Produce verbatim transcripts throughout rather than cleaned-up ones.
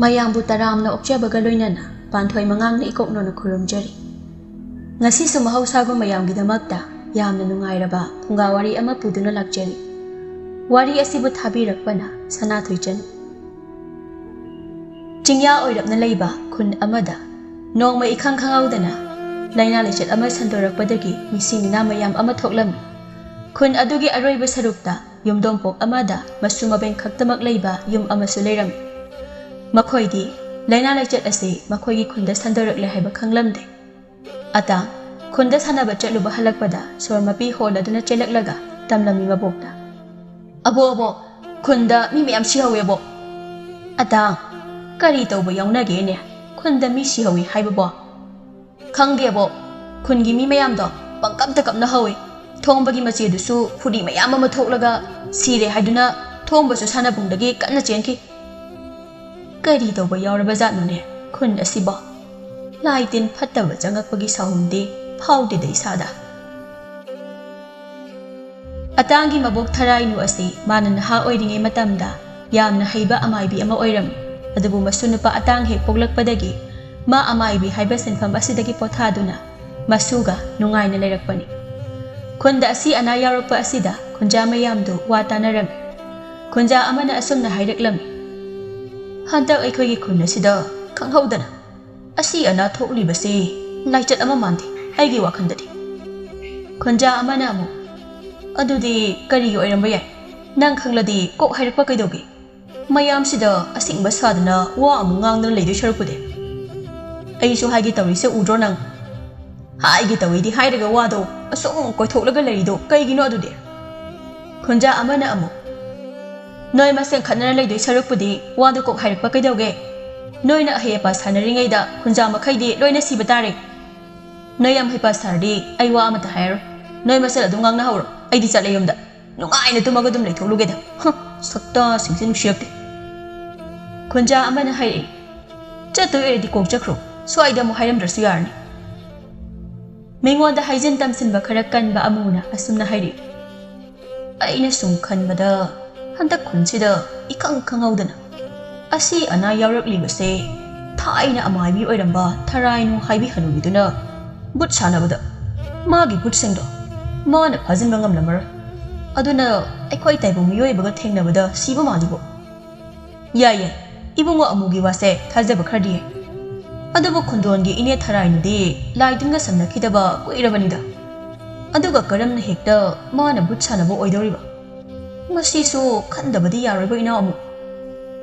ꯃꯌꯥꯝꯕꯨ ꯇꯔꯥꯝꯅ ꯑꯣꯛꯆꯕꯒ ꯂꯣꯏꯅꯅ ꯄꯥꯟꯊꯣꯏ ꯃꯉꯥꯡꯅ ꯏꯀꯣꯛ ꯅꯣꯟꯅ ꯈꯨꯔꯨꯝꯖꯔꯤ꯫ ꯉꯁꯤꯁꯨ ꯃꯍꯧꯁꯥꯒꯨꯝ ꯃꯌꯥꯝꯒꯤꯗꯃꯛꯇ ꯌꯥꯝꯅ ꯅꯨꯡꯉꯥꯏꯔꯕ ꯐꯨꯡꯒꯥ ꯋꯥꯔꯤ ꯑꯃ ꯄꯨꯗꯨꯅ ꯂꯥꯛꯆꯔꯤ꯫ ꯋꯥꯔꯤ ꯑꯁꯤꯕꯨ ꯊꯥꯕꯤꯔꯛꯄꯅ ꯁꯅꯥꯊꯣꯏꯆꯅꯨ꯫ ꯆꯤꯡꯌꯥ ꯑꯣꯏꯔꯞꯅ ꯂꯩꯕ ꯈꯨꯟ ꯑꯃꯗ ꯅꯣꯡꯃ ꯏꯈꯪ ꯈꯪꯍꯧꯗꯅ ꯂꯥꯏꯅꯥ ꯂꯥꯏꯆꯠ ꯑꯃ ꯁꯟꯗꯣꯔꯛꯄꯗꯒꯤ ꯃꯤꯁꯤ ꯃꯤꯅꯥ ꯃꯌꯥꯝ ꯑꯃ ꯊꯣꯛꯂꯝꯃꯤ꯫ ꯈꯨꯟ ꯑꯗꯨꯒꯤ ꯑꯔꯣꯏꯕ ꯁꯔꯨꯛꯇ ꯌꯨꯝꯗꯣꯡꯄꯣꯛ ꯑꯃꯗ ꯃꯁꯨ ꯃꯕꯦꯟ ꯈꯛꯇꯃꯛ ꯂꯩꯕ ꯌꯨꯝ ꯑꯃꯁꯨ ꯂꯩꯔꯝꯃꯤ꯫ ꯃꯈꯣꯏꯗꯤ ꯂꯥꯏꯅꯥ ꯂꯥꯏꯆꯠ ꯑꯁꯤ ꯃꯈꯣꯏꯒꯤ ꯈꯨꯟꯗ ꯁꯟꯗꯣꯔꯛꯂꯦ ꯍꯥꯏꯕ ꯈꯪꯂꯝꯗꯦ꯫ ꯑꯇꯥꯡ, ꯈꯨꯟꯗ ꯁꯥꯟꯅꯕ ꯆꯠꯂꯨꯕ ꯍꯜꯂꯛꯄꯗ ꯁꯣꯔ ꯃꯄꯤ ꯍꯣꯜꯂꯗꯨꯅ ꯆꯦꯜꯂꯛꯂꯒ ꯇꯝꯂꯝꯃꯤ ꯃꯕꯣꯛꯇ, "ꯑꯕꯣ, ꯑꯕꯣ, ꯈꯨꯟꯗ ꯃꯤ ꯃꯌꯥꯝ ꯁꯤꯍꯧꯋꯦ ꯑꯕꯣ!" "ꯑꯇꯥꯡ, ꯀꯔꯤ ꯇꯧꯕ ꯌꯥꯎꯅꯒꯦꯅꯦ? ꯈꯨꯟꯗ ꯃꯤ ꯁꯤꯍꯧꯋꯤ ꯍꯥꯏꯕꯕꯣ?" "ꯈꯪꯗꯦ ꯑꯕꯣ, ꯈꯨꯟꯒꯤ ꯃꯤ ꯃꯌꯥꯝꯗꯣ ꯄꯪꯀꯞꯇ ꯀꯞꯅꯍꯧꯋꯤ꯫ ꯊꯣꯡꯕꯒꯤ ꯃꯆꯦꯗꯨꯁꯨ ꯐꯨꯔꯤ ꯃꯌꯥꯝ ꯑꯃ ꯊꯣꯛꯂꯒ ꯁꯤꯔꯦ ꯍꯥꯏꯗꯨꯅ ꯊꯣꯡꯕꯁꯨ ꯁꯥꯟꯅꯕꯨꯡꯗꯒꯤ ꯀꯟꯅ ꯆꯦꯟꯈꯤ꯫" "ꯀꯔꯤ ꯇꯧꯕ ꯌꯥꯎꯔꯕ ꯖꯥꯠꯅꯣꯅꯦ ꯈꯨꯟ ꯑꯁꯤꯕꯣ? ꯂꯥꯏ ꯇꯤꯟ ꯐꯠꯇꯕ ꯆꯪꯉꯛꯄꯒꯤ ꯁꯥꯎꯍꯨꯝꯗꯤ ꯐꯥꯎꯗꯦꯗ ꯏꯁꯥꯗ꯫" ꯑꯇꯥꯡꯒꯤ ꯃꯕꯣꯛ ꯊꯔꯥꯏꯅꯨ ꯑꯁꯤ ꯃꯥꯅ ꯅꯍꯥ ꯑꯣꯏꯔꯤꯉꯩ ꯃꯇꯝꯗ ꯌꯥꯝꯅ ꯍꯩꯕ ꯑꯃꯥꯏꯕꯤ ꯑꯃ ꯑꯣꯏꯔꯝꯃꯤ꯫ ꯑꯗꯨꯕꯨ ꯃꯁꯨ ꯅꯨꯄꯥ ꯑꯇꯥꯡ ꯍꯦꯛ ꯄꯣꯛꯂꯛꯄꯗꯒꯤ ꯃꯥ ꯑꯃꯥꯏꯕꯤ ꯍꯥꯏꯕ ꯁꯤꯟꯐꯝ ꯑꯁꯤꯗꯒꯤ ꯄꯣꯊꯥꯗꯨꯅ ꯃꯁꯨꯒ ꯅꯨꯡꯉꯥꯏꯅ ꯂꯩꯔꯛꯄꯅꯤ꯫ ꯈꯨꯟꯗ ꯑꯁꯤ ꯑꯅꯥ ꯌꯥꯎꯔꯛꯄ ꯑꯁꯤꯗ ꯈꯨꯟꯖꯥ ꯃꯌꯥꯝꯗꯨ ꯋꯥ ꯇꯥꯅꯔꯝꯃꯤ꯫ ꯈꯨꯟꯖꯥ ꯑꯃꯅ ꯑꯁꯨꯝꯅ ꯍꯥꯏꯔꯛꯂꯝꯃꯤ, "ꯍꯟꯗꯛ ꯑꯩꯈꯣꯏꯒꯤ ꯈꯨꯟ ꯑꯁꯤꯗ ꯈꯪꯍꯧꯗꯅ ꯑꯁꯤ ꯑꯅꯥ ꯊꯣꯛꯂꯤꯕꯁꯤ ꯂꯥꯏꯆꯠ ꯑꯃ ꯃꯥꯟꯗꯦ, ꯑꯩꯒꯤ ꯋꯥꯈꯜꯗꯗꯤ꯫" ꯈꯨꯟꯖꯥ ꯑꯃꯅ ꯑꯃꯨꯛ, "ꯑꯗꯨꯗꯤ ꯀꯔꯤꯒꯤ ꯑꯣꯏꯔꯝꯕ ꯌꯥꯏ? ꯅꯪ ꯈꯪꯂꯗꯤ ꯀꯣꯛ ꯍꯥꯏꯔꯛꯄ ꯀꯩꯗꯧꯒꯦ? ꯃꯌꯥꯝꯁꯤꯗ ꯑꯁꯤꯡꯕ ꯁꯥꯗꯅ ꯋꯥ ꯑꯃꯨꯛ ꯉꯥꯡꯗꯅ ꯂꯩꯗꯣꯏ ꯁꯔꯨꯛꯄꯨꯗꯤ꯫" "ꯑꯩꯁꯨ ꯍꯥꯏꯒꯦ ꯇꯧꯔꯤꯁꯦ ꯎꯗ꯭ꯔꯣ ꯅꯪ? ꯍꯥꯏꯒꯦ ꯇꯧꯏꯗꯤ ꯍꯥꯏꯔꯒ ꯋꯥꯗꯣ ꯑꯁꯨꯝ ꯀꯣꯏꯊꯣꯛꯂꯒ ꯂꯩꯔꯤꯗꯣ ꯀꯩꯒꯤꯅꯣ ꯑꯗꯨꯗꯤ?" ꯈꯨꯟꯖꯥ ꯑꯃꯅ ꯑꯃꯨꯛ, "ꯅꯣꯏ ꯃꯁꯦꯟ ꯈꯠꯅꯔ ꯂꯩꯗꯣꯏ ꯁꯔꯨꯛꯄꯨꯗꯤ ꯋꯥꯗꯣ ꯀꯣꯛ ꯍꯥꯏꯔꯛꯄ ꯀꯩꯗꯧꯒꯦ? ꯅꯣꯏꯅ ꯑꯍꯩ ꯑꯄꯥ ꯁꯥꯟꯅꯔꯤꯉꯩꯗ ꯈꯨꯟꯖꯥ ꯃꯈꯩꯗꯤ ꯂꯣꯏꯅ ꯁꯤꯕ ꯇꯥꯔꯦ꯫ ꯅꯣꯏ ꯌꯥꯝ ꯍꯩꯄꯥ ꯁꯥꯔꯗꯤ ꯑꯩ ꯋꯥ ꯑꯃꯠꯇ ꯍꯥꯏꯔꯔꯣꯏ꯫ ꯅꯣꯏ ꯃꯁꯦꯟ ꯑꯗꯨꯝ ꯉꯥꯡꯅꯍꯧꯔꯣ, ꯑꯩꯗꯤ ꯆꯠꯂꯦ ꯌꯨꯝꯗ꯫ ꯅꯨꯡꯉꯥꯏꯅ ꯇꯨꯝꯃꯒ ꯑꯗꯨꯝ ꯂꯩꯊꯣꯛꯂꯨꯒꯦꯗ꯫ ꯍ, ꯁꯛꯇꯥꯁꯤꯡꯁꯦ ꯅꯨꯡꯁꯤꯔꯛꯇꯦ꯫" ꯈꯨꯟꯖꯥ ꯑꯃꯅ ꯍꯥꯏꯔꯛꯏ, "ꯆꯠꯇꯣꯏ ꯑꯣꯏꯔꯗꯤ ꯀꯣꯛ ꯆꯠꯈ꯭ꯔꯣ, ꯁ꯭ꯋꯥꯏꯗ ꯑꯃꯨꯛ ꯍꯥꯏꯔꯝꯗ꯭ꯔꯁꯨ ꯌꯥꯔꯅꯤ꯫" ꯃꯤꯉꯣꯟꯗ ꯍꯥꯏꯖꯤꯟ ꯇꯝꯁꯤꯟꯕ ꯈꯔ ꯀꯟꯕ ꯑꯃꯨꯅ ꯑꯁꯨꯝꯅ ꯍꯥꯏꯔꯛꯏ, "ꯑꯩꯅ ꯁꯨꯝ ꯈꯟꯕꯗ ꯍꯟꯗꯛ ꯈꯨꯟꯁꯤꯗ ꯏꯈꯪ ꯈꯪꯍꯧꯗꯅ ꯑꯁꯤ ꯑꯅꯥ ꯌꯥꯎꯔꯛꯂꯤꯕꯁꯦ ꯊꯥꯏꯅ ꯑꯃꯥꯏꯕꯤ ꯑꯣꯏꯔꯝꯕ ꯊꯔꯥꯏꯅꯨ ꯍꯥꯏꯕꯤ ꯍꯅꯨꯕꯤꯗꯨꯅ ꯕꯨꯠ ꯁꯥꯟꯅꯕꯗ ꯃꯥꯒꯤ ꯕꯨꯠꯁꯤꯡꯗꯣ ꯃꯥꯅ ꯐꯥꯖꯤꯟꯕ ꯉꯝꯂꯝꯃꯔꯣꯏ꯫ ꯑꯗꯨꯅ ꯑꯩꯈꯣꯏ ꯇꯥꯏꯕꯪ ꯃꯤꯑꯣꯏꯕꯒ ꯊꯦꯡꯅꯕꯗ ꯁꯤꯕ ꯃꯥꯜꯂꯤꯕꯣ꯫ ꯌꯥꯏ ꯌꯥꯏ, ꯏꯕꯨꯡꯉꯣ ꯑꯃꯨꯒꯤ ꯋꯥꯁꯦ ꯊꯥꯖꯕ ꯈꯔꯗꯤ ꯌꯥꯏ꯫ ꯑꯗꯨꯕꯨ ꯈꯨꯟꯗꯣꯟꯒꯤ ꯏꯅꯦ ꯊꯔꯥꯏꯅꯨꯗꯤ ꯂꯥꯏ ꯇꯤꯟꯒ ꯁꯝꯅꯈꯤꯗꯕ ꯀꯨꯏꯔꯕꯅꯤꯗ꯫ ꯑꯗꯨꯒ ꯀꯔꯝꯅ ꯍꯦꯛꯇ ꯃꯥꯅ ꯕꯨꯠ ꯁꯥꯟꯅꯕ ꯑꯣꯏꯗꯧꯔꯤꯕ? ꯃꯁꯤꯁꯨ ꯈꯟꯗꯕꯗꯤ ꯌꯥꯔꯣꯏꯕ ꯏꯅꯥꯎ ꯑꯃꯨ꯫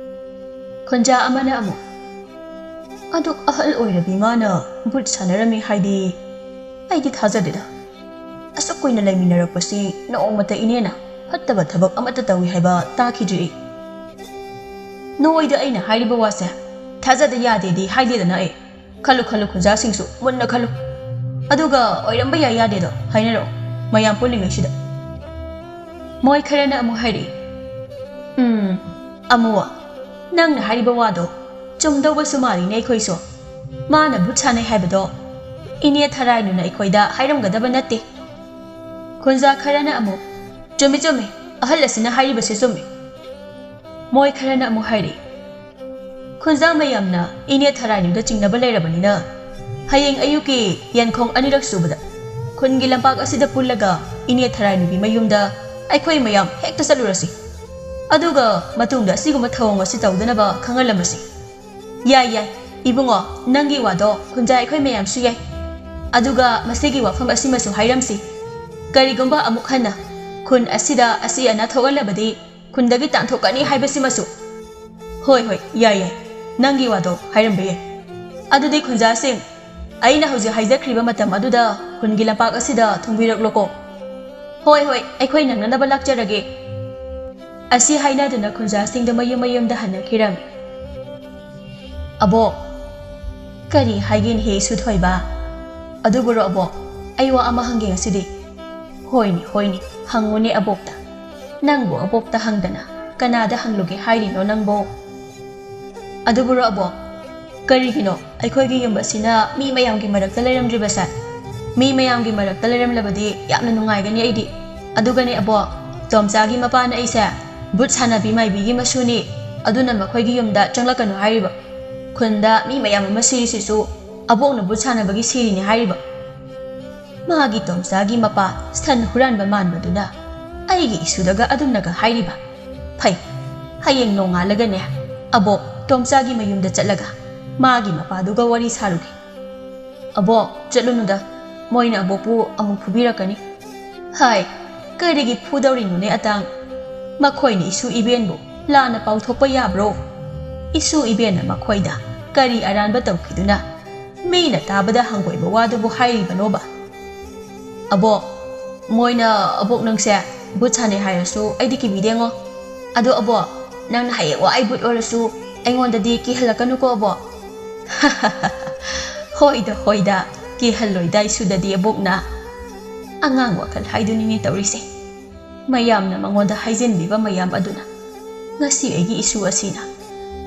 ꯈꯨꯟꯖꯥ ꯑꯃꯅ ꯑꯃꯨꯛ, "ꯑꯗꯨꯛ ꯑꯍꯜ ꯑꯣꯏꯔꯕꯤ ꯃꯥꯅ ꯕꯨꯠ ꯁꯥꯟꯅꯔꯝꯃꯤ ꯍꯥꯏꯗꯤ ꯑꯩꯗꯤ ꯊꯥꯖꯗꯦꯗ꯫ ꯑꯁꯨꯛ ꯀꯨꯏꯅ ꯂꯩꯃꯤꯟꯅꯔꯛꯄꯁꯤ ꯅꯣꯡꯃꯇ ꯏꯅꯦꯅ ꯐꯠꯇꯕ ꯊꯕꯛ ꯑꯃꯠꯇ ꯇꯧꯏ ꯍꯥꯏꯕ ꯇꯥꯈꯤꯗ꯭ꯔꯤ ꯑꯩ꯫ ꯅꯣꯏꯗ ꯑꯩꯅ ꯍꯥꯏꯔꯤꯕ ꯋꯥꯁꯦ ꯊꯥꯖꯗ ꯌꯥꯗꯦꯗꯤ ꯍꯥꯏꯗꯦꯗꯅ ꯑꯩ꯫ ꯈꯜꯂꯨ ꯈꯜꯂꯨ ꯈꯨꯟꯖꯥꯁꯤꯡꯁꯨ ꯃꯨꯟꯅ ꯈꯜꯂꯨ꯫ ꯑꯗꯨꯒ ꯑꯣꯏꯔꯝꯕ ꯌꯥꯏ ꯌꯥꯗꯦꯗꯣ ꯍꯥꯏꯅꯔꯛꯑꯣ ꯃꯌꯥꯝ ꯄꯨꯜꯂꯤꯉꯩꯁꯤꯗ꯫" ꯃꯣꯏ ꯈꯔꯅ ꯑꯃꯨꯛ ꯍꯥꯏꯔꯛꯏ, "ꯎꯝ, ꯑꯃꯨ, ꯅꯪꯅ ꯍꯥꯏꯔꯤꯕ ꯋꯥꯗꯣ ꯆꯨꯝꯗꯧꯕꯁꯨ ꯃꯥꯜꯂꯤꯅꯦ ꯑꯩꯈꯣꯏꯁꯨ꯫ ꯃꯥꯅ ꯚꯨꯠ ꯁꯥꯟꯅꯩ ꯍꯥꯏꯕꯗꯣ ꯏꯅꯦ ꯊꯔꯥꯏꯅꯨꯅ ꯑꯩꯈꯣꯏꯗ ꯍꯥꯏꯔꯝꯒꯗꯕ ꯅꯠꯇꯦ꯫" ꯈꯨꯟꯖꯥ ꯈꯔꯅ ꯑꯃꯨꯛ, "ꯆꯨꯝꯃꯤ, ꯆꯨꯝꯃꯤ, ꯑꯍꯜ ꯑꯁꯤꯅ ꯍꯥꯏꯔꯤꯕꯁꯦ ꯆꯨꯝꯃꯤ꯫" ꯃꯣꯏ ꯈꯔꯅ ꯑꯃꯨꯛ ꯍꯥꯏꯔꯛꯏ, "ꯈꯨꯟꯖꯥ ꯃꯌꯥꯝꯅ ꯏꯅꯦ ꯊꯔꯥꯏꯅꯨꯗ ꯆꯤꯡꯅꯕ ꯂꯩꯔꯕꯅꯤꯅ ꯍꯌꯦꯡ ꯑꯌꯨꯛꯀꯤ ꯌꯦꯟꯈꯣꯡ ꯑꯅꯤꯔꯛ ꯁꯨꯕꯗ ꯈꯨꯟꯒꯤ ꯂꯝꯄꯥꯛ ꯑꯁꯤꯗ ꯄꯨꯜꯂꯒ ꯏꯅꯦ ꯊꯔꯥꯏꯅꯨꯒꯤ ꯃꯌꯨꯝꯗ ꯑꯩꯈꯣꯏ ꯃꯌꯥꯝ ꯍꯦꯛꯇ ꯆꯠꯂꯨꯔꯁꯤ꯫ ꯑꯗꯨꯒ ꯃꯇꯨꯡꯗ ꯑꯁꯤꯒꯨꯝꯕ ꯊꯧꯑꯣꯡ ꯑꯁꯤ ꯇꯧꯗꯅꯕ ꯈꯪꯍꯜꯂꯝꯃꯁꯤ꯫" "ꯌꯥꯏ, ꯌꯥꯏ꯫ ꯏꯕꯨꯡꯉꯣ, ꯅꯪꯒꯤ ꯋꯥꯗꯣ ꯈꯨꯟꯖꯥ ꯑꯩꯈꯣꯏ ꯃꯌꯥꯝꯁꯨ ꯌꯥꯏ꯫ ꯑꯗꯨꯒ ꯃꯁꯤꯒꯤ ꯋꯥꯐꯝ ꯑꯁꯤꯃꯁꯨ ꯍꯥꯏꯔꯝꯁꯤ꯫ ꯀꯔꯤꯒꯨꯝꯕ ꯑꯃꯨꯛ ꯍꯟꯅ ꯈꯨꯟ ꯑꯁꯤꯗ ꯑꯁꯤ ꯑꯅꯥ ꯊꯣꯛꯍꯜꯂꯕꯗꯤ ꯈꯨꯟꯗꯒꯤ ꯇꯥꯟꯊꯣꯛꯀꯅꯤ ꯍꯥꯏꯕꯁꯤꯃꯁꯨ꯫" "ꯍꯣꯏ, ꯍꯣꯏ, ꯌꯥꯏ, ꯌꯥꯏ꯫ ꯅꯪꯒꯤ ꯋꯥꯗꯣ ꯍꯥꯏꯔꯝꯕ ꯌꯥꯏ꯫ ꯑꯗꯨꯗꯤ ꯈꯨꯟꯖꯥꯁꯤꯡ, ꯑꯩꯅ ꯍꯧꯖꯤꯛ ꯍꯥꯏꯖꯈ꯭ꯔꯤꯕ ꯃꯇꯝ ꯑꯗꯨꯗ ꯈꯨꯟꯒꯤ ꯂꯝꯄꯥꯛ ꯑꯁꯤꯗ ꯊꯨꯡꯕꯤꯔꯛꯂꯣꯀꯣ꯫" "ꯍꯣꯏ, ꯍꯣꯏ, ꯑꯩꯈꯣꯏ ꯅꯪꯅꯅꯕ ꯂꯥꯛꯆꯔꯒꯦ꯫" ꯑꯁꯤ ꯍꯥꯏꯅꯗꯨꯅ ꯈꯨꯟꯖꯥꯁꯤꯡꯗꯣ ꯃꯌꯨꯝ ꯃꯌꯨꯝꯗ ꯍꯟꯅꯈꯤꯔꯝꯃꯤ꯫ "ꯑꯕꯣꯛ꯫" "ꯀꯔꯤ ꯍꯥꯏꯒꯦꯅꯦꯍꯦ ꯏꯁꯨ ꯊꯣꯏꯕ?" "ꯑꯗꯨꯕꯨꯔꯣ ꯑꯕꯣꯛ, ꯑꯩ ꯋꯥ ꯑꯃ ꯍꯪꯒꯦ ꯉꯁꯤꯗꯤ꯫" "ꯍꯣꯏꯅꯦ, ꯍꯣꯏꯅꯦ, ꯍꯪꯉꯨꯅꯦ ꯑꯕꯣꯛꯇ꯫ ꯅꯪꯕꯨ ꯑꯕꯣꯛꯇ ꯍꯪꯗꯅ ꯀꯅꯥꯗ ꯍꯪꯂꯨꯒꯦ ꯍꯥꯏꯔꯤꯅꯣ ꯅꯪꯕꯣ?" "ꯑꯗꯨꯕꯨꯔꯣ ꯑꯕꯣꯛ, ꯀꯔꯤꯒꯤꯅꯣ ꯑꯩꯈꯣꯏꯒꯤ ꯌꯨꯝ ꯑꯁꯤꯅ ꯃꯤ ꯃꯌꯥꯝꯒꯤ ꯃꯔꯛꯇ ꯂꯩꯔꯝꯗ꯭ꯔꯤꯕꯁꯦ? ꯃꯤ ꯃꯌꯥꯝꯒꯤ ꯃꯔꯛꯇ ꯂꯩꯔꯝꯂꯕꯗꯤ ꯌꯥꯝꯅ ꯅꯨꯡꯉꯥꯏꯒꯅꯤ ꯑꯩꯗꯤ꯫ ꯑꯗꯨꯒꯅꯦ ꯑꯕꯣꯛ, ꯇꯣꯝꯆꯥꯒꯤ ꯃꯄꯥꯅ ꯑꯩꯁꯦ ꯚꯨꯠ ꯁꯥꯟꯅꯕꯤ ꯃꯥꯏꯕꯤꯒꯤ ꯃꯁꯨꯅꯤ, ꯑꯗꯨꯅ ꯃꯈꯣꯏꯒꯤ ꯌꯨꯝꯗ ꯆꯪꯂꯛꯀꯅꯨ ꯍꯥꯏꯔꯤꯕ꯫ ꯈꯨꯟꯗ ꯃꯤ ꯃꯌꯥꯝ ꯑꯃ ꯁꯤꯔꯤꯁꯤꯁꯨ ꯑꯕꯣꯛꯅ ꯚꯨꯠ ꯁꯥꯟꯅꯕꯒꯤ ꯁꯤꯔꯤꯅꯤ ꯍꯥꯏꯔꯤꯕ꯫ ꯃꯥꯒꯤ ꯇꯣꯝꯆꯥꯒꯤ ꯃꯄꯥ ꯁꯟ ꯍꯨꯔꯥꯟꯕ ꯃꯥꯟꯕꯗꯨꯅ ꯑꯩꯒꯤ ꯏꯁꯨꯗꯒ ꯑꯗꯨꯝꯅꯒ ꯍꯥꯏꯔꯤꯕ꯫ ꯐꯩ, ꯍꯌꯦꯡ ꯅꯣꯡꯉꯥꯜꯂꯒꯅꯦ, ꯑꯕꯣꯛ ꯇꯣꯝꯆꯥꯒꯤ ꯃꯌꯨꯝꯗ ꯆꯠꯂꯒ ꯃꯥꯒꯤ ꯃꯄꯥꯗꯨꯒ ꯋꯥꯔꯤ ꯁꯥꯔꯨꯒꯦ꯫ "ꯑꯕꯣꯛ, ꯆꯠꯂꯨꯅꯨꯗ, ꯃꯣꯏꯅ ꯑꯕꯣꯛꯄꯨ ꯑꯃꯨꯛ ꯐꯨꯕꯤꯔꯛꯀꯅꯤ꯫" "ꯍꯥꯏ, ꯀꯔꯤꯒꯤ ꯐꯨꯗꯧꯔꯤꯅꯣꯅꯦ ꯑꯇꯥꯡ? ꯃꯈꯣꯏꯅ ꯏꯁꯨ ꯏꯕꯦꯟꯕꯨ ꯂꯥꯟꯅ ꯄꯥꯎꯊꯣꯛꯄ ꯌꯥꯕ꯭ꯔꯣ? ꯏꯁꯨ ꯏꯕꯦꯟꯅ ꯃꯈꯣꯏꯗ ꯀꯔꯤ ꯑꯔꯥꯟꯕ ꯇꯧꯈꯤꯗꯨꯅ ꯃꯤꯅ ꯇꯥꯕꯗ ꯍꯪꯒꯣꯏꯕ ꯋꯥꯗꯨꯕꯨ ꯍꯥꯏꯔꯤꯕꯅꯣꯕ?" "ꯑꯕꯣꯛ, ꯃꯣꯏꯅ ꯑꯕꯣꯛ ꯅꯪꯁꯦ ꯚꯨꯠ ꯁꯥꯟꯅꯩ ꯍꯥꯏꯔꯁꯨ ꯑꯩꯗꯤ ꯀꯤꯕꯤꯗꯦꯉꯣ꯫ ꯑꯗꯣ ꯑꯕꯣꯛ, ꯅꯪꯅ ꯍꯌꯦꯡꯋꯥꯏ ꯚꯨꯠ ꯑꯣꯏꯔꯁꯨ ꯑꯩꯉꯣꯟꯗꯗꯤ ꯀꯤꯍꯜꯂꯛꯀꯅꯨꯀꯣ ꯑꯕꯣꯛ꯫" "ꯍꯣꯏꯗ, ꯍꯣꯏꯗ, ꯀꯤꯍꯜꯂꯣꯏꯗ ꯏꯁꯨꯗꯗꯤ ꯑꯕꯣꯛꯅ꯫" ꯑꯉꯥꯡ ꯋꯥꯈꯜ ꯍꯥꯏꯗꯨꯅꯤꯅꯦ ꯇꯧꯔꯤꯁꯦ꯫ ꯃꯌꯥꯝꯅ ꯃꯉꯣꯟꯗ ꯍꯥꯏꯖꯤꯟꯕꯤꯕ ꯃꯌꯥꯝ ꯑꯗꯨꯅ ꯉꯁꯤ ꯑꯩꯒꯤ ꯏꯁꯨ ꯑꯁꯤꯅ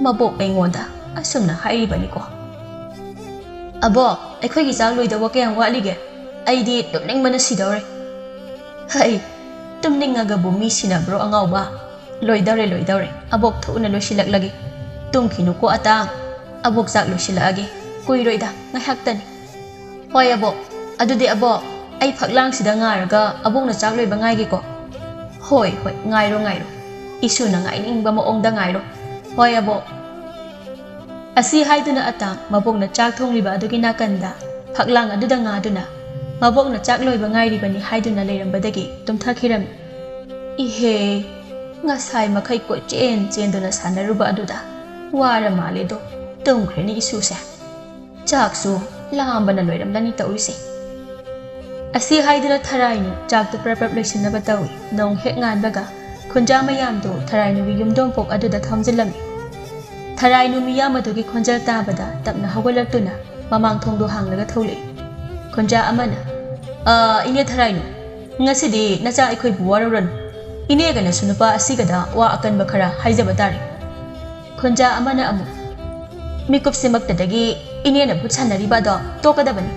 ꯃꯕꯣꯛ ꯑꯩꯉꯣꯟꯗ ꯑꯁꯨꯝꯅ ꯍꯥꯏꯔꯤꯕꯅꯤꯀꯣ꯫ "ꯑꯕꯣꯛ, ꯑꯩꯈꯣꯏꯒꯤ ꯆꯥꯛ ꯂꯣꯏꯗꯧꯕ ꯀꯌꯥꯝ ꯋꯥꯠꯂꯤꯒꯦ? ꯑꯩꯗꯤ ꯇꯨꯝꯅꯤꯡꯕꯅ ꯁꯤꯗꯧꯔꯦ꯫" "ꯍꯩ, ꯇꯨꯝꯅꯤꯡꯉꯒꯕꯨ ꯃꯤ ꯁꯤꯅꯕ꯭ꯔꯣ ꯑꯉꯥꯎꯕ? ꯂꯣꯏꯗꯧꯔꯦ, ꯂꯣꯏꯗꯧꯔꯦ꯫ ꯑꯕꯣꯛ ꯊꯨꯅ ꯂꯣꯏꯁꯤꯜꯂꯛꯂꯒꯦ꯫ ꯇꯨꯝꯈꯤꯅꯨꯀꯣ ꯑꯇꯥꯡ꯫ ꯑꯕꯣꯛ ꯆꯥꯛ ꯂꯣꯏꯁꯤꯜꯂꯛꯑꯒꯦ꯫ ꯀꯨꯏꯔꯣꯏꯗ, ꯉꯥꯏꯍꯥꯛꯇꯅꯤ꯫" "ꯍꯣꯏ ꯑꯕꯣꯛ꯫ ꯑꯗꯨꯗꯤ ꯑꯕꯣꯛ, ꯑꯩ ꯐꯛꯂꯥꯡꯁꯤꯗ ꯉꯥꯏꯔꯒ ꯑꯕꯣꯛꯅ ꯆꯥꯛ ꯂꯣꯏꯕ ꯉꯥꯏꯒꯦꯀꯣ꯫" "ꯍꯣꯏ, ꯍꯣꯏ, ꯉꯥꯏꯔꯣ, ꯉꯥꯏꯔꯣ꯫ ꯏꯁꯨꯅ ꯉꯥꯏꯅꯤꯡꯕ ꯃꯑꯣꯡꯗ ꯉꯥꯏꯔꯣ꯫" "ꯍꯣꯏ ꯑꯕꯣꯛ꯫" ꯑꯁꯤ ꯍꯥꯏꯗꯨꯅ ꯑꯇꯥꯡ ꯃꯕꯣꯛꯅ ꯆꯥꯛ ꯊꯣꯡꯂꯤꯕ ꯑꯗꯨꯒꯤ ꯅꯥꯀꯟꯗ ꯐꯛꯂꯥꯡ ꯑꯗꯨꯗ ꯉꯥꯗꯨꯅ ꯃꯕꯣꯛꯅ ꯆꯥꯛ ꯂꯣꯏꯕ ꯉꯥꯏꯔꯤꯕꯅꯤ ꯍꯥꯏꯗꯨꯅ ꯂꯩꯔꯝꯕꯗꯒꯤ ꯇꯨꯝꯊꯈꯤꯔꯝꯃꯤ꯫ ꯏꯍꯦ, ꯉꯁꯥꯏ ꯃꯈꯩ ꯀꯣꯏꯆꯦꯟ ꯆꯦꯟꯗꯨꯅ ꯁꯥꯟꯅꯔꯨꯕ ꯑꯗꯨꯗ ꯋꯥꯔ ꯃꯥꯜꯂꯦꯗꯣ, ꯇꯨꯝꯈ꯭ꯔꯦꯅꯦ ꯏꯁꯨꯁꯦ꯫ ꯆꯥꯛꯁꯨ ꯂꯥꯝꯕꯅ ꯂꯣꯏꯔꯝꯂꯅꯤ ꯇꯧꯔꯤꯁꯦ꯫ ꯑꯁꯤ ꯍꯥꯏꯗꯨꯅ ꯊꯔꯥꯏꯅꯨ ꯆꯥꯛꯇꯨ ꯄ꯭ꯔꯞ ꯄ꯭ꯔꯞ ꯂꯣꯏꯁꯤꯟꯅꯕ ꯇꯧꯏ꯫ ꯅꯣꯡ ꯍꯦꯛ ꯉꯥꯟꯕꯒ ꯈꯨꯟꯖꯥ ꯃꯌꯥꯝꯗꯨ ꯊꯔꯥꯏꯅꯨꯒꯤ ꯌꯨꯝꯗꯣꯡꯄꯣꯛ ꯑꯗꯨꯗ ꯊꯝꯖꯤꯜꯂꯝꯃꯤ꯫ ꯊꯔꯥꯏꯅꯨ ꯃꯤꯌꯥꯝ ꯑꯗꯨꯒꯤ ꯈꯣꯟꯖꯦꯜ ꯇꯥꯕꯗ ꯇꯞꯅ ꯍꯧꯒꯠꯂꯛꯇꯨꯅ ꯃꯃꯥꯡ ꯊꯣꯡꯗꯣ ꯍꯥꯡꯂꯒ ꯊꯣꯛꯂꯛꯏ꯫ ꯈꯨꯟꯖꯥ ꯑꯃꯅ, "ꯑ, ꯏꯅꯦ ꯊꯔꯥꯏꯅꯨ, ꯉꯁꯤꯗꯤ ꯅꯆꯥ ꯑꯩꯈꯣꯏꯕꯨ ꯋꯥꯔꯧꯔꯅꯨ꯫ ꯏꯅꯦꯒ ꯅꯁꯨ ꯅꯨꯄꯥ ꯑꯁꯤꯒꯗ ꯋꯥ ꯑꯀꯟꯕ ꯈꯔ ꯍꯥꯏꯖꯕ ꯇꯥꯔꯦ꯫" ꯈꯣꯟꯖꯥ ꯑꯃꯅ ꯑꯃꯨꯛ, "ꯃꯤꯀꯨꯞꯁꯤꯃꯛꯇꯗꯒꯤ ꯏꯅꯦꯅ ꯚꯨꯠ ꯁꯥꯟꯅꯔꯤꯕ ꯑꯗꯣ ꯇꯣꯛꯀꯗꯕꯅꯤ꯫"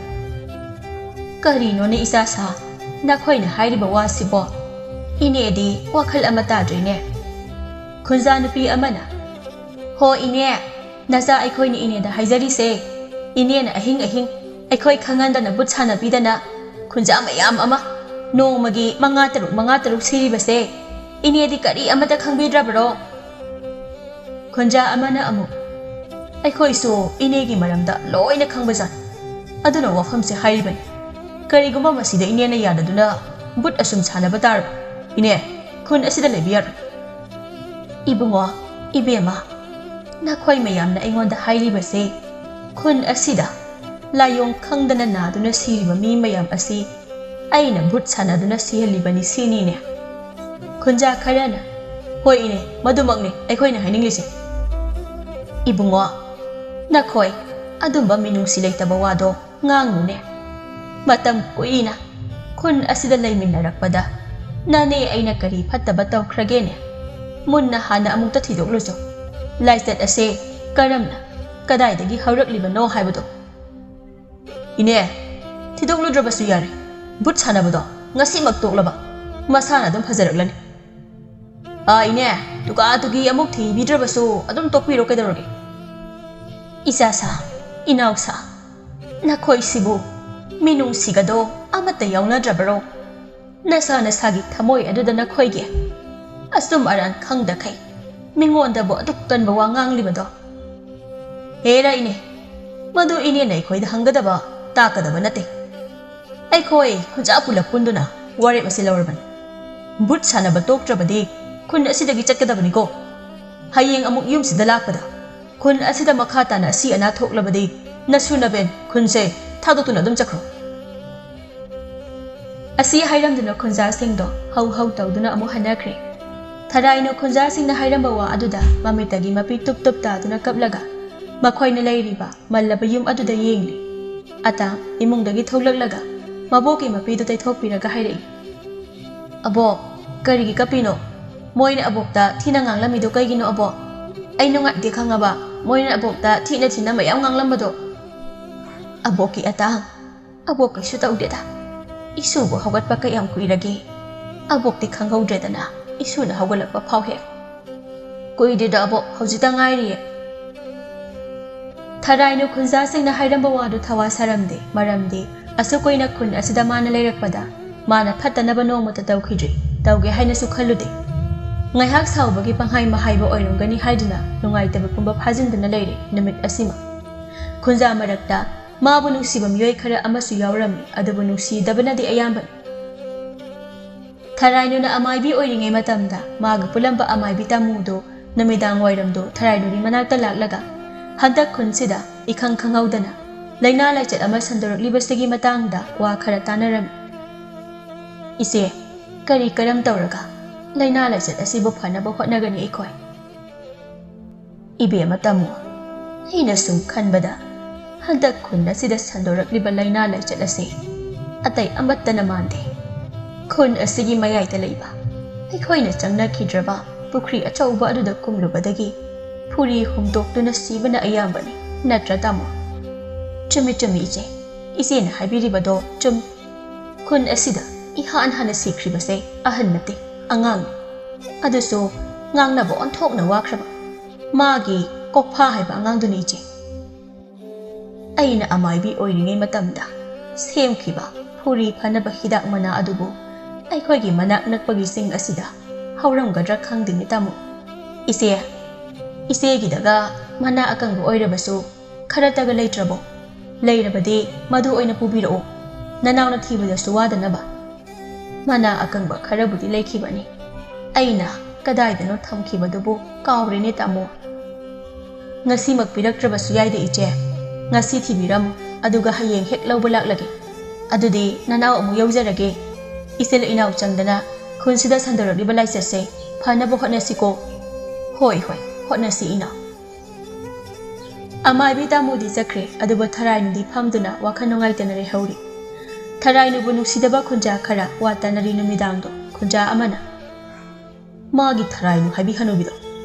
"ꯀꯔꯤꯅꯣꯅꯦ ꯏꯆꯥ ꯁꯥ, ꯅꯈꯣꯏꯅ ꯍꯥꯏꯔꯤꯕ ꯋꯥꯁꯤꯕꯣ? ꯏꯅꯦꯗꯤ ꯋꯥꯈꯜ ꯑꯃ ꯇꯥꯗ꯭ꯔꯤꯅꯦ꯫" ꯈꯨꯟꯖꯥ ꯅꯨꯄꯤ ꯑꯃꯅ, ꯍꯣ ꯏꯅꯦ, ꯅꯆꯥ ꯑꯩꯈꯣꯏꯅ ꯏꯅꯦꯗ ꯍꯥꯏꯖꯔꯤꯁꯦ꯫ ꯏꯅꯦꯅ ꯑꯍꯤꯡ ꯑꯍꯤꯡ ꯑꯩꯈꯣꯏ ꯈꯪꯍꯟꯗꯅ ꯕꯨꯠ ꯁꯥꯟꯅꯕꯤꯗꯅ ꯈꯨꯟꯖꯥ ꯃꯌꯥꯝ ꯑꯃ ꯅꯣꯡꯃꯒꯤ ꯃꯉꯥ ꯇꯔꯨꯛ, ꯃꯉꯥ ꯇꯔꯨꯛ ꯁꯤꯔꯤꯕꯁꯦ ꯏꯅꯦꯗꯤ ꯀꯔꯤ ꯑꯃꯠꯇ ꯈꯪꯕꯤꯗ꯭ꯔꯕꯔꯣ? ꯈꯨꯟꯖꯥ ꯑꯃꯅ ꯑꯃꯨꯛ, ꯑꯩꯈꯣꯏꯁꯨ ꯏꯅꯦꯒꯤ ꯃꯔꯝꯗ ꯂꯣꯏꯅ ꯈꯪꯕꯖꯥꯠꯅꯤ꯫ ꯑꯗꯨꯅ ꯋꯥꯐꯝꯁꯦ ꯍꯥꯏꯔꯤꯕꯅꯤ꯫ ꯀꯔꯤꯒꯨꯝꯕ ꯃꯁꯤꯗ ꯏꯅꯦꯅ ꯌꯥꯗꯗꯨꯅ ꯕꯨꯠ ꯑꯁꯨꯝ ꯁꯥꯟꯅꯕ ꯇꯥꯔꯕ, ꯏꯅꯦ, ꯈꯨꯟ ꯑꯁꯤꯗ ꯂꯩꯕ ꯌꯥꯔꯣꯏ꯫ ꯏꯕꯨꯡꯉꯣ, ꯏꯕꯦꯝꯃ, ꯅꯈꯣꯏ ꯃꯌꯥꯝꯅ ꯑꯩꯉꯣꯟꯗ ꯍꯥꯏꯔꯤꯕꯁꯦ, ꯈꯨꯟ ꯑꯁꯤꯗ ꯂꯥꯏꯑꯣꯡ ꯈꯪꯗꯅ ꯅꯥꯗꯨꯅ ꯁꯤꯔꯤꯕ ꯃꯤ ꯃꯌꯥꯝ ꯑꯁꯤ ꯑꯩꯅ ꯕꯨꯠ ꯁꯥꯟꯅꯗꯨꯅ ꯁꯤꯍꯜꯂꯤꯕꯅꯤ ꯁꯤꯅꯤꯅꯦ꯫ ꯈꯨꯟꯖꯥ ꯈꯔꯅ, ꯍꯣꯏ ꯏꯅꯦ, ꯃꯗꯨꯃꯛꯅꯤ ꯑꯩꯈꯣꯏꯅ ꯍꯥꯏꯅꯤꯡꯂꯤꯁꯦ꯫ ꯏꯕꯨꯡꯉꯣ, ꯅꯈꯣꯏ ꯑꯗꯨꯝꯕ ꯃꯤꯅꯨꯡꯁꯤ ꯂꯩꯇꯕ ꯋꯥꯗꯣ ꯉꯥꯡꯅꯨꯅꯦ꯫ ꯃꯇꯝ ꯀꯨꯏꯅ ꯈꯨꯟ ꯑꯁꯤꯗ ꯂꯩꯃꯤꯟꯅꯔꯛꯄꯗ ꯅꯅꯦ ꯑꯩꯅ ꯀꯔꯤ ꯐꯠꯇꯕ ꯇꯧꯈ꯭ꯔꯒꯦꯅꯦ? ꯃꯨꯟꯅ ꯍꯥꯟꯅ ꯑꯃꯨꯛꯇ ꯊꯤꯗꯣꯛꯂꯨꯆꯣ꯫ ꯂꯥꯏꯆꯠ ꯑꯁꯦ ꯀꯔꯝꯅ, ꯀꯗꯥꯏꯗꯒꯤ ꯍꯧꯔꯛꯂꯤꯕꯅꯣ ꯍꯥꯏꯕꯗꯣ꯫ ꯏꯅꯦ, ꯊꯤꯗꯣꯛꯂꯨꯗ꯭ꯔꯕꯁꯨ ꯌꯥꯔꯦ꯫ ꯕꯨꯠ ꯁꯥꯟꯅꯕꯗꯣ ꯉꯁꯤꯃꯛ ꯇꯣꯛꯂꯕ ꯃꯁꯥꯅ ꯑꯗꯨꯝ ꯐꯖꯔꯛꯂꯅꯤ꯫ ꯑꯥ, ꯏꯅꯦ, ꯇꯨꯀꯥ ꯇꯨꯀꯤ ꯑꯃꯨꯛ ꯊꯤꯕꯤꯗ꯭ꯔꯕꯁꯨ ꯑꯗꯨꯝ ꯇꯣꯛꯄꯤꯔꯣ, ꯀꯩꯗꯧꯔꯒꯦ? ꯏꯆꯥꯁꯥ, ꯏꯅꯥꯎꯁꯥ, ꯅꯈꯣꯏꯁꯤꯕꯨ ꯃꯤꯅꯨꯡꯁꯤꯒꯗꯣ ꯑꯃꯠꯇ ꯌꯥꯎꯅꯗ꯭ꯔꯕꯔꯣ? ꯅꯁꯥ ꯅꯁꯥꯒꯤ ꯊꯃꯣꯏ ꯑꯗꯨꯗ ꯅꯈꯣꯏꯒꯤ ꯑꯆꯨꯝ ꯑꯔꯥꯟ ꯈꯪꯗꯈꯩ ꯃꯤꯉꯣꯟꯗꯕꯨ ꯑꯗꯨꯛ ꯀꯟꯕ ꯋꯥ ꯉꯥꯡꯂꯤꯕꯗꯣ? ꯍꯦꯔꯥ ꯏꯅꯦ, ꯃꯗꯨ ꯏꯅꯦꯅ ꯑꯩꯈꯣꯏꯗ ꯍꯪꯒꯗꯕ, ꯇꯥꯛꯀꯗꯕ ꯅꯠꯇꯦ꯫ ꯑꯩꯈꯣꯏ ꯈꯨꯟꯖꯥ ꯄꯨꯂꯞ ꯄꯨꯟꯗꯨꯅ ꯋꯥꯔꯦꯞ ꯑꯁꯤ ꯂꯧꯔꯕꯅꯤ꯫ ꯕꯨꯠ ꯁꯥꯟꯅꯕ ꯇꯣꯛꯇ꯭ꯔꯕꯗꯤ ꯈꯨꯟ ꯑꯁꯤꯗꯒꯤ ꯆꯠꯀꯗꯕꯅꯤꯀꯣ꯫ ꯍꯌꯦꯡ ꯑꯃꯨꯛ ꯌꯨꯝꯁꯤꯗ ꯂꯥꯛꯄꯗ ꯈꯨꯟ ꯑꯁꯤꯗ ꯃꯈꯥ ꯇꯥꯅ ꯑꯁꯤ ꯑꯅꯥ ꯊꯣꯛꯂꯕꯗꯤ ꯅꯁꯨ ꯅꯕꯦꯟ ꯈꯨꯟꯁꯦ ꯊꯥꯗꯣꯛꯇꯨꯅ ꯑꯗꯨꯝ ꯆꯠꯈ꯭ꯔꯣ꯫ ꯑꯁꯤ ꯍꯥꯏꯔꯝꯗꯨꯅ ꯈꯨꯟꯖꯥꯁꯤꯡꯗꯣ ꯍꯧ ꯍꯧ ꯇꯧꯗꯨꯅ ꯑꯃꯨꯛ ꯍꯟꯅꯈ꯭ꯔꯦ꯫ ꯊꯔꯥꯏꯅ ꯈꯨꯟꯖꯥꯁꯤꯡꯅ ꯍꯥꯏꯔꯝꯕ ꯋꯥ ꯑꯗꯨꯗ ꯃꯃꯤꯠꯇꯒꯤ ꯃꯄꯤ ꯇꯨꯞ ꯇꯨꯞ ꯇꯥꯗꯨꯅ ꯀꯞꯂꯒ ꯃꯈꯣꯏꯅ ꯂꯩꯔꯤꯕ ꯃꯜꯂꯕ ꯌꯨꯝ ꯑꯗꯨꯗ ꯌꯦꯡꯂꯤ꯫ ꯑꯇꯥꯡ ꯏꯃꯨꯡꯗꯒꯤ ꯊꯣꯛꯂꯛꯂꯒ ꯃꯕꯣꯛꯀꯤ ꯃꯄꯤꯗꯨ ꯇꯩꯊꯣꯛꯄꯤꯔꯒ ꯍꯥꯏꯔꯛꯏ, "ꯑꯕꯣꯛ, ꯀꯔꯤꯒꯤ ꯀꯞꯄꯤꯅꯣ? ꯃꯣꯏꯅ ꯑꯕꯣꯛꯇ ꯊꯤꯅ ꯉꯥꯡꯂꯝꯃꯤꯗꯣ ꯀꯩꯒꯤꯅꯣ, ꯑꯕꯣꯛ? ꯑꯩ ꯅꯨꯡꯉꯥꯏꯇꯦ ꯈꯪꯉꯕ, ꯃꯣꯏꯅ ꯑꯕꯣꯛꯇ ꯊꯤꯅ ꯊꯤꯅ ꯃꯌꯥꯝ ꯉꯥꯡꯂꯝꯕꯗꯣ?" "ꯑꯕꯣꯛꯀꯤ ꯑꯇꯥꯡ, ꯑꯕꯣꯛ ꯀꯩꯁꯨ ꯇꯧꯗꯦꯗ꯫ ꯏꯁꯨꯕꯨ ꯍꯧꯒꯠꯄ ꯀꯌꯥꯝ ꯀꯨꯏꯔꯒꯦ? ꯑꯕꯣꯛꯇꯤ ꯈꯪꯍꯧꯗ꯭ꯔꯦꯗꯅ, ꯏꯁꯨꯅ ꯍꯧꯒꯠꯂꯛꯄ ꯐꯥꯎ ꯍꯦꯛ꯫" "ꯀꯨꯏꯗ꯭ꯔꯤꯗ ꯑꯕꯣꯛ, ꯍꯧꯖꯤꯛꯇ ꯉꯥꯏꯔꯤꯌꯦ꯫" ꯊꯔꯥꯏꯅꯨ ꯈꯨꯟꯖꯥꯁꯤꯡꯅ ꯍꯥꯏꯔꯝꯕ ꯋꯥꯗꯨ ꯊꯋꯥ ꯁꯥꯔꯝꯗꯦ, ꯃꯔꯝꯗꯤ ꯑꯁꯨꯛ ꯀꯨꯏꯅ ꯈꯨꯟ ꯑꯁꯤꯗ ꯃꯥꯅ ꯂꯩꯔꯛꯄꯗ ꯃꯥꯅ ꯐꯠꯇꯅꯕ ꯅꯣꯡꯃꯇ ꯇꯧꯈꯤꯗ꯭ꯔꯤ, ꯇꯧꯒꯦ ꯍꯥꯏꯅꯁꯨ ꯈꯜꯂꯨꯗꯦ꯫ ꯉꯥꯏꯍꯥꯛ ꯁꯥꯎꯕꯒꯤ ꯄꯪꯍꯥꯏ ꯃꯍꯥꯏꯕ ꯑꯣꯏꯔꯝꯒꯅꯤ ꯍꯥꯏꯗꯨꯅ ꯅꯨꯡꯉꯥꯏꯇꯕ ꯄꯨꯝꯕ ꯐꯥꯖꯤꯟꯗꯨꯅ ꯂꯩꯔꯦ ꯅꯨꯃꯤꯠ ꯑꯁꯤꯃ꯫ ꯈꯨꯟꯖꯥ ꯃꯔꯛꯇ ꯃꯥꯕꯨ ꯅꯨꯡꯁꯤꯕ ꯃꯤꯑꯣꯏ ꯈꯔ ꯑꯃꯁꯨ ꯌꯥꯎꯔꯝꯃꯤ, ꯑꯗꯨꯕꯨ ꯅꯨꯡꯁꯤꯗꯕꯅꯗꯤ ꯑꯌꯥꯝꯕꯅꯤ꯫ ꯊꯔꯥꯏꯅꯨꯅ ꯑꯃꯥꯏꯕꯤ ꯑꯣꯏꯔꯤꯉꯩ ꯃꯇꯝꯗ ꯃꯥꯒ ꯄꯨꯜꯂꯝꯕ ꯑꯃꯥꯏꯕꯤ ꯇꯥꯃꯨꯗꯨ ꯅꯨꯃꯤꯗꯥꯡ ꯋꯥꯏꯔꯝꯗꯨ ꯊꯔꯥꯏꯅꯨꯒꯤ ꯃꯅꯥꯛꯇ ꯂꯥꯛꯂꯒ ꯍꯟꯗꯛ ꯈꯨꯟꯁꯤꯗ ꯏꯈꯪ ꯈꯪꯍꯧꯗꯅ ꯂꯥꯏꯅꯥ ꯂꯥꯏꯆꯠ ꯑꯃ ꯁꯟꯗꯣꯔꯛꯂꯤꯕꯁꯤꯒꯤ ꯃꯇꯥꯡꯗ ꯋꯥ ꯈꯔ ꯇꯥꯅꯔꯝꯃꯤ꯫ "ꯏꯆꯦ, ꯀꯔꯤ ꯀꯔꯝ ꯇꯧꯔꯒ ꯂꯥꯏꯅꯥ ꯂꯥꯏꯆꯠ ꯑꯁꯤꯕꯨ ꯐꯅꯕ ꯍꯣꯠꯅꯒꯅꯤ ꯑꯩꯈꯣꯏ?" "ꯏꯕꯦꯝꯃ ꯇꯥꯃꯨ, ꯑꯩꯅ ꯁꯨꯝ ꯈꯟꯕꯗ ꯍꯟꯗꯛ ꯈꯨꯟ ꯑꯁꯤꯗ ꯁꯟꯗꯣꯔꯛꯂꯤꯕ ꯂꯥꯏꯅꯥ ꯂꯥꯏꯆꯠ ꯑꯁꯤ ꯑꯇꯩ ꯑꯃꯠꯇꯅ ꯃꯥꯟꯗꯦ꯫ ꯈꯨꯟ ꯑꯁꯤꯒꯤ ꯃꯌꯥꯏꯗ ꯂꯩꯕ ꯑꯩꯈꯣꯏꯅ ꯆꯪꯅꯈꯤꯗ꯭ꯔꯕ ꯄꯨꯈ꯭ꯔꯤ ꯑꯆꯧꯕ ꯑꯗꯨꯗ ꯀꯨꯝꯂꯨꯕꯗꯒꯤ ꯐꯨꯔꯤ ꯍꯨꯝꯗꯣꯛꯇꯨꯅ ꯁꯤꯕꯅ ꯑꯌꯥꯝꯕꯅꯤ, ꯅꯠꯇ꯭ꯔꯥ ꯇꯥꯃꯣ?" "ꯆꯨꯝꯃꯤ, ꯆꯨꯝꯃꯤ ꯏꯆꯦ, ꯏꯆꯦꯅ ꯍꯥꯏꯕꯤꯔꯤꯕꯗꯣ ꯆꯨꯝꯃꯤ꯫ ꯈꯨꯟ ꯑꯁꯤꯗ ꯏꯍꯥꯟ ꯍꯥꯟꯅ ꯁꯤꯈ꯭ꯔꯤꯕꯁꯦ ꯑꯍꯟ ꯅꯠꯇꯦ, ꯑꯉꯥꯡꯅꯤ꯫ ꯑꯗꯨꯁꯨ ꯉꯥꯡꯅꯕ ꯑꯣꯟꯊꯣꯛꯅ ꯋꯥꯈ꯭ꯔꯕ ꯃꯥꯒꯤ ꯀꯣꯐꯥ ꯍꯥꯏꯕ ꯑꯉꯥꯡꯗꯨꯅꯤ ꯏꯆꯦ꯫ ꯑꯩꯅ ꯑꯃꯥꯏꯕꯤ ꯑꯣꯏꯔꯤꯉꯩ ꯃꯇꯝꯗ ꯁꯦꯝꯈꯤꯕ ꯐꯨꯔꯤ ꯐꯅꯕ ꯍꯤꯗꯥꯛ ꯃꯅꯥ ꯑꯗꯨꯕꯨ ꯑꯩꯈꯣꯏꯒꯤ ꯃꯅꯥꯛ ꯅꯛꯄꯒꯤ ꯆꯤꯡ ꯑꯁꯤꯗ ꯍꯧꯔꯝꯒꯗ꯭ꯔꯥ ꯈꯪꯗꯦꯅꯦ ꯇꯥꯃꯣ꯫ ꯏꯆꯦ, ꯏꯆꯦꯒꯤꯗꯒ ꯃꯅꯥ ꯑꯀꯪꯕ ꯑꯣꯏꯔꯕꯁꯨ ꯈꯔꯇꯒ ꯂꯩꯇ꯭ꯔꯕꯣ? ꯂꯩꯔꯕꯗꯤ ꯃꯗꯨ ꯑꯣꯏꯅ ꯄꯨꯕꯤꯔꯛꯎ, ꯅꯅꯥꯎꯅ ꯊꯤꯕꯗꯁꯨ ꯋꯥꯗꯅꯕ꯫" ꯃꯅꯥ ꯑꯀꯪꯕ ꯈꯔꯕꯨꯗꯤ ꯂꯩꯈꯤꯕꯅꯤ, ꯑꯩꯅ ꯀꯗꯥꯏꯗꯅꯣ ꯊꯝꯈꯤꯕꯗꯨꯕꯨ ꯀꯥꯎꯔꯦꯅꯦ ꯇꯥꯃꯣ꯫ "ꯉꯁꯤꯃꯛ ꯄꯤꯔꯛꯇ꯭ꯔꯕꯁꯨ ꯌꯥꯏꯗ ꯏꯆꯦ, ꯉꯁꯤ ꯊꯤꯕꯤꯔꯝꯃꯨ, ꯑꯗꯨꯒ ꯍꯌꯦꯡ ꯍꯦꯛ ꯂꯧꯕ ꯂꯥꯛꯂꯒꯦ꯫ ꯑꯗꯨꯗꯤ ꯅꯅꯥꯎ ꯑꯃꯨꯛ ꯌꯧꯖꯔꯒꯦ꯫ ꯏꯆꯤꯜ ꯏꯅꯥꯎ ꯆꯪꯗꯅ ꯈꯨꯟꯁꯤꯗ ꯁꯟꯗꯣꯔꯛꯂꯤꯕ ꯂꯥꯏꯆꯠꯁꯦ ꯐꯅꯕ ꯍꯣꯠꯅꯁꯤꯀꯣ꯫" "ꯍꯣꯏ, ꯍꯣꯏ, ꯍꯣꯠꯅꯁꯤ ꯏꯅꯥꯎ꯫" ꯑꯃꯥꯏꯕꯤ ꯇꯥꯃꯨꯗꯤ ꯆꯠꯈ꯭ꯔꯦ, ꯑꯗꯨꯕꯨ ꯊꯔꯥꯏꯅꯨꯗꯤ ꯐꯝꯗꯨꯅ ꯋꯥꯈꯜ ꯅꯨꯡꯉꯥꯏꯇꯅ ꯂꯩꯍꯧꯔꯤ꯫ ꯊꯔꯥꯏꯅꯨꯕꯨ ꯅꯨꯡꯁꯤꯗꯕ ꯈꯨꯟꯖꯥ ꯈꯔ ꯋꯥ ꯇꯥꯅꯔꯤ ꯅꯨꯃꯤꯗꯥꯡꯗꯣ꯫ ꯈꯨꯟꯖꯥ ꯑꯃꯅ, "ꯃꯥꯒꯤ ꯊꯔꯥꯏꯅꯨ ꯍꯥꯏꯕꯤ ꯍꯅꯨꯕꯤꯗꯣ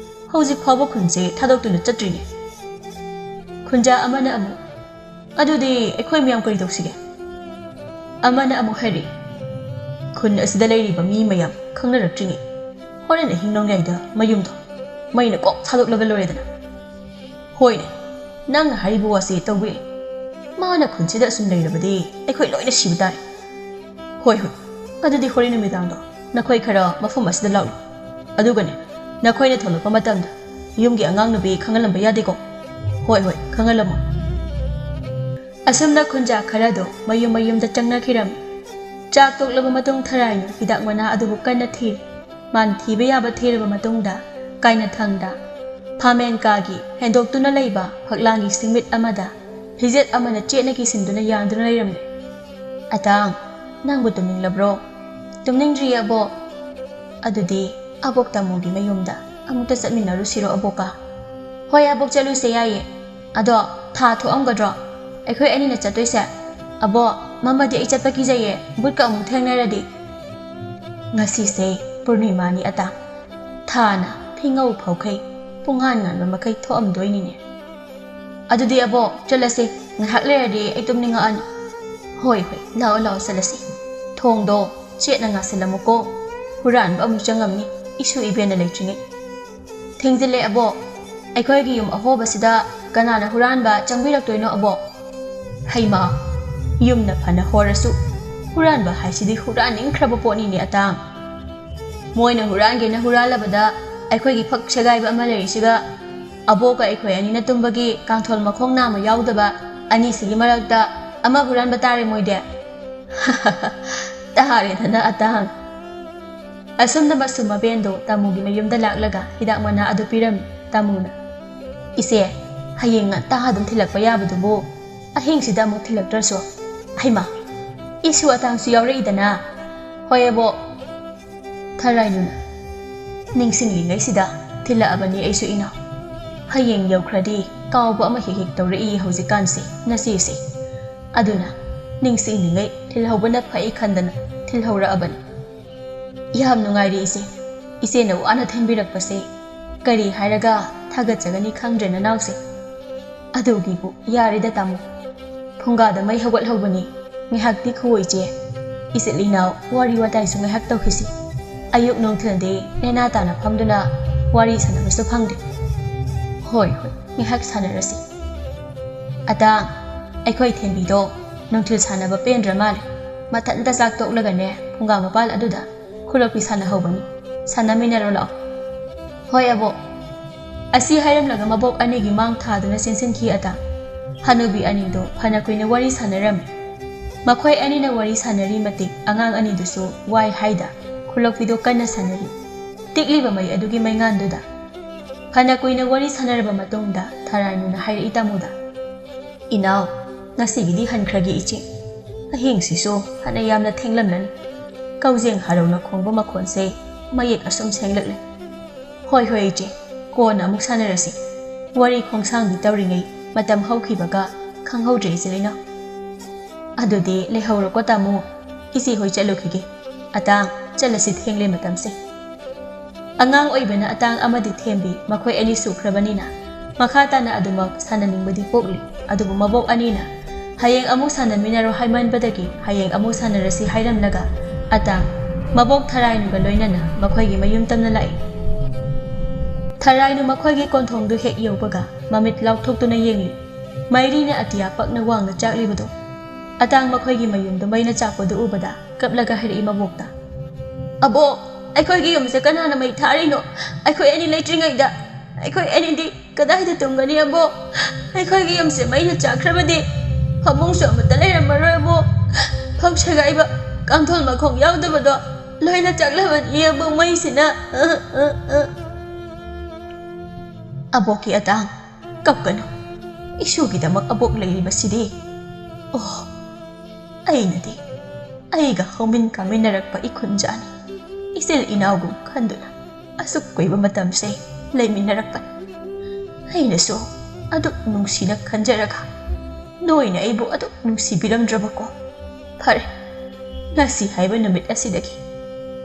ꯍꯧꯖꯤꯛ ꯐꯥꯎꯕ ꯈꯨꯟꯁꯦ ꯊꯥꯗꯣꯛꯇꯨꯅ ꯆꯠꯇ꯭ꯔꯤꯅꯦ꯫" ꯈꯨꯟꯖꯥ ꯑꯃꯅ ꯑꯃꯨꯛ, "ꯑꯗꯨꯗꯤ ꯑꯩꯈꯣꯏ ꯃꯌꯥꯝ ꯀꯔꯤ ꯇꯧꯁꯤꯒꯦ?" ꯑꯃꯅ ꯑꯃꯨꯛ ꯍꯥꯏꯔꯤ, "ꯈꯨꯟ ꯑꯁꯤꯗ ꯂꯩꯔꯤꯕ ꯃꯤ ꯃꯌꯥꯝ ꯈꯪꯅꯔꯛꯇ꯭ꯔꯤꯉꯩ ꯍꯣꯔꯦꯟ ꯑꯍꯤꯡ ꯅꯣꯡꯌꯥꯏꯗ ꯃꯌꯨꯝꯗꯣ ꯃꯩꯅ ꯀꯣꯛ ꯊꯥꯗꯣꯛꯂꯒ ꯂꯣꯏꯔꯦꯗꯅ꯫ ꯍꯣꯏꯅꯦ, ꯅꯪꯅ ꯍꯥꯏꯔꯤꯕ ꯋꯥꯁꯤ ꯇꯧꯕ ꯌꯥꯏ꯫ ꯃꯥꯅ ꯈꯨꯟꯁꯤꯗ ꯑꯁꯨꯝ ꯂꯩꯔꯕꯗꯤ ꯑꯩꯈꯣꯏ ꯂꯣꯏꯅ ꯁꯤꯕ ꯇꯥꯔꯦ꯫ ꯍꯣꯏ ꯍꯣꯏ, ꯑꯗꯨꯗꯤ ꯍꯣꯔꯦꯟ ꯅꯨꯃꯤꯗꯥꯡꯗꯣ ꯅꯈꯣꯏ ꯈꯔ ꯃꯐꯝ ꯑꯁꯤꯗ ꯂꯥꯛꯂꯣ꯫ ꯑꯗꯨꯒꯅꯦ, ꯅꯈꯣꯏꯅ ꯊꯣꯛꯂꯛꯄ ꯃꯇꯝꯗ ꯌꯨꯝꯒꯤ ꯑꯉꯥꯡ ꯅꯨꯄꯤ ꯈꯪꯍꯜꯂꯝꯕ ꯌꯥꯗꯦꯀꯣ? ꯍꯣꯏ ꯍꯣꯏ, ꯈꯪꯍꯜꯂꯝꯃꯣ꯫ ꯑꯁꯨꯝꯅ ꯈꯨꯟꯖꯥ ꯈꯔꯗꯣ ꯃꯌꯨꯝ ꯃꯌꯨꯝꯗ ꯆꯪꯅꯈꯤꯔꯝꯃꯤ꯫ ꯆꯥꯛ ꯇꯣꯛꯂꯕ ꯃꯇꯨꯡ ꯊꯔꯥꯏꯅ ꯍꯤꯗꯥꯛ ꯃꯅꯥ ꯑꯗꯨꯕꯨ ꯀꯟꯅ ꯊꯤꯔꯤ꯫ ꯃꯥꯅ ꯊꯤꯕ ꯌꯥꯕ ꯊꯤꯔꯕ ꯃꯇꯨꯡꯗ ꯀꯥꯏꯅꯊꯪꯗ ꯐꯥꯃꯦꯟ ꯀꯥꯒꯤ ꯍꯦꯟꯗꯣꯛꯇꯨꯅ ꯂꯩꯕ ꯐꯛꯂꯥꯡꯒꯤ ꯁꯤꯡꯃꯤꯠ ꯑꯃꯗ ꯐꯤꯖꯦꯠ ꯑꯃꯅ ꯆꯦꯠꯅ ꯀꯤꯁꯤꯟꯗꯨꯅ ꯌꯥꯟꯗꯨꯅ ꯂꯩꯔꯝꯂꯦ꯫ "ꯑꯇꯥꯡ, ꯅꯪꯕꯨ ꯇꯨꯝꯅꯤꯡꯂꯕ꯭ꯔꯣ?" "ꯇꯨꯝꯅꯤꯡꯗ꯭ꯔꯤꯌꯦ ꯑꯕꯣꯛ꯫" "ꯑꯗꯨꯗꯤ ꯑꯕꯣꯛ ꯇꯥꯃꯣꯒꯤ ꯃꯌꯨꯝꯗ ꯑꯃꯨꯛꯇ ꯆꯠꯃꯤꯟꯅꯔꯨꯁꯤꯔꯣ ꯑꯕꯣꯛꯀ?" "ꯍꯣꯏ ꯑꯕꯣꯛ, ꯆꯠꯂꯨꯁꯦ, ꯌꯥꯏꯌꯦ꯫ ꯑꯗꯣ ꯊꯥ ꯊꯣꯛꯑꯝꯒꯗ꯭ꯔꯣ ꯑꯩꯈꯣꯏ ꯑꯅꯤꯅ ꯆꯠꯇꯣꯏꯁꯦ? ꯑꯕꯣꯛ, ꯃꯝꯃꯗꯤ ꯑꯩ ꯆꯠꯄ ꯀꯤꯖꯩꯌꯦ, ꯕꯨꯠꯀ ꯑꯃꯨꯛ ꯊꯦꯡꯅꯔꯗꯤ꯫" "ꯉꯁꯤꯁꯦ ꯄꯨꯔꯅꯤꯃꯥꯅꯤ ꯑꯇꯥ, ꯊꯥꯅ ꯐꯤꯉꯧ ꯐꯧꯈꯩ ꯄꯨꯡꯉꯥꯟ ꯉꯥꯟꯕ ꯃꯈꯩ ꯊꯣꯛꯑꯝꯗꯣꯏꯅꯤꯅꯦ꯫ ꯑꯗꯨꯗꯤ ꯑꯕꯣꯛ, ꯆꯠꯂꯁꯤ, ꯉꯥꯏꯍꯥꯛ ꯂꯩꯔꯗꯤ ꯑꯩ ꯇꯨꯝꯅꯤꯡꯉꯛꯑꯅꯤ꯫" "ꯍꯣꯏ ꯍꯣꯏ, ꯂꯥꯛꯑꯣ ꯂꯥꯛꯑꯣ, ꯆꯠꯂꯁꯤ꯫ ꯊꯣꯡꯗꯣ ꯆꯦꯠꯅ ꯉꯥꯁꯤꯜꯂꯝꯃꯨꯀꯣ, ꯍꯨꯔꯥꯟꯕ ꯑꯃꯨꯛ ꯆꯪꯉꯝꯅꯤ, ꯏꯁꯨ ꯏꯕꯦꯟꯅ ꯂꯩꯇ꯭ꯔꯤꯉꯩ꯫" "ꯊꯦꯡꯖꯤꯜꯂꯦ ꯑꯕꯣꯛ꯫ ꯑꯩꯈꯣꯏꯒꯤ ꯌꯨꯝ ꯑꯍꯣꯕꯁꯤꯗ ꯀꯅꯥꯅ ꯍꯨꯔꯥꯟꯕ ꯆꯪꯕꯤꯔꯛꯇꯣꯏꯅꯣ ꯑꯕꯣꯛ?" "ꯍꯩꯃꯥ, ꯌꯨꯝꯅ ꯐꯅ ꯍꯣꯔꯁꯨ ꯍꯨꯔꯥꯟꯕ ꯍꯥꯏꯁꯤꯗꯤ ꯍꯨꯔꯥꯟꯅꯤꯡꯈ꯭ꯔꯕ ꯄꯣꯠꯅꯤꯅꯦ ꯑꯇꯥꯡ꯫ ꯃꯣꯏꯅ ꯍꯨꯔꯥꯟꯒꯦꯅ ꯍꯨꯔꯥꯜꯂꯕꯗ ꯑꯩꯈꯣꯏꯒꯤ ꯐꯛ ꯁꯦꯒꯥꯏꯕ ꯑꯃ ꯂꯩꯔꯤꯁꯤꯒ ꯑꯕꯣꯛꯀ ꯑꯩꯈꯣꯏ ꯑꯅꯤꯅ ꯇꯨꯝꯕꯒꯤ ꯀꯥꯡꯊꯣꯜ ꯃꯈꯣꯡ ꯅꯥꯝꯃ ꯌꯥꯎꯗꯕ ꯑꯅꯤꯁꯤꯒꯤ ꯃꯔꯛꯇ ꯑꯃ ꯍꯨꯔꯥꯟꯕ ꯇꯥꯔꯦ ꯃꯣꯏꯗꯤ꯫" "ꯇꯥꯔꯦꯗꯅ ꯑꯇꯥꯡ꯫" ꯑꯁꯨꯝꯅ ꯃꯁꯨ ꯃꯕꯦꯟꯗꯣ ꯇꯥꯃꯣꯒꯤ ꯃꯌꯨꯝꯗ ꯂꯥꯛꯂꯒ ꯍꯤꯗꯥꯛ ꯃꯅꯥ ꯑꯗꯨ ꯄꯤꯔꯝꯃꯤ꯫ ꯇꯥꯃꯣꯅ, "ꯏꯆꯦ, ꯍꯌꯦꯡ ꯉꯟꯇꯥ ꯑꯗꯨꯝ ꯊꯤꯜꯂꯛꯄ ꯌꯥꯕꯗꯨꯕꯨ ꯑꯍꯤꯡꯁꯤꯗ ꯑꯃꯨꯛ ꯊꯤꯜꯂꯛꯇ꯭ꯔꯁꯨ?" "ꯍꯩꯃꯥ, ꯏꯁꯨ ꯑꯇꯥꯡꯁꯨ ꯌꯥꯎꯔꯛꯏꯗꯅ꯫" "ꯍꯣꯏ ꯑꯕꯣꯛ꯫" ꯊꯔꯥꯏꯅꯨꯅ, "ꯅꯤꯡꯁꯤꯡꯂꯤꯉꯩꯁꯤꯗ ꯊꯤꯜꯂꯛꯑꯕꯅꯤ ꯑꯩꯁꯨ ꯏꯅꯥꯎ꯫ ꯍꯌꯦꯡ ꯌꯧꯈ꯭ꯔꯗꯤ ꯀꯥꯎꯕ ꯑꯃ ꯍꯦꯛ ꯍꯦꯛ ꯇꯧꯔꯛꯏ ꯍꯧꯖꯤꯛꯀꯥꯟꯁꯦ ꯅꯆꯦꯁꯦ꯫ ꯑꯗꯨꯅ ꯅꯤꯡꯁꯤꯡꯂꯤꯉꯩ ꯊꯤꯜꯍꯧꯕꯅ ꯐꯩ ꯈꯟꯗꯅ ꯊꯤꯜꯍꯧꯔꯛꯑꯕꯅꯤ꯫" "ꯌꯥꯝ ꯅꯨꯡꯉꯥꯏꯔꯦ ꯏꯆꯦ, ꯏꯆꯦꯅ ꯋꯥꯅ ꯊꯤꯟꯕꯤꯔꯛꯄꯁꯦ꯫ ꯀꯔꯤ ꯍꯥꯏꯔꯒ ꯊꯥꯒꯠꯆꯒꯅꯤ ꯈꯪꯗ꯭ꯔꯦ ꯅꯅꯥꯎꯁꯦ꯫ ꯑꯗꯨꯒꯤꯕꯨ ꯌꯥꯔꯦꯗ ꯇꯥꯃꯣ, ꯐꯨꯡꯒꯥꯗ ꯃꯩ ꯍꯧꯒꯠꯍꯧꯕꯅꯤ꯫ ꯉꯥꯏꯍꯥꯛꯇꯤ ꯈꯨꯑꯣ ꯏꯆꯦ, ꯏꯆꯤꯜ ꯏꯅꯥꯎ ꯋꯥꯔꯤ ꯋꯥꯇꯥꯏꯁꯨ ꯉꯥꯏꯍꯥꯛ ꯇꯧꯈꯤꯁꯤ꯫ ꯑꯌꯨꯛ ꯅꯨꯡꯊꯤꯜꯗꯤ ꯅꯦꯅꯥ ꯇꯥꯅ ꯐꯝꯗꯨꯅ ꯋꯥꯔꯤ ꯁꯥꯟꯅꯕꯁꯨ ꯐꯪꯗꯦ꯫ ꯍꯣꯏ, ꯍꯣꯏ, ꯉꯥꯏꯍꯥꯛ ꯁꯥꯟꯅꯔꯁꯤ꯫ ꯑꯇꯥꯡ, ꯑꯩꯈꯣꯏ ꯊꯦꯝꯕꯤꯗꯣ ꯅꯨꯡꯊꯤꯜ ꯁꯥꯟꯅꯕ ꯄꯦꯟꯗ꯭ꯔ ꯃꯥꯜꯂꯦ꯫ ꯃꯊꯟꯇ ꯆꯥꯛ ꯇꯣꯛꯂꯒꯅꯦ, ꯐꯨꯡꯒꯥ ꯃꯄꯥꯜ ꯑꯗꯨꯗ ꯈꯨꯂꯣꯛꯄꯤ ꯁꯥꯟꯅꯍꯧꯕꯅꯤ꯫ ꯁꯥꯟꯅꯃꯤꯟꯅꯔꯣ ꯂꯥꯛꯑꯣ꯫ ꯍꯣꯏ, ꯑꯕꯣꯛ꯫ ꯑꯁꯤ ꯍꯥꯏꯔꯝꯂꯒ ꯃꯕꯣꯛ ꯑꯅꯤꯒꯤ ꯃꯥꯡ ꯊꯥꯗꯨꯅ ꯆꯦꯟꯁꯤꯟꯈꯤ ꯑꯇꯥꯡ꯫ ꯍꯅꯨꯕꯤ ꯑꯅꯤꯗꯣ ꯐꯅ ꯀꯨꯏꯅ ꯋꯥꯔꯤ ꯁꯥꯟꯅꯔꯝꯃꯤ꯫ ꯃꯈꯣꯏ ꯑꯅꯤꯅ ꯋꯥꯔꯤ ꯁꯥꯟꯅꯔꯤ ꯃꯇꯤꯛ ꯑꯉꯥꯡ ꯑꯅꯤꯗꯨꯁꯨ ꯋꯥꯏ ꯍꯥꯏꯗ ꯈꯨꯂꯣꯛꯄꯤꯗꯣ ꯀꯟꯅ ꯁꯥꯟꯅꯔꯤ꯫ ꯇꯤꯛꯂꯤꯕ ꯃꯩ ꯑꯗꯨꯒꯤ ꯃꯩꯉꯥꯟꯗꯨꯗ꯫ ꯐꯅ ꯀꯨꯏꯅ ꯋꯥꯔꯤ ꯁꯥꯟꯅꯔꯕ ꯃꯇꯨꯡꯗ ꯊꯔꯥꯏꯅꯨꯅ ꯍꯥꯏꯔꯛꯏ ꯇꯥꯃꯣꯗ, "ꯏꯅꯥꯎ, ꯉꯁꯤꯒꯤꯗꯤ ꯍꯟꯈ꯭ꯔꯒꯦ ꯏꯆꯦ꯫ ꯑꯍꯤꯡꯁꯤꯁꯨ ꯐꯅ ꯌꯥꯝꯅ ꯊꯦꯡꯂꯝꯂꯅꯤ꯫ ꯀꯧꯖꯦꯡ ꯍꯔꯧꯅ ꯈꯣꯡꯕ ꯃꯈꯣꯟꯁꯦ ꯃꯌꯦꯛ ꯑꯁꯨꯝ ꯁꯦꯡꯂꯛꯂꯦ꯫ ꯍꯣꯏ, ꯍꯣꯏ ꯏꯆꯦ, ꯀꯣꯟꯅ ꯑꯃꯨꯛ ꯁꯥꯟꯅꯔꯁꯤ꯫ ꯋꯥꯔꯤ ꯈꯣꯡꯁꯥꯡꯕꯤ ꯇꯧꯔꯤꯉꯩ ꯃꯇꯝ ꯍꯧꯈꯤꯕꯒ ꯈꯪꯍꯧꯗ꯭ꯔꯦ ꯏꯆꯦ ꯂꯩꯅꯥꯎ꯫ ꯑꯗꯨꯗꯤ ꯂꯩꯍꯧꯔꯣꯀꯣ ꯇꯥꯃꯣ, ꯏꯆꯦ ꯍꯣꯏ ꯆꯠꯂꯨꯈꯤꯒꯦ꯫ ꯑꯇꯥꯡ, ꯆꯠꯂꯁꯤ, ꯊꯦꯡꯂꯦ ꯃꯇꯝꯁꯦ꯫" ꯑꯉꯥꯡ ꯑꯣꯏꯕꯅ ꯑꯇꯥꯡ ꯑꯃꯗꯤ ꯊꯦꯝꯕꯤ ꯃꯈꯣꯏ ꯑꯅꯤ ꯁꯨꯈ꯭ꯔꯕꯅꯤꯅ ꯃꯈꯥ ꯇꯥꯅ ꯑꯗꯨꯃꯛ ꯁꯥꯟꯅꯅꯤꯡꯕꯗꯤ ꯄꯣꯛꯂꯤ꯫ ꯑꯗꯨꯕꯨ ꯃꯕꯣꯛ ꯑꯅꯤꯅ ꯍꯌꯦꯡ ꯑꯃꯨꯛ ꯁꯥꯟꯅꯃꯤꯟꯅꯔꯣ ꯍꯥꯏꯃꯟꯕꯗꯒꯤ ꯍꯌꯦꯡ ꯑꯃꯨꯛ ꯁꯥꯟꯅꯔꯁꯤ ꯍꯥꯏꯔꯝꯂꯒ ꯑꯇꯥꯡ ꯃꯕꯣꯛ ꯊꯔꯥꯏꯅꯨꯒ ꯂꯣꯏꯅꯅ ꯃꯈꯣꯏꯒꯤ ꯃꯌꯨꯝ ꯇꯝꯅ ꯂꯥꯛꯏ꯫ ꯊꯔꯥꯏꯅꯨ ꯃꯈꯣꯏꯒꯤ ꯀꯣꯟꯊꯣꯡꯗꯨ ꯍꯦꯛ ꯌꯧꯕꯒ ꯃꯃꯤꯠ ꯂꯥꯎꯊꯣꯛꯇꯨꯅ ꯌꯦꯡꯂꯤ꯫ ꯃꯩꯔꯤꯅ ꯑꯇꯤꯌꯥ ꯄꯛꯅ ꯋꯥꯡꯅ ꯆꯥꯛꯂꯤꯕꯗꯨ꯫ ꯑꯇꯥꯡ ꯃꯈꯣꯏꯒꯤ ꯃꯌꯨꯝꯗꯨ ꯃꯩꯅ ꯆꯥꯛꯄꯗꯨ ꯎꯕꯗ ꯀꯞꯂꯒ ꯍꯥꯏꯔꯛꯏ ꯃꯕꯣꯛꯇ, "ꯑꯕꯣꯛ, ꯑꯩꯈꯣꯏꯒꯤ ꯌꯨꯝꯁꯦ ꯀꯅꯥꯅ ꯃꯩ ꯊꯥꯔꯤꯅꯣ? ꯑꯩꯈꯣꯏ ꯑꯅꯤ ꯂꯩꯇ꯭ꯔꯤꯉꯩꯗ ꯑꯩꯈꯣꯏ ꯑꯅꯤꯗꯤ ꯀꯗꯥꯏꯗ ꯇꯨꯝꯒꯅꯤ ꯑꯕꯣꯛ? ꯑꯩꯈꯣꯏꯒꯤ ꯌꯨꯝꯁꯦ ꯃꯩꯅ ꯆꯥꯛꯈ꯭ꯔꯕꯗꯤ ꯐꯃꯨꯡꯁꯨ ꯑꯃꯠꯇ ꯂꯩꯔꯝꯃꯔꯣꯏ ꯑꯕꯣꯛ꯫ ꯐꯧ ꯁꯦꯒꯥꯏꯕ ꯀꯥꯡꯊꯣꯜ ꯃꯈꯣꯡ ꯌꯥꯎꯗꯕꯗꯣ ꯂꯣꯏꯅ ꯆꯥꯛꯂꯕꯅꯤ ꯑꯕꯣꯛ ꯃꯩꯁꯤꯅ꯫" ꯑꯕꯣꯛꯀꯤ ꯑꯇꯥꯡ, ꯀꯞꯀꯅꯨ꯫ ꯏꯁꯨꯒꯤꯗꯃꯛ ꯑꯕꯣꯛ ꯂꯩꯔꯤꯕꯁꯤꯗꯤ꯫ ꯑꯣ, ꯑꯩꯅꯗꯤ ꯑꯩꯒ ꯍꯧꯃꯤꯟ ꯀꯥꯃꯤꯟꯅꯔꯛꯄ ꯏꯈꯨꯟꯖꯥꯅꯤ, ꯏꯆꯤꯜ ꯏꯅꯥꯎꯒꯨꯝ ꯈꯟꯗꯨꯅ ꯑꯁꯨꯛ ꯀꯨꯏꯕ ꯃꯇꯝꯁꯦ ꯂꯩꯃꯤꯟꯅꯔꯛꯄꯅꯤ꯫ ꯑꯩꯅꯁꯨ ꯑꯗꯨꯛ ꯅꯨꯡꯁꯤꯅ ꯈꯟꯖꯔꯒ ꯅꯣꯏꯅ ꯑꯩꯕꯨ ꯑꯗꯨꯛ ꯅꯨꯡꯁꯤꯕꯤꯔꯝꯗ꯭ꯔꯕꯀꯣ? ꯐꯔꯦ, ꯉꯁꯤ ꯍꯥꯏꯕ ꯅꯨꯃꯤꯠ ꯑꯁꯤꯗꯒꯤ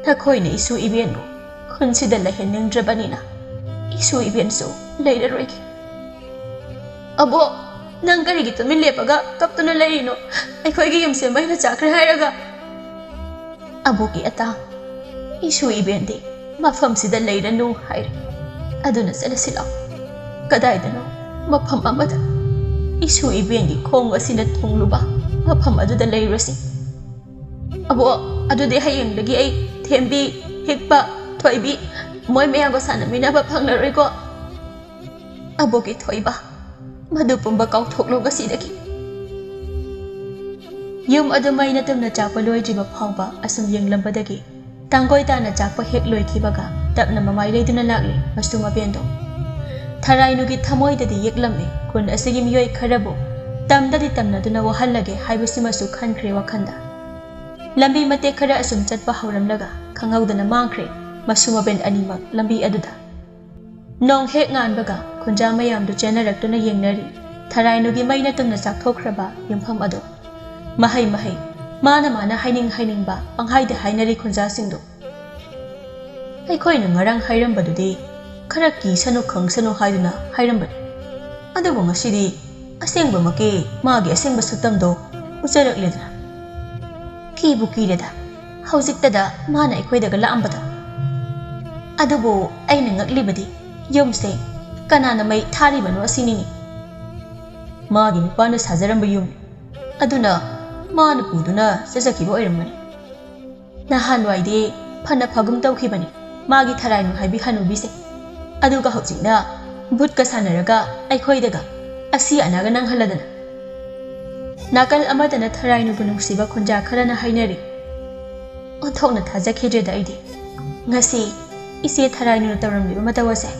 ꯅꯈꯣꯏꯅ ꯏꯁꯨ ꯏꯕꯦꯟꯕꯨ ꯈꯨꯟꯁꯤꯗ ꯂꯩꯍꯟꯅꯤꯡꯗ꯭ꯔꯕꯅꯤꯅ ꯏꯁꯨ ꯏꯕꯦꯟꯁꯨ ꯂꯩꯔꯔꯣꯏꯒꯦ꯫ ꯑꯕꯣꯛ, ꯅꯪ ꯀꯔꯤꯒꯤ ꯇꯨꯃꯤꯟ ꯂꯦꯞꯄꯒ ꯀꯞꯇꯨꯅ ꯂꯩꯔꯤꯅꯣ? ꯑꯩꯈꯣꯏꯒꯤ ꯌꯨꯝꯁꯦ ꯃꯩꯅ ꯆꯥꯛꯈ꯭ꯔꯦ ꯍꯥꯏꯔꯒ꯫ ꯑꯕꯣꯛꯀꯤ ꯑꯇꯥꯡ, ꯏꯁꯨ ꯏꯕꯦꯟꯗꯤ ꯃꯐꯝꯁꯤꯗ ꯂꯩꯔꯅꯨ ꯍꯥꯏꯔꯦ꯫ ꯑꯗꯨꯅ ꯆꯠꯂꯁꯤ ꯂꯥꯎ꯫ ꯀꯗꯥꯏꯗꯅꯣ ꯃꯐꯝ ꯑꯃꯗ ꯏꯁꯨ ꯏꯕꯦꯟꯒꯤ ꯈꯣꯡ ꯑꯁꯤꯅ ꯊꯨꯡꯂꯨꯕ ꯃꯐꯝ ꯑꯗꯨꯗ ꯂꯩꯔꯨꯔꯁꯤ꯫ ꯑꯕꯣ, ꯑꯗꯨꯗꯤ ꯍꯌꯦꯡꯗꯒꯤ ꯑꯩ ꯊꯦꯝꯕꯤ, ꯍꯤꯛꯄ, ꯊꯣꯏꯕꯤ, ꯃꯣꯏ ꯃꯌꯥꯝꯒ ꯁꯥꯟꯅꯃꯤꯟꯅꯕ ꯐꯪꯂꯔꯣꯏꯀꯣ꯫ ꯑꯕꯣꯛꯀꯤ ꯊꯣꯏꯕ, ꯃꯗꯨ ꯄꯨꯝꯕ ꯀꯥꯎꯊꯣꯛꯂꯣ ꯉꯁꯤꯗꯒꯤ꯫ ꯌꯨꯝ ꯑꯗꯨ ꯃꯩꯅ ꯇꯨꯝꯅ ꯆꯥꯛꯄ ꯂꯣꯏꯗ꯭ꯔꯤꯕ ꯐꯥꯎꯕ ꯑꯁꯨꯝ ꯌꯦꯡꯂꯝꯕꯗꯒꯤ ꯇꯥꯡꯒꯣꯏ ꯇꯥꯅ ꯆꯥꯛꯄ ꯍꯦꯛ ꯂꯣꯏꯈꯤꯕꯒ ꯇꯞꯅ ꯃꯃꯥꯏ ꯂꯩꯗꯨꯅ ꯂꯥꯛꯂꯦ ꯃꯁꯨ ꯃꯕꯦꯟꯗꯣ꯫ ꯊꯔꯥꯏꯅꯨꯒꯤ ꯊꯃꯣꯏꯗꯗꯤ ꯌꯦꯛꯂꯝꯃꯤ ꯈꯨꯟ ꯑꯁꯤꯒꯤ ꯃꯤꯑꯣꯏ ꯈꯔꯕꯨ ꯇꯝꯗꯗꯤ ꯇꯝꯅꯗꯨꯅ ꯋꯥꯍꯜꯂꯒꯦ ꯍꯥꯏꯕꯁꯤꯃꯁꯨ ꯈꯟꯈ꯭ꯔꯦ ꯋꯥꯈꯜꯗ꯫ ꯂꯝꯕꯤ ꯃꯇꯦꯛ ꯈꯔ ꯑꯁꯨꯝ ꯆꯠꯄ ꯍꯧꯔꯝꯂꯒ ꯈꯪꯍꯧꯗꯅ ꯃꯥꯡꯈ꯭ꯔꯦ ꯃꯁꯨ ꯃꯕꯦꯟ ꯑꯅꯤꯃꯛ ꯂꯝꯕꯤ ꯑꯗꯨꯗ꯫ ꯅꯣꯡ ꯍꯦꯛ ꯉꯥꯟꯕꯒ ꯈꯨꯟꯖꯥ ꯃꯌꯥꯝꯗꯨ ꯆꯦꯟꯅꯔꯛꯇꯨꯅ ꯌꯦꯡꯅꯔꯤ꯫ ꯊꯔꯥꯏꯅꯨꯒꯤ ꯃꯩꯅ ꯇꯨꯝꯅ ꯆꯥꯛꯊꯣꯛꯈ꯭ꯔꯕ ꯌꯨꯝꯐꯝ ꯑꯗꯨ꯫ ꯃꯍꯩ ꯃꯍꯩ, ꯃꯥꯅ ꯃꯥꯅ ꯍꯥꯏꯅꯤꯡ ꯍꯥꯏꯅꯤꯡꯕ ꯄꯪꯍꯥꯏꯗ ꯍꯥꯏꯅꯔꯤ ꯈꯨꯟꯖꯥꯁꯤꯡꯗꯨ꯫ ꯑꯩꯈꯣꯏꯅ ꯉꯔꯥꯡ ꯍꯥꯏꯔꯝꯕꯗꯨꯗꯤ ꯈꯔ ꯀꯤꯁꯅꯨ ꯈꯪꯁꯅꯨ ꯍꯥꯏꯗꯨꯅ ꯍꯥꯏꯔꯝꯕꯅꯤ꯫ ꯑꯗꯨꯕꯨ ꯉꯁꯤꯗꯤ ꯑꯁꯦꯡꯕꯃꯛꯀꯤ ꯃꯥꯒꯤ ꯑꯁꯦꯡꯕ ꯁꯛꯇꯝꯗꯣ ꯎꯖꯔꯛꯂꯦꯗꯅ꯫ ꯀꯤꯕꯨ ꯀꯤꯔꯦꯗ, ꯍꯧꯖꯤꯛꯇꯗ ꯃꯥꯅ ꯑꯩꯈꯣꯏꯗꯒ ꯂꯥꯛꯑꯝꯕꯗꯣ꯫ ꯑꯗꯨꯕꯨ ꯑꯩꯅ ꯉꯛꯂꯤꯕꯗꯤ ꯌꯨꯝꯁꯦ ꯀꯅꯥꯅ ꯃꯩ ꯊꯥꯔꯤꯕꯅꯣ ꯑꯁꯤꯅꯤꯅꯦ꯫ ꯃꯥꯒꯤ ꯅꯨꯄꯥꯅ ꯁꯥꯖꯔꯝꯕ ꯌꯨꯝ ꯑꯗꯨꯅ ꯃꯥꯅ ꯄꯨꯗꯨꯅ ꯆꯠꯆꯈꯤꯕ ꯑꯣꯏꯔꯝꯒꯅꯤ꯫ ꯅꯍꯥꯟꯋꯥꯏꯗꯤ ꯐꯅ ꯐꯒꯨꯝ ꯇꯧꯈꯤꯕꯅꯤ ꯃꯥꯒꯤ ꯊꯔꯥꯏꯅꯨ ꯍꯥꯏꯕꯤ ꯍꯅꯨꯕꯤꯁꯦ꯫ ꯑꯗꯨꯒ ꯍꯧꯖꯤꯛꯅ ꯚꯨꯠꯀ ꯁꯥꯟꯅꯔꯒ ꯑꯩꯈꯣꯏꯗꯒ ꯑꯁꯤ ꯑꯅꯥꯒ ꯅꯪꯍꯜꯂꯗꯅ꯫ ꯅꯥꯀꯜ ꯑꯃꯗꯅ ꯊꯔꯥꯏꯅꯨꯕꯨ ꯅꯨꯡꯁꯤꯕ ꯈꯨꯟꯖꯥ ꯈꯔꯅ ꯍꯥꯏꯅꯔꯤ꯫ ꯑꯣꯟꯊꯣꯛꯅ ꯊꯥꯖꯈꯤꯗ꯭ꯔꯦꯗ ꯑꯩꯗꯤ꯫ ꯉꯁꯤ ꯏꯆꯦ ꯊꯔꯥꯏꯅꯨꯅ ꯇꯧꯔꯝꯂꯤꯕ ꯃꯇꯧ ꯑꯁꯦ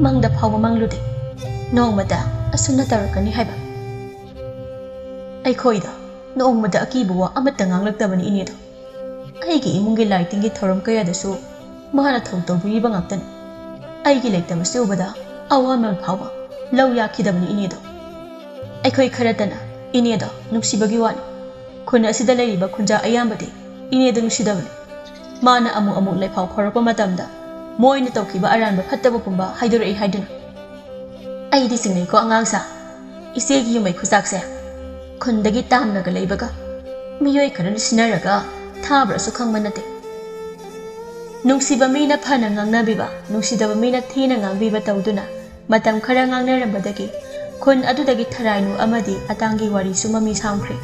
ꯃꯪꯗ ꯐꯥꯎꯕ ꯃꯪꯂꯨꯗꯦ꯫ ꯅꯣꯡꯃꯇ ꯑꯁꯨꯝꯅ ꯇꯧꯔꯛꯀꯅꯤ ꯍꯥꯏꯕ꯫ ꯑꯩꯈꯣꯏꯗ ꯅꯣꯡꯃꯇ ꯑꯀꯤꯕ ꯋꯥ ꯑꯃꯠꯇ ꯉꯥꯡꯂꯛꯇꯕꯅꯤ ꯏꯅꯦꯗꯣ꯫ ꯑꯩꯒꯤ ꯏꯃꯨꯡꯒꯤ ꯂꯥꯏ ꯇꯤꯟꯒꯤ ꯊꯧꯔꯝ ꯀꯌꯥꯗꯁꯨ ꯃꯥꯅ ꯊꯧ ꯇꯧꯕꯤꯔꯤꯕ ꯉꯥꯛꯇꯅꯤ꯫ ꯑꯩꯒꯤ ꯂꯩꯇꯕꯁꯤ ꯎꯕꯗ ꯑꯋꯥꯃꯜ ꯐꯥꯎꯕ ꯂꯧ ꯌꯥꯈꯤꯗꯕꯅꯤ ꯏꯅꯦꯗꯣ꯫ ꯑꯩꯈꯣꯏ ꯈꯔꯇꯅ ꯏꯅꯦꯗꯣ ꯅꯨꯡꯁꯤꯕꯒꯤ ꯋꯥꯅꯤ꯫ ꯈꯨꯟ ꯑꯁꯤꯗ ꯂꯩꯔꯤꯕ ꯈꯨꯟꯖꯥ ꯑꯌꯥꯝꯕꯗꯤ ꯏꯅꯦꯗ ꯅꯨꯡꯁꯤꯗꯕꯅꯤ꯫ ꯃꯥꯅ ꯑꯃꯨꯛ ꯑꯃꯨꯛ ꯂꯩꯐꯥꯎ ꯐꯥꯎꯔꯛꯄ ꯃꯇꯝꯗ ꯃꯣꯏꯅ ꯇꯧꯈꯤꯕ ꯑꯔꯥꯟꯕ ꯐꯠꯇꯕ ꯄꯨꯝꯕ ꯍꯥꯏꯗꯣꯔꯛꯏ ꯍꯥꯏꯗꯨꯅ꯫ ꯑꯩꯗꯤ ꯆꯤꯡꯅꯩꯀꯣ ꯑꯉꯥꯡꯁꯥ꯫ ꯏꯆꯦꯒꯤ ꯌꯨꯝꯃꯩ ꯈꯨꯆꯥꯛꯁꯦ ꯈꯨꯟꯗꯒꯤ ꯇꯥꯝꯅꯒ ꯂꯩꯕꯒ ꯃꯤꯑꯣꯏ ꯈꯔꯅ ꯁꯤꯟꯅꯔꯒ ꯊꯥꯕ꯭ꯔꯁꯨ ꯈꯪꯕ ꯅꯠꯇꯦ꯫ ꯅꯨꯡꯁꯤꯕ ꯃꯤꯅ ꯐꯅ ꯉꯥꯡꯅꯕꯤꯕ, ꯅꯨꯡꯁꯤꯗꯕ ꯃꯤꯅ ꯊꯤꯅ ꯉꯥꯡꯕꯤꯕ ꯇꯧꯗꯨꯅ ꯃꯇꯝ ꯈꯔ ꯉꯥꯡꯅꯔꯝꯕꯗꯒꯤ ꯈꯨꯟ ꯑꯗꯨꯗꯒꯤ ꯊꯔꯥꯏꯅꯨ ꯑꯃꯗꯤ ꯑꯇꯥꯡꯒꯤ ꯋꯥꯔꯤꯁꯨ ꯃꯃꯤ ꯁꯥꯝꯈ꯭ꯔꯦ꯫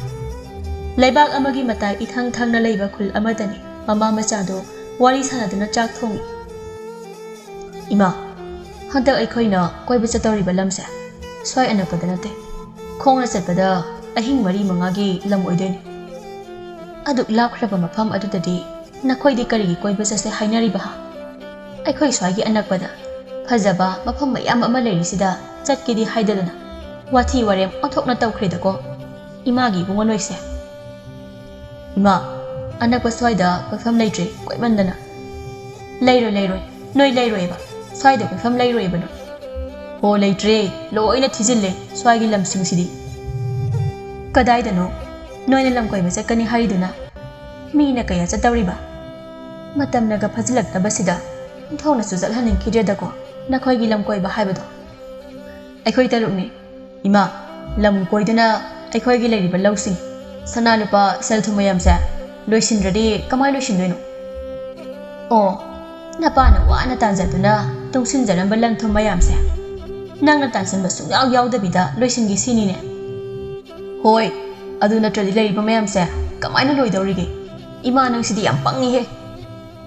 ꯂꯩꯕꯥꯛ ꯑꯃꯒꯤ ꯃꯇꯥꯏ ꯏꯊꯪ ꯊꯪꯅ ꯂꯩꯕ ꯈꯨꯜ ꯑꯃꯗꯅꯤ ꯃꯃꯥ ꯃꯆꯥꯗꯣ ꯋꯥꯔꯤ ꯁꯥꯟꯅꯗꯨꯅ ꯆꯥꯛ ꯊꯣꯡꯏ꯫ "ꯏꯃꯥ, ꯍꯟꯗꯛ ꯑꯩꯈꯣꯏꯅ ꯀꯣꯏꯕ ꯆꯠꯇꯧꯔꯤꯕ ꯂꯝꯁꯦ ꯁ꯭ꯋꯥꯏ ꯑꯅꯛꯄꯗ ꯅꯠꯇꯦ꯫ ꯈꯣꯡꯅ ꯆꯠꯄꯗ ꯑꯍꯤꯡ ꯃꯔꯤ ꯃꯉꯥꯒꯤ ꯂꯝ ꯑꯣꯏꯗꯣꯏꯅꯤ꯫ ꯑꯗꯨꯛ ꯂꯥꯞꯈ꯭ꯔꯕ ꯃꯐꯝ ꯑꯗꯨꯗꯗꯤ ꯅꯈꯣꯏꯗꯤ ꯀꯔꯤꯒꯤ ꯀꯣꯏꯕ ꯆꯠꯁꯦ ꯍꯥꯏꯅꯔꯤꯕ ꯍꯥ? ꯑꯩꯈꯣꯏ ꯁ꯭ꯋꯥꯏꯒꯤ ꯑꯅꯛꯄꯗ ꯐꯖꯕ ꯃꯐꯝ ꯃꯌꯥꯝ ꯑꯃ ꯂꯩꯔꯤꯁꯤꯗ ꯆꯠꯀꯦꯗꯤ ꯍꯥꯏꯗꯗꯅ ꯋꯥꯊꯤ ꯋꯥꯔꯦꯝ ꯑꯣꯟꯊꯣꯛꯅ ꯇꯧꯈ꯭ꯔꯦꯗꯀꯣ ꯏꯃꯥꯒꯤ ꯏꯕꯨꯡꯉꯣ ꯅꯣꯏꯁꯦ꯫" "ꯏꯃꯥ, ꯑꯅꯛꯄ ꯁ꯭ꯋꯥꯏꯗ ꯀꯣꯏꯐꯝ ꯂꯩꯇ꯭ꯔꯦ ꯀꯣꯏꯃꯟꯗꯅ꯫" "ꯂꯩꯔꯣꯏ, ꯂꯩꯔꯣꯏ, ꯅꯣꯏ ꯂꯩꯔꯣꯏꯕ, ꯁ꯭ꯋꯥꯏꯗ ꯀꯣꯏꯐꯝ ꯂꯩꯔꯣꯏꯕ ꯅꯣꯏ꯫" "ꯍꯣ, ꯂꯩꯇ꯭ꯔꯦ, ꯂꯣꯏꯅ ꯊꯤꯖꯤꯜꯂꯦ ꯁ꯭ꯋꯥꯏꯒꯤ ꯂꯝꯁꯤꯡꯁꯤꯗꯤ꯫" "ꯀꯗꯥꯏꯗꯅꯣ ꯅꯣꯏꯅ ꯂꯝ ꯀꯣꯏꯕ ꯆꯠꯀꯅꯤ ꯍꯥꯏꯔꯤꯗꯨꯅ? ꯃꯤꯅ ꯀꯌꯥ ꯆꯠꯇꯧꯔꯤꯕ? ꯃꯇꯝꯅꯒ ꯐꯖꯤꯜꯂꯛꯇꯕꯁꯤꯗ ꯏꯟꯊꯣꯛꯅꯁꯨ ꯆꯠꯍꯟꯅꯤꯡꯈꯤꯗ꯭ꯔꯦꯗꯀꯣ ꯅꯈꯣꯏꯒꯤ ꯂꯝ ꯀꯣꯏꯕ ꯍꯥꯏꯕꯗꯣ꯫" "ꯑꯩꯈꯣꯏ ꯇꯔꯨꯛꯅꯤ ꯏꯃꯥ꯫ ꯂꯝ ꯀꯣꯏꯗꯨꯅ ꯑꯩꯈꯣꯏꯒꯤ ꯂꯩꯔꯤꯕ ꯂꯧꯁꯤꯡ ꯁꯅꯥ ꯂꯨꯄꯥ ꯁꯦꯜ ꯊꯨꯝ ꯃꯌꯥꯝꯁꯦ ꯂꯣꯏꯁꯤꯟꯗ꯭ꯔꯗꯤ ꯀꯃꯥꯏ ꯂꯣꯏꯁꯤꯟꯗꯣꯏꯅꯣ?" "ꯑꯣ, ꯅꯄꯥꯅ ꯋꯥꯅ ꯇꯥꯟꯖꯗꯨꯅ ꯇꯨꯡꯁꯤꯟꯖꯔꯝꯕ ꯂꯟ ꯊꯨꯝ ꯃꯌꯥꯝꯁꯦ ꯅꯪꯅ ꯇꯥꯟꯁꯤꯟꯕ ꯁꯨꯡꯌꯥꯎ ꯌꯥꯎꯗꯕꯤꯗ ꯂꯣꯏꯁꯤꯟꯒꯦ ꯁꯤꯅꯤꯅꯦ?" "ꯍꯣꯏ, ꯑꯗꯨ ꯅꯠꯇ꯭ꯔꯗꯤ ꯂꯩꯔꯤꯕ ꯃꯌꯥꯝꯁꯦ ꯀꯃꯥꯏꯅ ꯂꯣꯏꯗꯧꯔꯤꯒꯦ? ꯏꯃꯥ, ꯅꯪꯁꯤꯗꯤ ꯌꯥꯝ ꯄꯪꯉꯤꯍꯦ꯫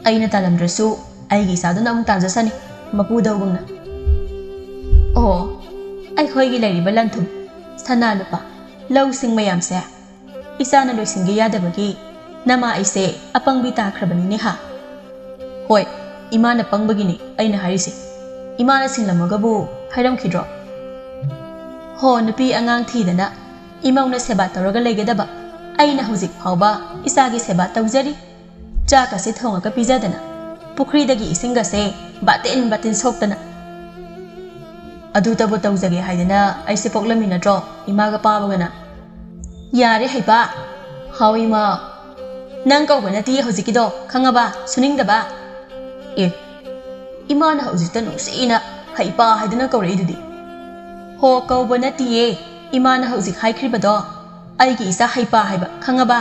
ꯑꯩꯅ ꯇꯥꯜꯂꯝꯗ꯭ꯔꯁꯨ ꯑꯩꯒꯤ ꯏꯆꯥꯗꯨꯅ ꯑꯃꯨꯛ ꯇꯥꯟꯖꯁꯅꯤ, ꯃꯄꯨꯗꯧꯒꯨꯝꯅ꯫" "ꯑꯣ, ꯑꯩꯈꯣꯏꯒꯤ ꯂꯩꯔꯤꯕ ꯂꯟ ꯊꯨꯝ, ꯁꯅꯥ ꯂꯨꯄꯥ, ꯂꯧꯁꯤꯡ ꯃꯌꯥꯝꯁꯦ ꯏꯆꯥꯅ ꯂꯣꯏꯁꯤꯟꯒꯦ ꯌꯥꯗꯕꯒꯤ ꯅꯃꯥ ꯑꯩꯁꯦ ꯑꯄꯪꯕꯤ ꯇꯥꯈ꯭ꯔꯕꯅꯤꯅꯦ ꯍꯥ?" "ꯍꯣꯏ, ꯏꯃꯥꯅ ꯄꯪꯕꯒꯤꯅꯤ ꯑꯩꯅ ꯍꯥꯏꯔꯤꯁꯦ꯫ ꯏꯃꯥꯅ ꯁꯤꯡꯂꯝꯃꯒꯕꯨ ꯍꯥꯏꯔꯝꯈꯤꯗ꯭ꯔꯣ?" "ꯍꯣ, ꯅꯨꯄꯤ ꯑꯉꯥꯡ ꯊꯤꯗꯅ ꯏꯃꯧꯅ ꯁꯦꯕꯥ ꯇꯧꯔꯒ ꯂꯩꯒꯗꯕ ꯑꯩꯅ ꯍꯧꯖꯤꯛ ꯐꯥꯎꯕ ꯏꯆꯥꯒꯤ ꯁꯦꯕꯥ ꯇꯧꯖꯔꯤ꯫ ꯆꯥꯛꯀꯁꯦ ꯊꯣꯡꯉꯒ ꯄꯤꯖꯗꯅ, ꯄꯨꯈ꯭ꯔꯤꯗꯒꯤ ꯏꯁꯤꯡꯒꯁꯦ ꯕꯥꯇꯤꯟ ꯕꯥꯇꯤꯟ ꯁꯣꯛꯇꯅ꯫ ꯑꯗꯨꯇꯕꯨ ꯇꯧꯖꯒꯦ ꯍꯥꯏꯗꯅ ꯑꯩꯁꯦ ꯄꯣꯛꯂꯝꯃꯤ ꯅꯠꯇ꯭ꯔꯣ ꯏꯃꯥꯒ ꯄꯥꯕꯒꯅ?" "ꯌꯥꯔꯦ ꯍꯩꯄꯥ!" "ꯍꯥꯎ ꯏꯃꯥ, ꯅꯪ ꯀꯧꯕ ꯅꯠꯇꯦ ꯍꯧꯖꯤꯛꯀꯤꯗꯣ, ꯈꯪꯉꯕ? ꯁꯨꯅꯤꯡꯗꯕ!" "ꯑꯦ, ꯏꯃꯥꯅ ꯍꯧꯖꯤꯛꯇ ꯅꯨꯡꯁꯤꯅ ꯍꯩꯄꯥ ꯍꯥꯏꯗꯨꯅ ꯀꯧꯔꯛꯏꯗꯨꯗꯤ?" "ꯍꯣ, ꯀꯧꯕ ꯅꯠꯇꯤꯌꯦ, ꯏꯃꯥꯅ ꯍꯧꯖꯤꯛ ꯍꯥꯏꯈ꯭ꯔꯤꯕꯗꯣ꯫ ꯑꯩꯒꯤ ꯏꯆꯥ ꯍꯩꯄꯥ ꯍꯥꯏꯕ, ꯈꯪꯉꯕ?"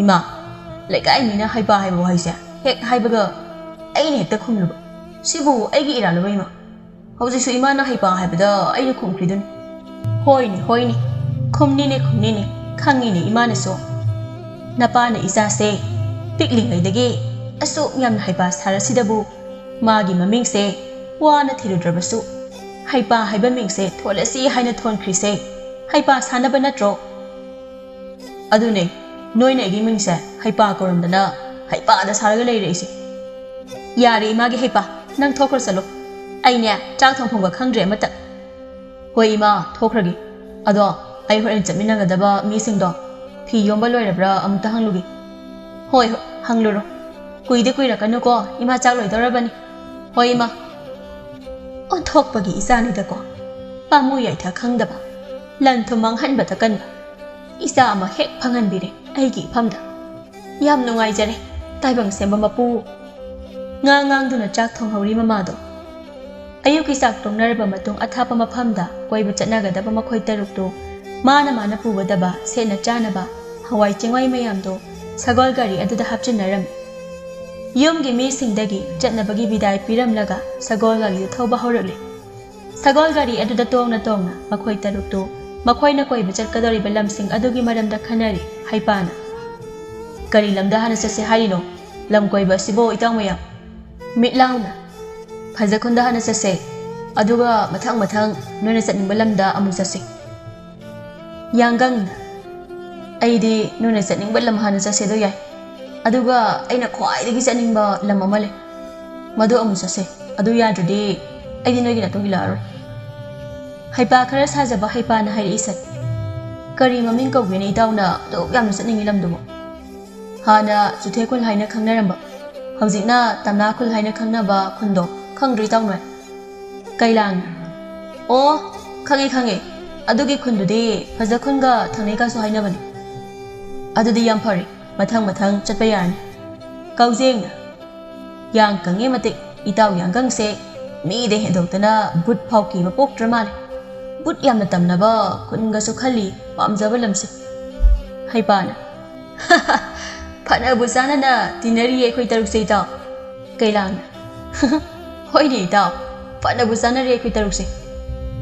"ꯏꯃꯥ, ꯂꯩꯀꯥꯏ ꯃꯤꯅ ꯍꯩꯄꯥ ꯍꯥꯏꯕ ꯋꯥꯍꯩꯁꯦ ꯍꯦꯛ ꯍꯥꯏꯕꯒ ꯑꯩꯅ ꯍꯦꯛꯇ ꯈꯨꯝꯂꯨꯕ꯫ ꯁꯤꯕꯨ ꯑꯩꯒꯤ ꯏꯔꯥꯜꯂꯣ ꯏꯃꯥ? ꯍꯧꯖꯤꯛꯁꯨ ꯏꯃꯥꯅ ꯍꯩꯄꯥ ꯍꯥꯏꯕꯗ ꯑꯩꯅ ꯈꯨꯝꯈ꯭ꯔꯤꯗꯨꯅꯤ꯫ ꯍꯣꯏꯅꯦ, ꯍꯣꯏꯅꯦ, ꯈꯨꯝꯅꯤꯅꯦ, ꯈꯨꯝꯅꯤꯅꯦ, ꯈꯪꯉꯤꯅꯦ ꯏꯃꯥꯅꯁꯨ꯫ ꯅꯄꯥꯅ ꯏꯆꯥꯁꯦ ꯄꯤꯛꯂꯤꯉꯩꯗꯒꯤ ꯑꯁꯨꯛ ꯌꯥꯝꯅ ꯍꯩꯄꯥ ꯁꯥꯔꯁꯤꯗꯕꯨ ꯃꯥꯒꯤ ꯃꯃꯤꯡꯁꯦ ꯋꯥꯅ ꯊꯤꯔꯨꯗ꯭ꯔꯕꯁꯨ ꯍꯩꯄꯥ ꯍꯥꯏꯕ ꯃꯤꯡꯁꯦ ꯊꯣꯜꯂꯁꯤ ꯍꯥꯏꯅ ꯊꯣꯟꯈ꯭ꯔꯤꯁꯦ ꯍꯩꯄꯥ ꯁꯥꯅꯕ ꯅꯠꯇ꯭ꯔꯣ? ꯑꯗꯨꯅꯦ, ꯅꯣꯏꯅ ꯑꯩꯒꯤ ꯃꯤꯡꯁꯦ ꯍꯩꯄꯥ ꯀꯧꯔꯝꯗꯅ ꯍꯩꯄꯥꯗ ꯁꯥꯔꯒ ꯂꯩꯔꯦ ꯑꯩꯁꯦ꯫ ꯌꯥꯔꯦ ꯏꯃꯥꯒꯤ ꯍꯩꯄꯥ, ꯅꯪ ꯊꯣꯛꯈ꯭ꯔꯣ ꯆꯠꯂꯣ꯫ ꯑꯩꯅꯦ ꯆꯥꯛ ꯊꯣꯡꯐꯝꯒ ꯈꯪꯗ꯭ꯔꯦ ꯑꯃꯠꯇ꯫ ꯍꯣꯏ ꯏꯃꯥ, ꯊꯣꯛꯈ꯭ꯔꯒꯦ꯫ ꯑꯗꯣ ꯑꯩ ꯍꯣꯔꯦꯟ ꯆꯠꯃꯤꯟꯅꯒꯗꯕ ꯃꯤꯁꯤꯡꯗꯣ ꯐꯤ ꯌꯣꯝꯕ ꯂꯣꯏꯔꯕ꯭ꯔꯥ ꯑꯃꯨꯛꯇ ꯍꯪꯂꯨꯒꯦ꯫ ꯍꯣꯏ ꯍꯣꯏ, ꯍꯪꯂꯨꯔꯣ꯫ ꯀꯨꯏꯗꯤ ꯀꯨꯏꯔꯛꯀꯅꯨꯀꯣ, ꯏꯃꯥ ꯆꯥꯛ ꯂꯣꯏꯗꯧꯔꯕꯅꯤ꯫ ꯍꯣꯏ ꯏꯃꯥ꯫ ꯑꯣꯟꯊꯣꯛꯄꯒꯤ ꯏꯆꯥꯅꯤꯗꯀꯣ, ꯄꯥꯝꯃꯨ ꯌꯥꯏꯊ ꯈꯪꯗꯕ, ꯂꯟ ꯊꯨꯝ ꯃꯥꯡꯍꯟꯕꯗ ꯀꯟꯕ ꯏꯆꯥ ꯑꯃ ꯍꯦꯛ ꯐꯪꯍꯟꯕꯤꯔꯦ ꯑꯩꯒꯤ ꯏꯐꯝꯗ꯫ ꯌꯥꯝ ꯅꯨꯡꯉꯥꯏꯖꯔꯦ ꯇꯥꯏꯕꯪ ꯁꯦꯝꯕ ꯃꯄꯨ꯫ ꯉꯥ ꯉꯥꯡꯗꯨꯅ ꯆꯥꯛ ꯊꯣꯡꯍꯧꯔꯤ ꯃꯃꯥꯗꯣ꯫ ꯑꯌꯨꯛꯀꯤ ꯆꯥꯛ ꯇꯣꯛꯅꯔꯕ ꯃꯇꯨꯡ ꯑꯊꯥꯞꯄ ꯃꯐꯝꯗ ꯀꯣꯏꯕ ꯆꯠꯅꯒꯗꯕ ꯃꯈꯣꯏ ꯇꯔꯨꯛꯇꯨ ꯃꯥꯅ ꯃꯥꯅ ꯄꯨꯒꯗꯕ ꯁꯦꯠꯅ ꯆꯥꯅꯕ ꯍꯋꯥꯏ ꯆꯦꯡꯋꯥꯏ ꯃꯌꯥꯝꯗꯣ ꯁꯒꯣꯜ ꯒꯥꯔꯤ ꯑꯗꯨꯗ ꯍꯥꯞꯆꯤꯟꯅꯔꯝꯃꯤ꯫ ꯌꯨꯝꯒꯤ ꯃꯤꯁꯤꯡꯗꯒꯤ ꯆꯠꯅꯕꯒꯤ ꯕꯤꯗꯥꯏ ꯄꯤꯔꯝꯂꯒ ꯁꯒꯣꯜ ꯒꯥꯔꯤꯗꯨ ꯊꯧꯕ ꯍꯧꯔꯛꯂꯦ꯫ ꯁꯒꯣꯜ ꯒꯥꯔꯤ ꯑꯗꯨꯗ ꯇꯣꯡꯅ ꯇꯣꯡꯅ ꯃꯈꯣꯏ ꯇꯔꯨꯛꯇꯨ ꯃꯈꯣꯏꯅ ꯀꯣꯏꯕ ꯆꯠꯀꯗꯧꯔꯤꯕ ꯂꯝꯁꯤꯡ ꯑꯗꯨꯒꯤ ꯃꯔꯝꯗ ꯈꯟꯅꯔꯤ꯫ ꯍꯩꯄꯥꯅ, "ꯀꯔꯤ ꯂꯝꯗ ꯍꯥꯟꯅ ꯆꯠꯁꯦ ꯍꯥꯏꯔꯤꯅꯣ? ꯂꯝ ꯀꯣꯏꯕ ꯑꯁꯤꯕꯨ ꯏꯇꯥꯎ ꯃꯌꯥꯝ?" ꯃꯤꯠ ꯂꯥꯎꯅ, "ꯐꯖꯈꯨꯟꯗ ꯍꯥꯟꯅ ꯆꯠꯁꯦ, ꯑꯗꯨꯒ ꯃꯊꯪ ꯃꯊꯪ ꯅꯣꯏꯅ ꯆꯠꯅꯤꯡꯕ ꯂꯝꯗ ꯑꯃꯨꯛ ꯆꯠꯁꯦ꯫" ꯌꯥꯡꯒꯪꯅ, "ꯑꯩꯗꯤ ꯅꯣꯏꯅ ꯆꯠꯅꯤꯡꯕ ꯂꯝ ꯍꯥꯟꯅ ꯆꯠꯁꯦ ꯑꯗꯨ ꯌꯥꯏ, ꯑꯗꯨꯒ ꯑꯩꯅ ꯈ꯭ꯋꯥꯏꯗꯒꯤ ꯆꯠꯅꯤꯡꯕ ꯂꯝ ꯑꯃ ꯂꯩ, ꯃꯗꯨ ꯑꯃꯨꯛ ꯆꯠꯁꯦ꯫ ꯑꯗꯨ ꯌꯥꯗ꯭ꯔꯗꯤ ꯑꯩꯗꯤ ꯅꯣꯏꯒꯤ ꯅꯇꯨꯡ ꯏꯜꯂꯛꯑꯔꯣꯏ꯫" ꯍꯩꯄꯥ ꯈꯔ ꯁꯥꯖꯕ ꯍꯩꯄꯥꯅ ꯍꯥꯏꯔꯛꯏ ꯁꯠ꯫ "ꯀꯔꯤ ꯃꯃꯤꯡ ꯀꯧꯒꯦꯅꯦ ꯏꯇꯥꯎꯅ ꯑꯗꯨꯛ ꯌꯥꯝꯅ ꯆꯠꯅꯤꯡꯉꯤ ꯂꯝꯗꯨꯕꯨ?" "ꯍꯥꯟꯅ ꯆꯨꯊꯦꯛ ꯈꯨꯜ ꯍꯥꯏꯅ ꯈꯪꯅꯔꯝꯕ, ꯍꯧꯖꯤꯛꯅ ꯇꯝꯅꯥ ꯈꯨꯜ ꯍꯥꯏꯅ ꯈꯪꯅꯕ ꯈꯨꯟꯗꯣ ꯈꯪꯗ꯭ꯔꯣ ꯏꯇꯥꯎ ꯅꯣꯏ?" ꯀꯩꯂꯥꯡꯅ, "ꯑꯣ, ꯈꯪꯉꯦ ꯈꯪꯉꯦ, ꯑꯗꯨꯒꯤ ꯈꯨꯟꯗꯨꯗꯤ ꯐꯖ ꯈꯨꯟꯒ ꯊꯪꯅꯩ ꯀꯥꯁꯨ ꯍꯥꯏꯅꯕꯅꯤ꯫" "ꯑꯗꯨꯗꯤ ꯌꯥꯝ ꯐꯔꯦ, ꯃꯊꯪ ꯃꯊꯪ ꯆꯠꯄ ꯌꯥꯔꯅꯤ꯫" ꯀꯧꯖꯦꯡꯅ, "ꯌꯥꯡ ꯀꯪꯉꯦ ꯃꯇꯤꯛ, ꯏꯇꯥꯎ ꯌꯥꯡꯒꯪꯁꯦ ꯃꯤꯗ ꯍꯦꯟꯗꯣꯛꯇꯅ ꯕꯨꯠ ꯐꯥꯎ ꯀꯤꯕ ꯄꯣꯛꯇ꯭ꯔ ꯃꯥꯜꯂꯦ꯫ ꯕꯨꯠ ꯌꯥꯝꯅ ꯇꯝꯅꯕ ꯈꯨꯟꯒꯁꯨ ꯈꯜꯂꯤ, ꯄꯥꯝꯖꯕ ꯂꯝꯁꯦ꯫" ꯍꯩꯄꯥꯅ, "ꯐꯅꯕꯨ ꯆꯥꯟꯅꯅ ꯇꯤꯟꯅꯔꯤꯌꯦ ꯑꯩꯈꯣꯏ ꯇꯔꯨꯛꯁꯦ ꯏꯇꯥꯎ꯫ ꯀꯩ ꯂꯥꯡꯅ? ꯍꯣꯏꯅꯦ ꯏꯇꯥꯎ, ꯐꯅꯕꯨ ꯆꯥꯅꯔꯦ ꯑꯩꯈꯣꯏ ꯇꯔꯨꯛꯁꯦ꯫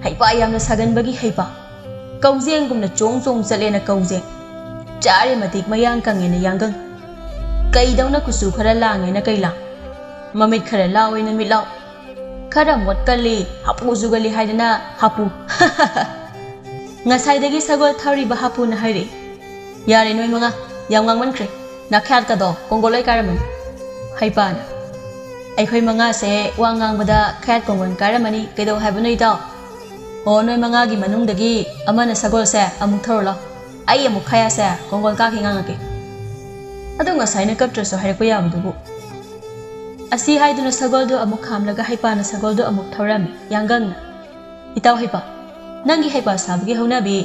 ꯍꯩꯄꯥ ꯌꯥꯝꯅ ꯁꯥꯒꯟꯕꯒꯤ ꯍꯩꯄꯥ꯫ ꯀꯧꯖꯦꯡꯒꯨꯝꯅ ꯆꯣꯡ ꯆꯣꯡ ꯆꯠꯂꯦꯅ ꯀꯧꯖꯦꯡ꯫ ꯆꯥꯔꯦ ꯃꯇꯤꯛ ꯃꯌꯥꯡ ꯀꯪꯉꯦꯅ ꯌꯥꯡꯒꯪ꯫ ꯀꯩꯗꯧꯅ ꯀꯨꯆꯨ ꯈꯔ ꯂꯥꯡꯉꯦꯅ ꯀꯩ ꯂꯥꯡ꯫ ꯃꯃꯤꯠ ꯈꯔ ꯂꯥꯎꯋꯦꯅ ꯃꯤꯠ ꯂꯥꯎ꯫ ꯈꯔ ꯃꯣꯠꯀꯜꯂꯤ, ꯍꯥꯄꯨ ꯆꯨꯒꯜꯂꯤ ꯍꯥꯏꯗꯅ ꯍꯥꯄꯨ꯫ ꯉꯁꯥꯏꯗꯒꯤ ꯁꯒꯣꯜ ꯊꯧꯔꯤꯕ ꯍꯥꯄꯨꯅ ꯍꯥꯏꯔꯛꯏ꯫ ꯌꯥꯔꯦ ꯅꯣꯏ ꯃꯉꯥ, ꯌꯥꯝ ꯉꯥꯡꯃꯟꯈ꯭ꯔꯦ꯫ ꯅꯥꯈ꯭ꯌꯥꯠꯀꯗꯣ ꯀꯣꯡꯒꯣꯜ ꯂꯣꯏ ꯀꯥꯏꯔꯝꯃꯅꯤ꯫ ꯍꯩꯄꯥꯅ꯫ ꯑꯩꯈꯣꯏ ꯃꯉꯥꯁꯦ ꯋꯥ ꯉꯥꯡꯕꯗ ꯈꯌꯥꯠ ꯀꯣꯡꯒꯣꯜ ꯀꯥꯏꯔꯝꯃꯅꯤ꯫ ꯀꯩꯗꯧ ꯍꯥꯏꯕꯅꯣ ꯏꯇꯥꯎ? ꯑꯣ, ꯅꯣꯏ ꯃꯉꯥꯒꯤ ꯃꯅꯨꯡꯗꯒꯤ ꯑꯃꯅ ꯁꯒꯣꯜꯁꯦ ꯑꯃꯨꯛ ꯊꯧꯔꯨ ꯂꯥꯎ꯫ ꯑꯩ ꯑꯃꯨꯛ ꯈꯌꯥꯠꯁꯦ ꯀꯣꯡꯒꯣꯜ ꯀꯥꯈꯤ ꯉꯥꯡꯉꯛꯀꯦ꯫ ꯑꯗꯣ ꯉꯁꯥꯏꯅ ꯀꯞꯇ꯭ꯔꯁꯨ ꯍꯥꯏꯔꯛꯄ ꯌꯥꯕꯗꯨꯕꯨ꯫ ꯑꯁꯤ ꯍꯥꯏꯗꯨꯅ ꯁꯒꯣꯜꯗꯨ ꯑꯃꯨꯛ ꯈꯥꯝꯂꯒ ꯍꯩꯄꯥꯅ ꯁꯒꯣꯜꯗꯨ ꯑꯃꯨꯛ ꯊꯧꯔꯝꯃꯤ꯫ ꯌꯥꯡꯒꯪꯅ, "ꯏꯇꯥꯎ ꯍꯩꯄꯥ, ꯅꯪꯒꯤ ꯍꯩꯄꯥ ꯁꯥꯕꯒꯤ ꯍꯧꯅꯕꯤ,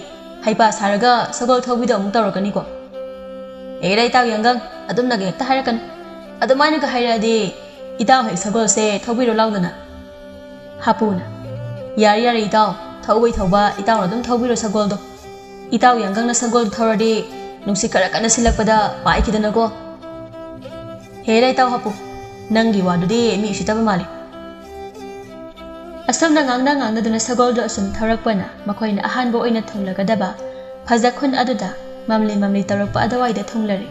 ꯍꯩꯄꯥ ꯁꯥꯔꯒ ꯁꯒꯣꯜ ꯊꯧꯕꯤꯗꯣ ꯑꯃꯨꯛ ꯇꯧꯔꯛꯀꯅꯤꯀꯣ?" "ꯑꯦꯔꯥ ꯏꯇꯥꯎ ꯌꯥꯡꯒꯪ, ꯑꯗꯨꯝꯅꯒ ꯍꯦꯛꯇ ꯍꯥꯏꯔꯛꯀꯅꯨ꯫ ꯑꯗꯨꯃꯥꯏꯅꯒ ꯍꯥꯏꯔꯛꯑꯗꯤ ꯏꯇꯥꯎ ꯍꯦꯛ ꯁꯒꯣꯜꯁꯦ ꯊꯧꯕꯤꯔꯣ ꯂꯥꯎꯗꯅ꯫" ꯍꯥꯄꯨꯅ, "ꯌꯥꯔꯦ ꯌꯥꯔꯦ ꯏꯇꯥꯎ, ꯊꯧꯕꯩ ꯊꯧꯕ ꯏꯇꯥꯎꯅ ꯑꯗꯨꯝ ꯊꯧꯕꯤꯔꯣ ꯁꯒꯣꯜꯗꯣ꯫ ꯏꯇꯥꯎ ꯌꯥꯡꯒꯪꯅ ꯁꯒꯣꯜ ꯊꯧꯔꯗꯤ ꯅꯨꯡꯁꯤꯠ ꯈꯔ ꯀꯟꯅ ꯁꯤꯜꯂꯛꯄꯗ ꯄꯥꯏꯈꯤꯗꯅꯀꯣ꯫" "ꯍꯦꯔꯥ ꯏꯇꯥꯎ ꯍꯥꯄꯨ, ꯅꯪꯒꯤ ꯋꯥꯗꯨꯗꯤ ꯃꯤ ꯎꯁꯤꯠꯇꯕ ꯃꯥꯜꯂꯤ꯫" ꯑꯁꯨꯝꯅ ꯉꯥꯡꯅ ꯉꯥꯡꯅꯗꯨꯅ ꯁꯒꯣꯜꯗꯨ ꯑꯁꯨꯝ ꯊꯧꯔꯛꯄꯅ ꯃꯈꯣꯏꯅ ꯑꯍꯥꯟꯕ ꯑꯣꯏꯅ ꯊꯨꯡꯂꯒꯗꯕ ꯐꯖꯈꯨꯟ ꯑꯗꯨꯗ ꯃꯝꯂꯤ ꯃꯝꯂꯤ ꯇꯧꯔꯛꯄ ꯑꯗꯨꯋꯥꯏꯗ ꯊꯨꯡꯂꯔꯦ꯫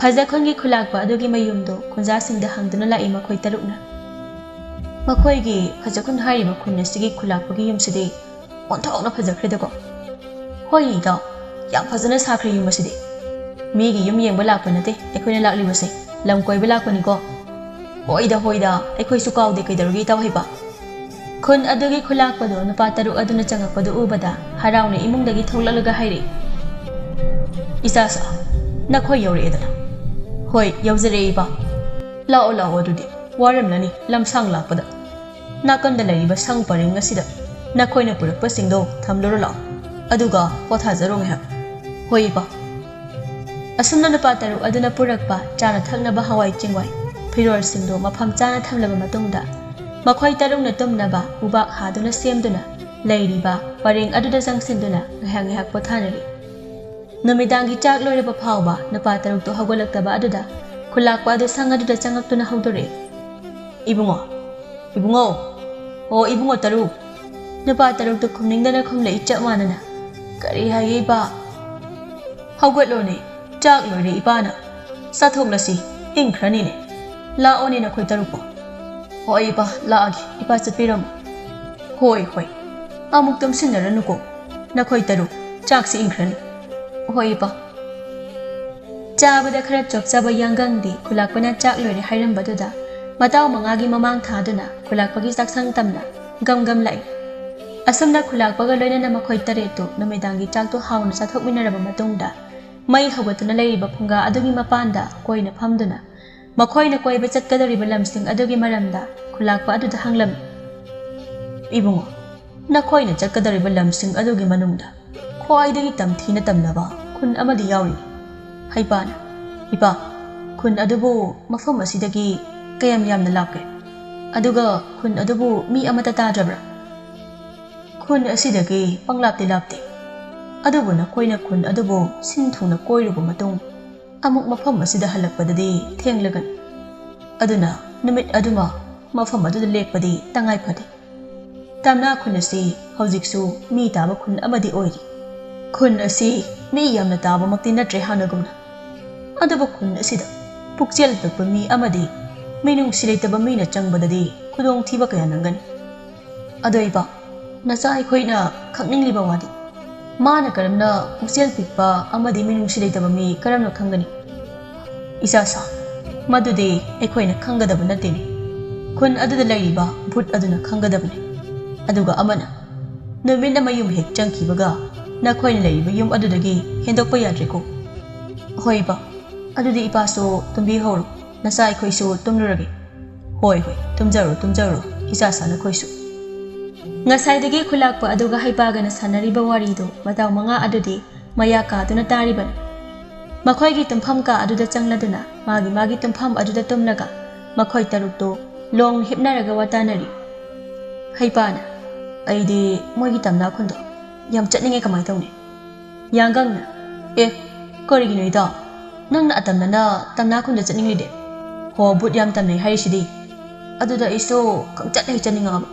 ꯐꯖꯈꯨꯟꯒꯤ ꯈꯨꯂꯥꯛꯄ ꯑꯗꯨꯒꯤ ꯃꯌꯨꯝꯗꯨ ꯈꯨꯟꯖꯥꯁꯤꯡꯗ ꯍꯪꯗꯨꯅ ꯂꯥꯛꯏ ꯃꯈꯣꯏ ꯇꯔꯨꯛꯅ꯫ "ꯃꯈꯣꯏꯒꯤ ꯐꯖꯈꯨꯟ ꯍꯥꯏꯔꯤꯕ ꯈꯨꯟ ꯑꯁꯤꯒꯤ ꯈꯨꯂꯥꯛꯄꯒꯤ ꯌꯨꯝꯁꯤꯗꯤ ꯑꯣꯟꯊꯣꯛꯅ ꯐꯖꯈ꯭ꯔꯦꯗꯀꯣ꯫" "ꯍꯣꯏ ꯏꯇꯥꯎ, ꯌꯥꯝ ꯐꯖꯅ ꯁꯥꯈ꯭ꯔꯦ ꯌꯨꯝ ꯑꯁꯤꯗꯤ꯫ ꯃꯤꯒꯤ ꯌꯨꯝ ꯌꯦꯡꯕ ꯂꯥꯛꯄ ꯅꯠꯇꯦ ꯑꯩꯈꯣꯏꯅ ꯂꯥꯛꯂꯤꯕꯁꯦ, ꯂꯝ ꯀꯣꯏꯕ ꯂꯥꯛꯄꯅꯤꯀꯣ꯫" "ꯍꯣꯏꯗ ꯍꯣꯏꯗ, ꯑꯩꯈꯣꯏꯁꯨ ꯀꯥꯎꯗꯦ, ꯀꯩꯗꯧꯔꯒꯦ ꯏꯇꯥꯎ ꯍꯩꯕ?" ꯈꯨꯟ ꯑꯗꯨꯒꯤ ꯈꯨꯂꯥꯛꯄꯗꯣ ꯅꯨꯄꯥ ꯇꯔꯨꯛ ꯑꯗꯨꯅ ꯆꯪꯉꯛꯄꯗꯨ ꯎꯕꯗ ꯍꯔꯥꯎꯅ ꯏꯃꯨꯡꯗꯒꯤ ꯊꯣꯛꯂꯛꯂꯒ ꯍꯥꯏꯔꯛꯏ, "ꯏꯆꯥꯁꯥ, ꯅꯈꯣꯏ ꯌꯧꯔꯛꯑꯦꯗꯅ?" "ꯍꯣꯏ, ꯌꯧꯖꯔꯛꯑꯦ ꯏꯄꯥ꯫" "ꯂꯥꯛꯑꯣ ꯂꯥꯛꯑꯣ, ꯑꯗꯨꯗꯤ ꯋꯥꯔꯝꯂꯅꯤ ꯂꯝꯁꯥꯡ ꯂꯥꯛꯄꯗ꯫ ꯅꯥꯀꯟꯗ ꯂꯩꯔꯤꯕ ꯁꯪ ꯄꯔꯦꯡ ꯑꯁꯤꯗ ꯅꯈꯣꯏꯅ ꯄꯨꯔꯛꯄꯁꯤꯡꯗꯣ ꯊꯝꯂꯨꯔꯣ ꯂꯥꯛꯑꯣ, ꯑꯗꯨꯒ ꯄꯣꯊꯥꯖꯔꯣ ꯉꯥꯏꯍꯥꯛ꯫" "ꯍꯣꯏ ꯏꯄꯥ꯫" ꯑꯁꯨꯝꯅ ꯅꯨꯄꯥ ꯇꯔꯨꯛ ꯑꯗꯨꯅ ꯄꯨꯔꯛꯄ ꯆꯥꯅ ꯊꯛꯅꯕ ꯍꯋꯥꯏ ꯆꯦꯡꯋꯥꯏ, ꯐꯤꯔꯣꯜꯁꯤꯡꯗꯨ ꯃꯐꯝ ꯆꯥꯅ ꯊꯝꯂꯕ ꯃꯇꯨꯡꯗ, ꯃꯈꯣꯏ ꯇꯔꯨꯛꯅ ꯇꯨꯝꯅꯕ ꯎꯕꯥꯛ ꯍꯥꯗꯨꯅ ꯁꯦꯝꯗꯨꯅ ꯂꯩꯔꯤꯕ ꯄꯔꯦꯡ ꯑꯗꯨꯗ ꯆꯪꯁꯤꯟꯗꯨꯅ ꯉꯥꯏꯍꯥꯛ ꯉꯥꯏꯍꯥꯛ ꯄꯣꯊꯥꯅꯔꯤ꯫ ꯅꯨꯃꯤꯗꯥꯡꯒꯤ ꯆꯥꯛ ꯂꯣꯏꯔꯕ ꯐꯥꯎꯕ ꯅꯨꯄꯥ ꯇꯔꯨꯛꯇꯨ ꯍꯧꯒꯠꯂꯛꯇꯕ ꯑꯗꯨꯗ ꯈꯨꯂꯥꯛꯄ ꯑꯗꯨ ꯁꯪ ꯑꯗꯨꯗ ꯆꯪꯉꯛꯇꯨꯅ ꯍꯧꯗꯣꯔꯛꯏ꯫ "ꯏꯕꯨꯡꯉꯣ, ꯏꯕꯨꯡꯉꯣ, ꯑꯣ ꯏꯕꯨꯡꯉꯣ ꯇꯔꯨ!" ꯅꯨꯄꯥ ꯇꯔꯨꯛꯇꯨ ꯈꯨꯝꯅꯤꯡꯗꯅ ꯈꯨꯝꯂꯛꯏ ꯆꯞ ꯃꯥꯟꯅꯅ꯫ "ꯀꯔꯤ ꯍꯥꯏꯒꯦ ꯏꯄꯥ?" "ꯍꯧꯒꯠꯂꯣꯅꯦ, ꯆꯥꯛ ꯂꯣꯏꯔꯦ ꯏꯄꯥꯅ꯫ ꯆꯥꯊꯣꯛꯂꯁꯤ, ꯏꯪꯈ꯭ꯔꯅꯤꯅꯦ꯫ ꯂꯥꯛꯑꯣꯅꯦ ꯅꯈꯣꯏ ꯇꯔꯨꯛꯄꯨ꯫" "ꯍꯣꯏ ꯏꯄꯥ, ꯂꯥꯛꯑꯒꯦ꯫ ꯏꯄꯥ ꯆꯠꯄꯤꯔꯝꯃꯣ꯫" "ꯍꯣꯏ, ꯍꯣꯏ꯫ ꯑꯃꯨꯛ ꯇꯨꯝꯁꯤꯟꯅꯔꯅꯨꯀꯣ꯫ ꯅꯈꯣꯏ ꯇꯔꯨꯛ, ꯆꯥꯛꯁꯤ ꯏꯪꯈ꯭ꯔꯅꯤ꯫" "ꯍꯣꯏ ꯏꯄꯥ꯫" ꯆꯥꯕꯗ ꯈꯔ ꯆꯣꯞꯆꯕ ꯌꯥꯡꯒꯪꯗꯤ ꯈꯨꯂꯥꯛꯄꯅ ꯆꯥꯛ ꯂꯣꯏꯔꯦ ꯍꯥꯏꯔꯝꯕꯗꯨꯗ ꯃꯇꯥꯎ ꯃꯉꯥꯒꯤ ꯃꯃꯥꯡ ꯊꯥꯗꯨꯅ ꯈꯨꯂꯥꯛꯄꯒꯤ ꯆꯥꯛꯁꯪ ꯇꯝꯅ ꯒꯝ ꯒꯝ ꯂꯥꯛꯏ꯫ ꯑꯁꯨꯝꯅ ꯈꯨꯂꯥꯛꯄꯒ ꯂꯣꯏꯅꯅ ꯃꯈꯣꯏ ꯇꯔꯦꯠꯇꯨ ꯅꯨꯃꯤꯗꯥꯡꯒꯤ ꯆꯥꯛꯇꯨ ꯍꯥꯎꯅ ꯆꯥꯊꯣꯛꯃꯤꯟꯅꯔꯕ ꯃꯇꯨꯡꯗ ꯃꯩ ꯍꯧꯒꯠꯇꯨꯅ ꯂꯩꯔꯤꯕ ꯐꯨꯡꯒꯥ ꯑꯗꯨꯒꯤ ꯃꯄꯥꯟꯗ ꯀꯣꯏꯅ ꯐꯝꯗꯨꯅ ꯃꯈꯣꯏꯅ ꯀꯣꯏꯕ ꯆꯠꯀꯗꯧꯔꯤꯕ ꯂꯝꯁꯤꯡ ꯑꯗꯨꯒꯤ ꯃꯔꯝꯗ ꯈꯨꯂꯥꯛꯄ ꯑꯗꯨꯗ ꯍꯪꯂꯝꯃꯤ꯫ "ꯏꯕꯨꯡꯉꯣ, ꯅꯈꯣꯏꯅ ꯆꯠꯀꯗꯧꯔꯤꯕ ꯂꯝꯁꯤꯡ ꯑꯗꯨꯒꯤ ꯃꯅꯨꯡꯗ ꯈ꯭ꯋꯥꯏꯗꯒꯤ ꯇꯝꯊꯤꯅ ꯇꯝꯅꯕ ꯈꯨꯟ ꯑꯃꯗꯤ ꯌꯥꯎꯔꯤ꯫" ꯍꯩꯄꯥꯅ, "ꯏꯄꯥ, ꯈꯨꯟ ꯑꯗꯨꯕꯨ ꯃꯐꯝ ꯑꯁꯤꯗꯒꯤ ꯀꯌꯥꯝ ꯌꯥꯝꯅ ꯂꯥꯞꯀꯦ? ꯑꯗꯨꯒ ꯈꯨꯟ ꯑꯗꯨꯕꯨ ꯃꯤ ꯑꯃꯠꯇ ꯇꯥꯗ꯭ꯔꯕ꯭ꯔꯥ?" "ꯈꯨꯟ ꯑꯁꯤꯗꯒꯤ ꯄꯪꯂꯥꯞꯇꯤ ꯂꯥꯞꯇꯦ꯫ ꯑꯗꯨꯕꯨ ꯅꯈꯣꯏꯅ ꯈꯨꯟ ꯑꯗꯨꯕꯨ ꯁꯤꯟ ꯊꯨꯡꯅ ꯀꯣꯏꯔꯨꯕ ꯃꯇꯨꯡ ꯑꯃꯨꯛ ꯃꯐꯝ ꯑꯁꯤꯗ ꯍꯜꯂꯛꯄꯗꯗꯤ ꯊꯦꯡꯂꯒꯅꯤ꯫ ꯑꯗꯨꯅ ꯅꯨꯃꯤꯠ ꯑꯗꯨꯃ ꯃꯐꯝ ꯑꯗꯨꯗ ꯂꯦꯛꯄꯗꯤ ꯇꯉꯥꯏ ꯐꯗꯦ꯫ ꯇꯝꯅꯥ ꯈꯨꯟ ꯑꯁꯤ ꯍꯧꯖꯤꯛꯁꯨ ꯃꯤ ꯇꯥꯕ ꯈꯨꯟ ꯑꯃꯗꯤ ꯑꯣꯏꯔꯤ꯫ ꯈꯨꯟ ꯑꯁꯤ ꯃꯤ ꯌꯥꯝꯅ ꯇꯥꯕꯃꯛꯇꯤ ꯅꯠꯇ꯭ꯔꯦ ꯍꯥꯟꯅꯒꯨꯝꯅ꯫ ꯑꯗꯨꯕꯨ ꯈꯨꯟ ꯑꯁꯤꯗ ꯄꯨꯛꯆꯦꯜ ꯄꯤꯛꯄ ꯃꯤ ꯑꯃꯗꯤ ꯃꯤꯅꯨꯡꯁꯤ ꯂꯩꯇꯕ ꯃꯤꯅ ꯆꯪꯕꯗꯗꯤ ꯈꯨꯗꯣꯡꯊꯤꯕ ꯀꯌꯥ ꯅꯪꯒꯅꯤ꯫ ꯑꯗꯣ ꯏꯄꯥ, ꯅꯆꯥ ꯑꯩꯈꯣꯏꯅ ꯈꯪꯅꯤꯡꯂꯤꯕ ꯋꯥꯗꯤ, ꯃꯥꯅ ꯀꯔꯝꯅ ꯄꯨꯛꯆꯦꯜ ꯄꯤꯛꯄ ꯑꯃꯗꯤ ꯃꯤꯅꯨꯡꯁꯤ ꯂꯩꯇꯕ ꯃꯤ ꯀꯔꯝꯅ ꯈꯪꯒꯅꯤ?" "ꯏꯆꯥꯁꯥ, ꯃꯗꯨꯗꯤ ꯑꯩꯈꯣꯏꯅ ꯈꯪꯒꯗꯕ ꯅꯠꯇꯦꯅꯦ꯫ ꯈꯨꯟ ꯑꯗꯨꯗ ꯂꯩꯔꯤꯕ ꯚꯨꯠ ꯑꯗꯨꯅ ꯈꯪꯒꯗꯕꯅꯤ꯫ ꯑꯗꯨꯒ ꯑꯃꯅ, ꯅꯨꯃꯤꯠ ꯑꯃ ꯌꯨꯝ ꯍꯦꯛ ꯆꯪꯈꯤꯕꯒ ꯅꯈꯣꯏꯅ ꯂꯩꯔꯤꯕ ꯌꯨꯝ ꯑꯗꯨꯗꯒꯤ ꯍꯦꯟꯗꯣꯛꯄ ꯌꯥꯗ꯭ꯔꯦꯀꯣ꯫ ꯍꯣꯏ ꯏꯄꯥ, ꯑꯗꯨꯗꯤ ꯏꯄꯥꯁꯨ ꯇꯨꯝꯕꯤꯍꯧꯔꯣ, ꯅꯆꯥ ꯑꯩꯈꯣꯏꯁꯨ ꯇꯨꯝꯂꯨꯔꯒꯦ꯫" "ꯍꯣꯏ, ꯍꯣꯏ, ꯇꯨꯝꯖꯔꯣ, ꯇꯨꯝꯖꯔꯣ, ꯏꯆꯥꯁꯥ ꯅꯈꯣꯏꯁꯨ꯫" ꯉꯁꯥꯏꯗꯒꯤ ꯈꯨꯂꯥꯛꯄ ꯑꯗꯨꯒ ꯍꯩꯄꯥꯒꯅ ꯁꯥꯟꯅꯔꯤꯕ ꯋꯥꯔꯤꯗꯨ ꯃꯇꯥꯎ ꯃꯉꯥ ꯑꯗꯨꯗꯤ ꯃꯌꯥ ꯀꯥꯗꯨꯅ ꯇꯥꯔꯤꯕꯅꯤ꯫ ꯃꯈꯣꯏꯒꯤ ꯇꯨꯝꯐꯝ ꯀꯥ ꯑꯗꯨꯗ ꯆꯪꯂꯗꯨꯅ ꯃꯥꯒꯤ ꯃꯥꯒꯤ ꯇꯨꯝꯐꯝ ꯑꯗꯨꯗ ꯇꯨꯝꯂꯒ ꯃꯈꯣꯏ ꯇꯔꯨꯛꯇꯨ ꯂꯣꯡꯅ ꯍꯤꯞꯅꯔꯒ ꯋꯥ ꯇꯥꯅꯔꯤ꯫ ꯍꯩꯄꯥꯅ, "ꯑꯩꯗꯤ ꯃꯣꯏꯒꯤ ꯇꯝꯅꯥ ꯈꯨꯟꯗꯣ ꯌꯥꯝ ꯆꯠꯅꯤꯡꯉꯦ, ꯀꯃꯥꯏ ꯇꯧꯅꯤ?" ꯌꯥꯡꯒꯪꯅ, "ꯑꯦ, ꯀꯔꯤꯒꯤꯅꯣ ꯏꯇꯥꯎ? ꯅꯪꯅ ꯑꯇꯝꯅꯅ ꯇꯝꯅꯥ ꯈꯨꯟꯗ ꯆꯠꯅꯤꯡꯂꯤꯗꯤ? ꯍꯣ, ꯚꯨꯠ ꯌꯥꯝ ꯇꯝꯅꯩ ꯍꯥꯏꯔꯤꯁꯤꯗꯤ꯫" ꯑꯗꯨꯗ ꯑꯩꯁꯨ ꯈꯪꯆꯠ ꯍꯦꯛ ꯆꯠꯅꯤꯡꯉꯛꯑꯕ꯫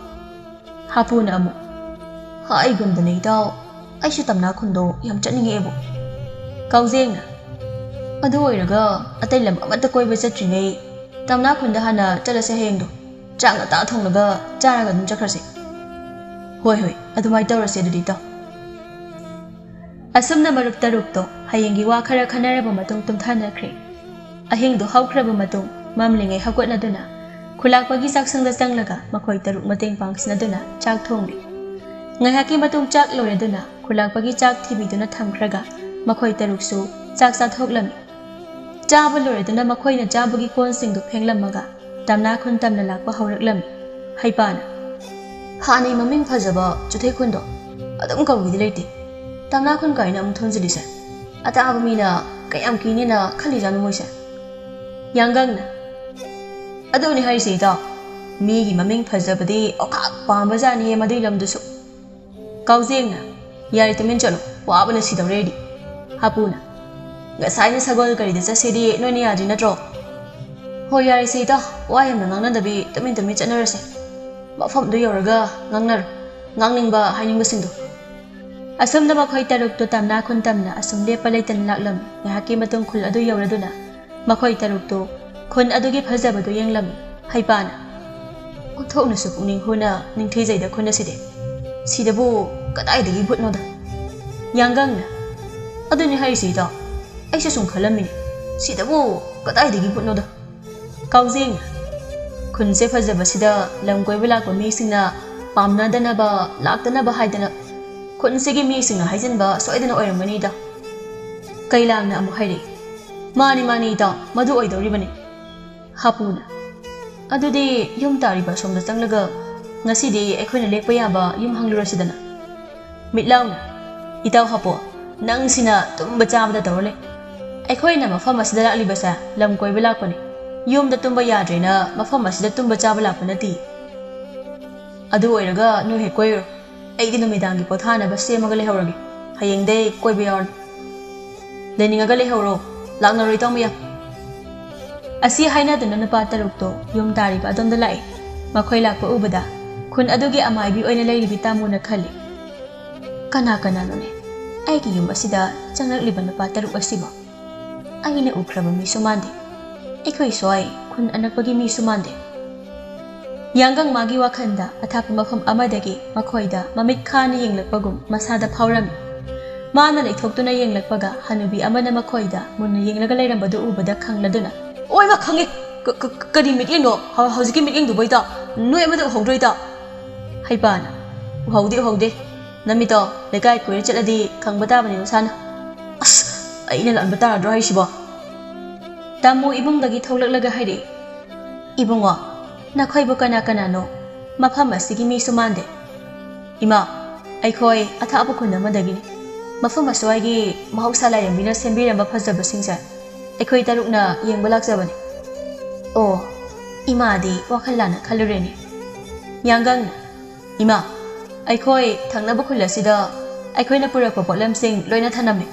ꯍꯥꯄꯨꯅ ꯑꯃꯨꯛ, "ꯍꯥꯏꯒꯨꯝꯗꯅ ꯏꯇꯥꯎ, ꯑꯩꯁꯨ ꯇꯝꯅꯥ ꯈꯨꯟꯗꯣ ꯌꯥꯝ ꯆꯠꯅꯤꯡꯉꯛꯑꯦꯕꯨ꯫" ꯀꯥꯎꯖꯦꯡꯅ, "ꯑꯗꯨ ꯑꯣꯏꯔꯒ ꯑꯇꯩ ꯂꯝ ꯑꯃꯠꯇ ꯀꯣꯏꯕ ꯆꯠꯇ꯭ꯔꯤꯉꯩ ꯇꯝꯅꯥ ꯈꯨꯟꯗ ꯍꯥꯟꯅ ꯆꯠꯂꯁꯦ ꯍꯌꯦꯡꯗꯣ꯫ ꯆꯥꯛ ꯉꯟꯇꯥ ꯊꯣꯡꯂꯒ ꯆꯥꯔꯒ ꯑꯗꯨꯝ ꯆꯠꯈ꯭ꯔꯁꯦ꯫" "ꯍꯣꯏ ꯍꯣꯏ, ꯑꯗꯨꯃꯥꯏꯅ ꯇꯧꯔꯁꯦ ꯑꯗꯨꯗꯤ ꯏꯇꯥꯎ꯫" ꯑꯁꯨꯝꯅ ꯃꯔꯨꯞ ꯇꯔꯨꯛꯇꯣ ꯍꯌꯦꯡꯒꯤ ꯋꯥ ꯈꯔ ꯈꯟꯅꯔꯕ ꯃꯇꯨꯡ ꯇꯨꯝꯊꯅꯈ꯭ꯔꯦ꯫ ꯑꯍꯤꯡꯗꯨ ꯍꯧꯈ꯭ꯔꯕ ꯃꯇꯨꯡ ꯃꯝꯂꯤꯉꯩ ꯍꯧꯒꯠꯅꯗꯨꯅ ꯈꯨꯂꯥꯛꯄꯒꯤ ꯆꯥꯛꯁꯪꯗ ꯆꯪꯂꯒ ꯃꯈꯣꯏ ꯇꯔꯨꯛ ꯃꯇꯦꯡ ꯄꯥꯡꯁꯤꯟꯅꯗꯨꯅ ꯆꯥꯛ ꯊꯣꯡꯂꯤ꯫ ꯉꯥꯏꯍꯥꯛꯀꯤ ꯃꯇꯨꯡ ꯆꯥꯛ ꯂꯣꯏꯔꯗꯨꯅ ꯈꯨꯂꯥꯛꯄꯒꯤ ꯆꯥꯛ ꯊꯤꯕꯤꯗꯨꯅ ꯊꯝꯈ꯭ꯔꯒ ꯃꯈꯣꯏ ꯇꯔꯨꯛꯁꯨ ꯆꯥꯛ ꯆꯥꯊꯣꯛꯂꯝꯃꯤ꯫ ꯆꯥꯕ ꯂꯣꯏꯔꯗꯨꯅ ꯃꯈꯣꯏꯅ ꯆꯥꯕꯒꯤ ꯀꯣꯟꯁꯤꯡꯗꯨ ꯐꯦꯡꯂꯝꯃꯒ ꯇꯝꯅꯥ ꯈꯨꯟ ꯇꯝꯅ ꯂꯥꯛꯄ ꯍꯧꯔꯛꯂꯝꯃꯤ꯫ ꯍꯩꯄꯥꯅ, "ꯍꯥꯟꯅꯩ ꯃꯃꯤꯡ ꯐꯖꯕ ꯆꯨꯊꯦꯛ ꯈꯨꯟꯗꯣ ꯑꯗꯨꯝ ꯀꯧꯒꯦꯗꯤ ꯂꯩꯇꯦ꯫ ꯇꯝꯅꯥ ꯈꯨꯟ ꯀꯥꯏꯅ ꯑꯃꯨꯛ ꯊꯣꯟꯖꯤꯜꯂꯤꯁꯦ꯫ ꯑꯇꯥꯕ ꯃꯤꯅ ꯀꯌꯥꯝ ꯀꯤꯅꯦꯅ ꯈꯜꯂꯤꯖꯥꯠꯅꯣ ꯃꯣꯏꯁꯦ?" ꯌꯥꯡꯒꯪꯅ, "ꯑꯗꯨꯅꯤ ꯍꯥꯏꯔꯤꯁꯦ ꯏꯇꯥꯎ꯫ ꯃꯤꯒꯤ ꯃꯃꯤꯡ ꯐꯖꯕꯗꯤ ꯑꯣꯈꯥꯛ ꯄꯥꯝꯕꯖꯥꯠꯅꯤꯍꯦ ꯃꯗꯨꯏ ꯂꯝꯗꯨꯁꯨ꯫" ꯀꯥꯎꯖꯦꯡꯅ, "ꯌꯥꯔꯦ, ꯇꯨꯃꯤꯟ ꯆꯠꯂꯣ, ꯋꯥꯕꯅ ꯁꯤꯗꯧꯔꯦ ꯑꯩꯗꯤ꯫" ꯍꯥꯄꯨꯅ, "ꯉꯁꯥꯏꯅ ꯁꯒꯣꯜ ꯀꯔꯤꯗ ꯆꯠꯁꯦꯗꯤ ꯅꯣꯏꯅ ꯌꯥꯗ꯭ꯔꯤ ꯅꯠꯇ꯭ꯔꯣ?" "ꯍꯣꯏ, ꯌꯥꯔꯦꯁꯦ ꯏꯇꯥꯎ, ꯋꯥ ꯌꯥꯝꯅ ꯉꯥꯡꯅꯗꯕꯤ ꯇꯨꯃꯤꯟ ꯇꯨꯃꯤꯟ ꯆꯠꯅꯔꯁꯦ꯫ ꯃꯐꯝꯗꯨ ꯌꯧꯔꯒ ꯉꯥꯡꯅꯔꯣ, ꯉꯥꯡꯅꯤꯡꯕ ꯍꯥꯏꯅꯤꯡꯕꯁꯤꯡꯗꯣ꯫" ꯑꯁꯨꯝꯅ ꯃꯈꯣꯏ ꯇꯔꯨꯛꯇꯨ ꯇꯝꯅꯥ ꯈꯨꯟ ꯇꯝꯅ ꯑꯁꯨꯝ ꯂꯦꯞꯄ ꯂꯩꯇꯅ ꯂꯥꯛꯂꯝꯃꯤ꯫ ꯉꯥꯏꯍꯥꯛꯀꯤ ꯃꯇꯨꯡ ꯈꯨꯜ ꯑꯗꯨ ꯌꯧꯔꯗꯨꯅ ꯃꯈꯣꯏ ꯇꯔꯨꯛꯇꯨ ꯈꯨꯟ ꯑꯗꯨꯒꯤ ꯐꯖꯕꯗꯨ ꯌꯦꯡꯂꯝꯃꯤ꯫ ꯍꯩꯄꯥꯅ, "ꯑꯣꯟꯊꯣꯛꯅꯁꯨ ꯄꯨꯛꯅꯤꯡ ꯍꯨꯅ ꯅꯤꯡꯊꯤꯖꯩꯗ ꯈꯨꯟ ꯑꯁꯤꯗꯤ꯫ ꯁꯤꯗꯕꯨ ꯀꯗꯥꯏꯗꯒꯤ ꯚꯨꯠꯅꯣꯗ?" ꯌꯥꯡꯒꯪꯅ, "ꯑꯗꯨꯅꯤ ꯍꯥꯏꯔꯤꯁꯤ ꯏꯇꯥꯎ, ꯑꯩꯁꯨ ꯁꯨꯝ ꯈꯜꯂꯝꯃꯤꯅꯤ, ꯁꯤꯗꯕꯨ ꯀꯗꯥꯏꯗꯒꯤ ꯚꯨꯠꯅꯣꯗ?" ꯀꯥꯎꯖꯦꯡꯅ, "ꯈꯨꯟꯁꯦ ꯐꯖꯕꯁꯤꯗ ꯂꯝ ꯀꯣꯏꯕ ꯂꯥꯛꯄ ꯃꯤꯁꯤꯡꯅ ꯄꯥꯝꯅꯗꯅꯕ, ꯂꯥꯛꯇꯅꯕ ꯍꯥꯏꯗꯅ ꯈꯨꯟꯁꯤꯒꯤ ꯃꯤꯁꯤꯡꯅ ꯍꯥꯏꯖꯤꯟꯕ ꯁꯣꯏꯗꯅ ꯑꯣꯏꯔꯝꯒꯅꯤꯗ꯫" ꯀꯩꯂꯥꯡꯅ ꯑꯃꯨꯛ ꯍꯥꯏꯔꯛꯏ, "ꯃꯥꯅꯤ, ꯃꯥꯅꯤ ꯏꯇꯥꯎ, ꯃꯗꯨ ꯑꯣꯏꯗꯧꯔꯤꯕꯅꯤ꯫" ꯍꯥꯄꯨꯅ, "ꯑꯗꯨꯗꯤ ꯌꯨꯝ ꯇꯥꯔꯤꯕ ꯑꯁꯣꯝꯗ ꯆꯪꯂꯒ ꯉꯁꯤꯗꯤ ꯑꯩꯈꯣꯏꯅ ꯂꯦꯛꯄ ꯌꯥꯕ ꯌꯨꯝ ꯍꯪꯂꯨꯔꯁꯤꯗꯅ?" ꯃꯤꯠꯂꯥꯎꯅ, "ꯏꯇꯥꯎ ꯍꯥꯄꯨ, ꯅꯪꯁꯤꯅ ꯇꯨꯝꯕ ꯆꯥꯕꯗ ꯇꯧꯔ ꯂꯩ꯫ ꯑꯩꯈꯣꯏꯅ ꯃꯐꯝ ꯑꯁꯤꯗ ꯂꯥꯛꯂꯤꯕꯁꯦ ꯂꯝ ꯀꯣꯏꯕ ꯂꯥꯛꯄꯅꯤ꯫ ꯌꯨꯝꯗ ꯇꯨꯝꯕ ꯌꯥꯗ꯭ꯔꯦꯅ ꯃꯐꯝ ꯑꯁꯤꯗ ꯇꯨꯝꯕ ꯆꯥꯕ ꯂꯥꯛꯄ ꯅꯠꯇꯦ꯫ ꯑꯗꯨ ꯑꯣꯏꯔꯒ ꯅꯣꯏ ꯍꯦꯛ ꯀꯣꯏꯔꯨꯔꯣ꯫ ꯑꯩꯗꯤ ꯅꯨꯃꯤꯗꯥꯡꯒꯤ ꯄꯣꯊꯥꯅꯕ ꯁꯦꯝꯃꯒ ꯂꯩꯍꯧꯔꯒꯦ꯫ ꯍꯌꯦꯡꯗꯩ ꯀꯣꯏꯕ ꯌꯥꯎꯔꯅꯤ꯫ ꯂꯩꯅꯤꯡꯉꯒ ꯂꯩꯍꯧꯔꯣ꯫ ꯂꯥꯛꯅꯔꯣ ꯏꯇꯥꯎ ꯃꯌꯥꯝ꯫" ꯑꯁꯤ ꯍꯥꯏꯅꯗꯨꯅ ꯅꯨꯄꯥ ꯇꯔꯨꯛꯇꯣ ꯌꯨꯝ ꯇꯥꯔꯤꯕ ꯑꯗꯣꯝꯗ ꯂꯥꯛꯏ꯫ ꯃꯈꯣꯏ ꯂꯥꯛꯄ ꯎꯕꯗ ꯈꯨꯟ ꯑꯗꯨꯒꯤ ꯑꯃꯥꯏꯕꯤ ꯑꯣꯏꯅ ꯂꯩꯔꯤꯕꯤ ꯇꯥꯃꯨꯅ ꯈꯜꯂꯤ, "ꯀꯅꯥ ꯀꯅꯥꯅꯣꯅꯦ ꯑꯩꯒꯤ ꯌꯨꯝ ꯑꯁꯤꯗ ꯆꯪꯂꯛꯂꯤꯕ ꯅꯨꯄꯥ ꯇꯔꯨꯛ ꯑꯁꯤꯕꯣ? ꯑꯩꯅ ꯎꯈ꯭ꯔꯕ ꯃꯤꯁꯨ ꯃꯥꯟꯗꯦ, ꯑꯩꯈꯣꯏ ꯁ꯭ꯋꯥꯏ ꯈꯨꯟ ꯑꯅꯛꯄꯒꯤ ꯃꯤꯁꯨ ꯃꯥꯟꯗꯦ꯫" ꯌꯥꯡꯒꯪ ꯃꯥꯒꯤ ꯋꯥꯈꯜꯗ ꯑꯊꯥꯞꯄ ꯃꯐꯝ ꯑꯃꯗꯒꯤ ꯃꯈꯣꯏꯗ ꯃꯃꯤꯠ ꯈꯥꯅ ꯌꯦꯡꯂꯛꯄꯒꯨꯝ ꯃꯁꯥꯗ ꯐꯥꯎꯔꯝꯃꯤ꯫ ꯃꯥꯅ ꯂꯩꯊꯣꯛꯇꯨꯅ ꯌꯦꯡꯂꯛꯄꯒ ꯍꯅꯨꯕꯤ ꯑꯃꯅ ꯃꯈꯣꯏꯗ ꯃꯨꯟꯅ ꯌꯦꯡꯂꯒ ꯂꯩꯔꯝꯕꯗꯨ ꯎꯕꯗ ꯈꯪꯂꯗꯨꯅ, "ꯑꯣꯏꯃ, ꯈꯪꯉꯦ! ꯀ-, ꯀ-, ꯀꯔꯤ ꯃꯤꯠꯌꯦꯡꯅꯣ? ꯍ-, ꯍꯧꯖꯤꯛꯀꯤ ꯃꯤꯠꯌꯦꯡꯗꯨꯕꯣ, ꯏꯇꯥ? ꯅꯣꯏ ꯑꯃꯗ ꯎꯍꯧꯗ꯭ꯔꯣ, ꯏꯇꯥ?" ꯍꯩꯄꯥꯅ, "ꯎꯍꯧꯗꯦ, ꯎꯍꯧꯗꯦ꯫ ꯅꯃꯤꯠꯇꯣ ꯂꯩꯀꯥꯏ ꯀꯣꯏꯔ ꯆꯠꯂꯗꯤ ꯈꯪꯕ ꯇꯥꯕꯅꯤ ꯅꯁꯥꯅ꯫" "ꯑꯁ, ꯑꯩꯅ ꯂꯥꯟꯕ ꯇꯥꯔꯗ꯭ꯔꯣ ꯍꯥꯏꯁꯤꯕꯣ?" ꯇꯥꯃꯣ ꯏꯃꯨꯡꯗꯒꯤ ꯊꯣꯛꯂꯛꯂꯒ ꯍꯥꯏꯔꯛꯏ, "ꯏꯕꯨꯡꯉꯣ, ꯅꯈꯣꯏꯕꯨ ꯀꯅꯥ ꯀꯅꯥꯅꯣ? ꯃꯐꯝ ꯑꯁꯤꯒꯤ ꯃꯤꯁꯨ ꯃꯥꯟꯗꯦ꯫" "ꯏꯃꯥ, ꯑꯩꯈꯣꯏ ꯑꯊꯥꯞꯄ ꯈꯨꯟ ꯑꯃꯗꯒꯤꯅꯤ꯫ ꯃꯐꯝ ꯑꯁ꯭ꯋꯥꯏꯒꯤ ꯃꯍꯧꯁꯥ ꯂꯥꯏꯔꯦꯝꯕꯤꯅ ꯁꯦꯝꯕꯤꯔꯝꯕ ꯐꯖꯕꯁꯤꯡꯁꯦ ꯑꯩꯈꯣꯏ ꯇꯔꯨꯛꯅ ꯌꯦꯡꯕ ꯂꯥꯛꯆꯕꯅꯤ꯫" "ꯑꯣ꯫" ꯏꯃꯥꯗꯤ ꯋꯥꯈꯜ ꯂꯥꯟꯅ ꯈꯜꯂꯨꯔꯦꯅꯦ꯫ ꯌꯥꯡꯒꯪꯅ, "ꯏꯃꯥ, ꯑꯩꯈꯣꯏ ꯊꯪꯅꯕ ꯈꯨꯜ ꯑꯁꯤꯗ ꯑꯩꯈꯣꯏꯅ ꯄꯨꯔꯛꯄ ꯄꯣꯠꯂꯝꯁꯤꯡ ꯂꯣꯏꯅ ꯊꯅꯝꯃꯤ꯫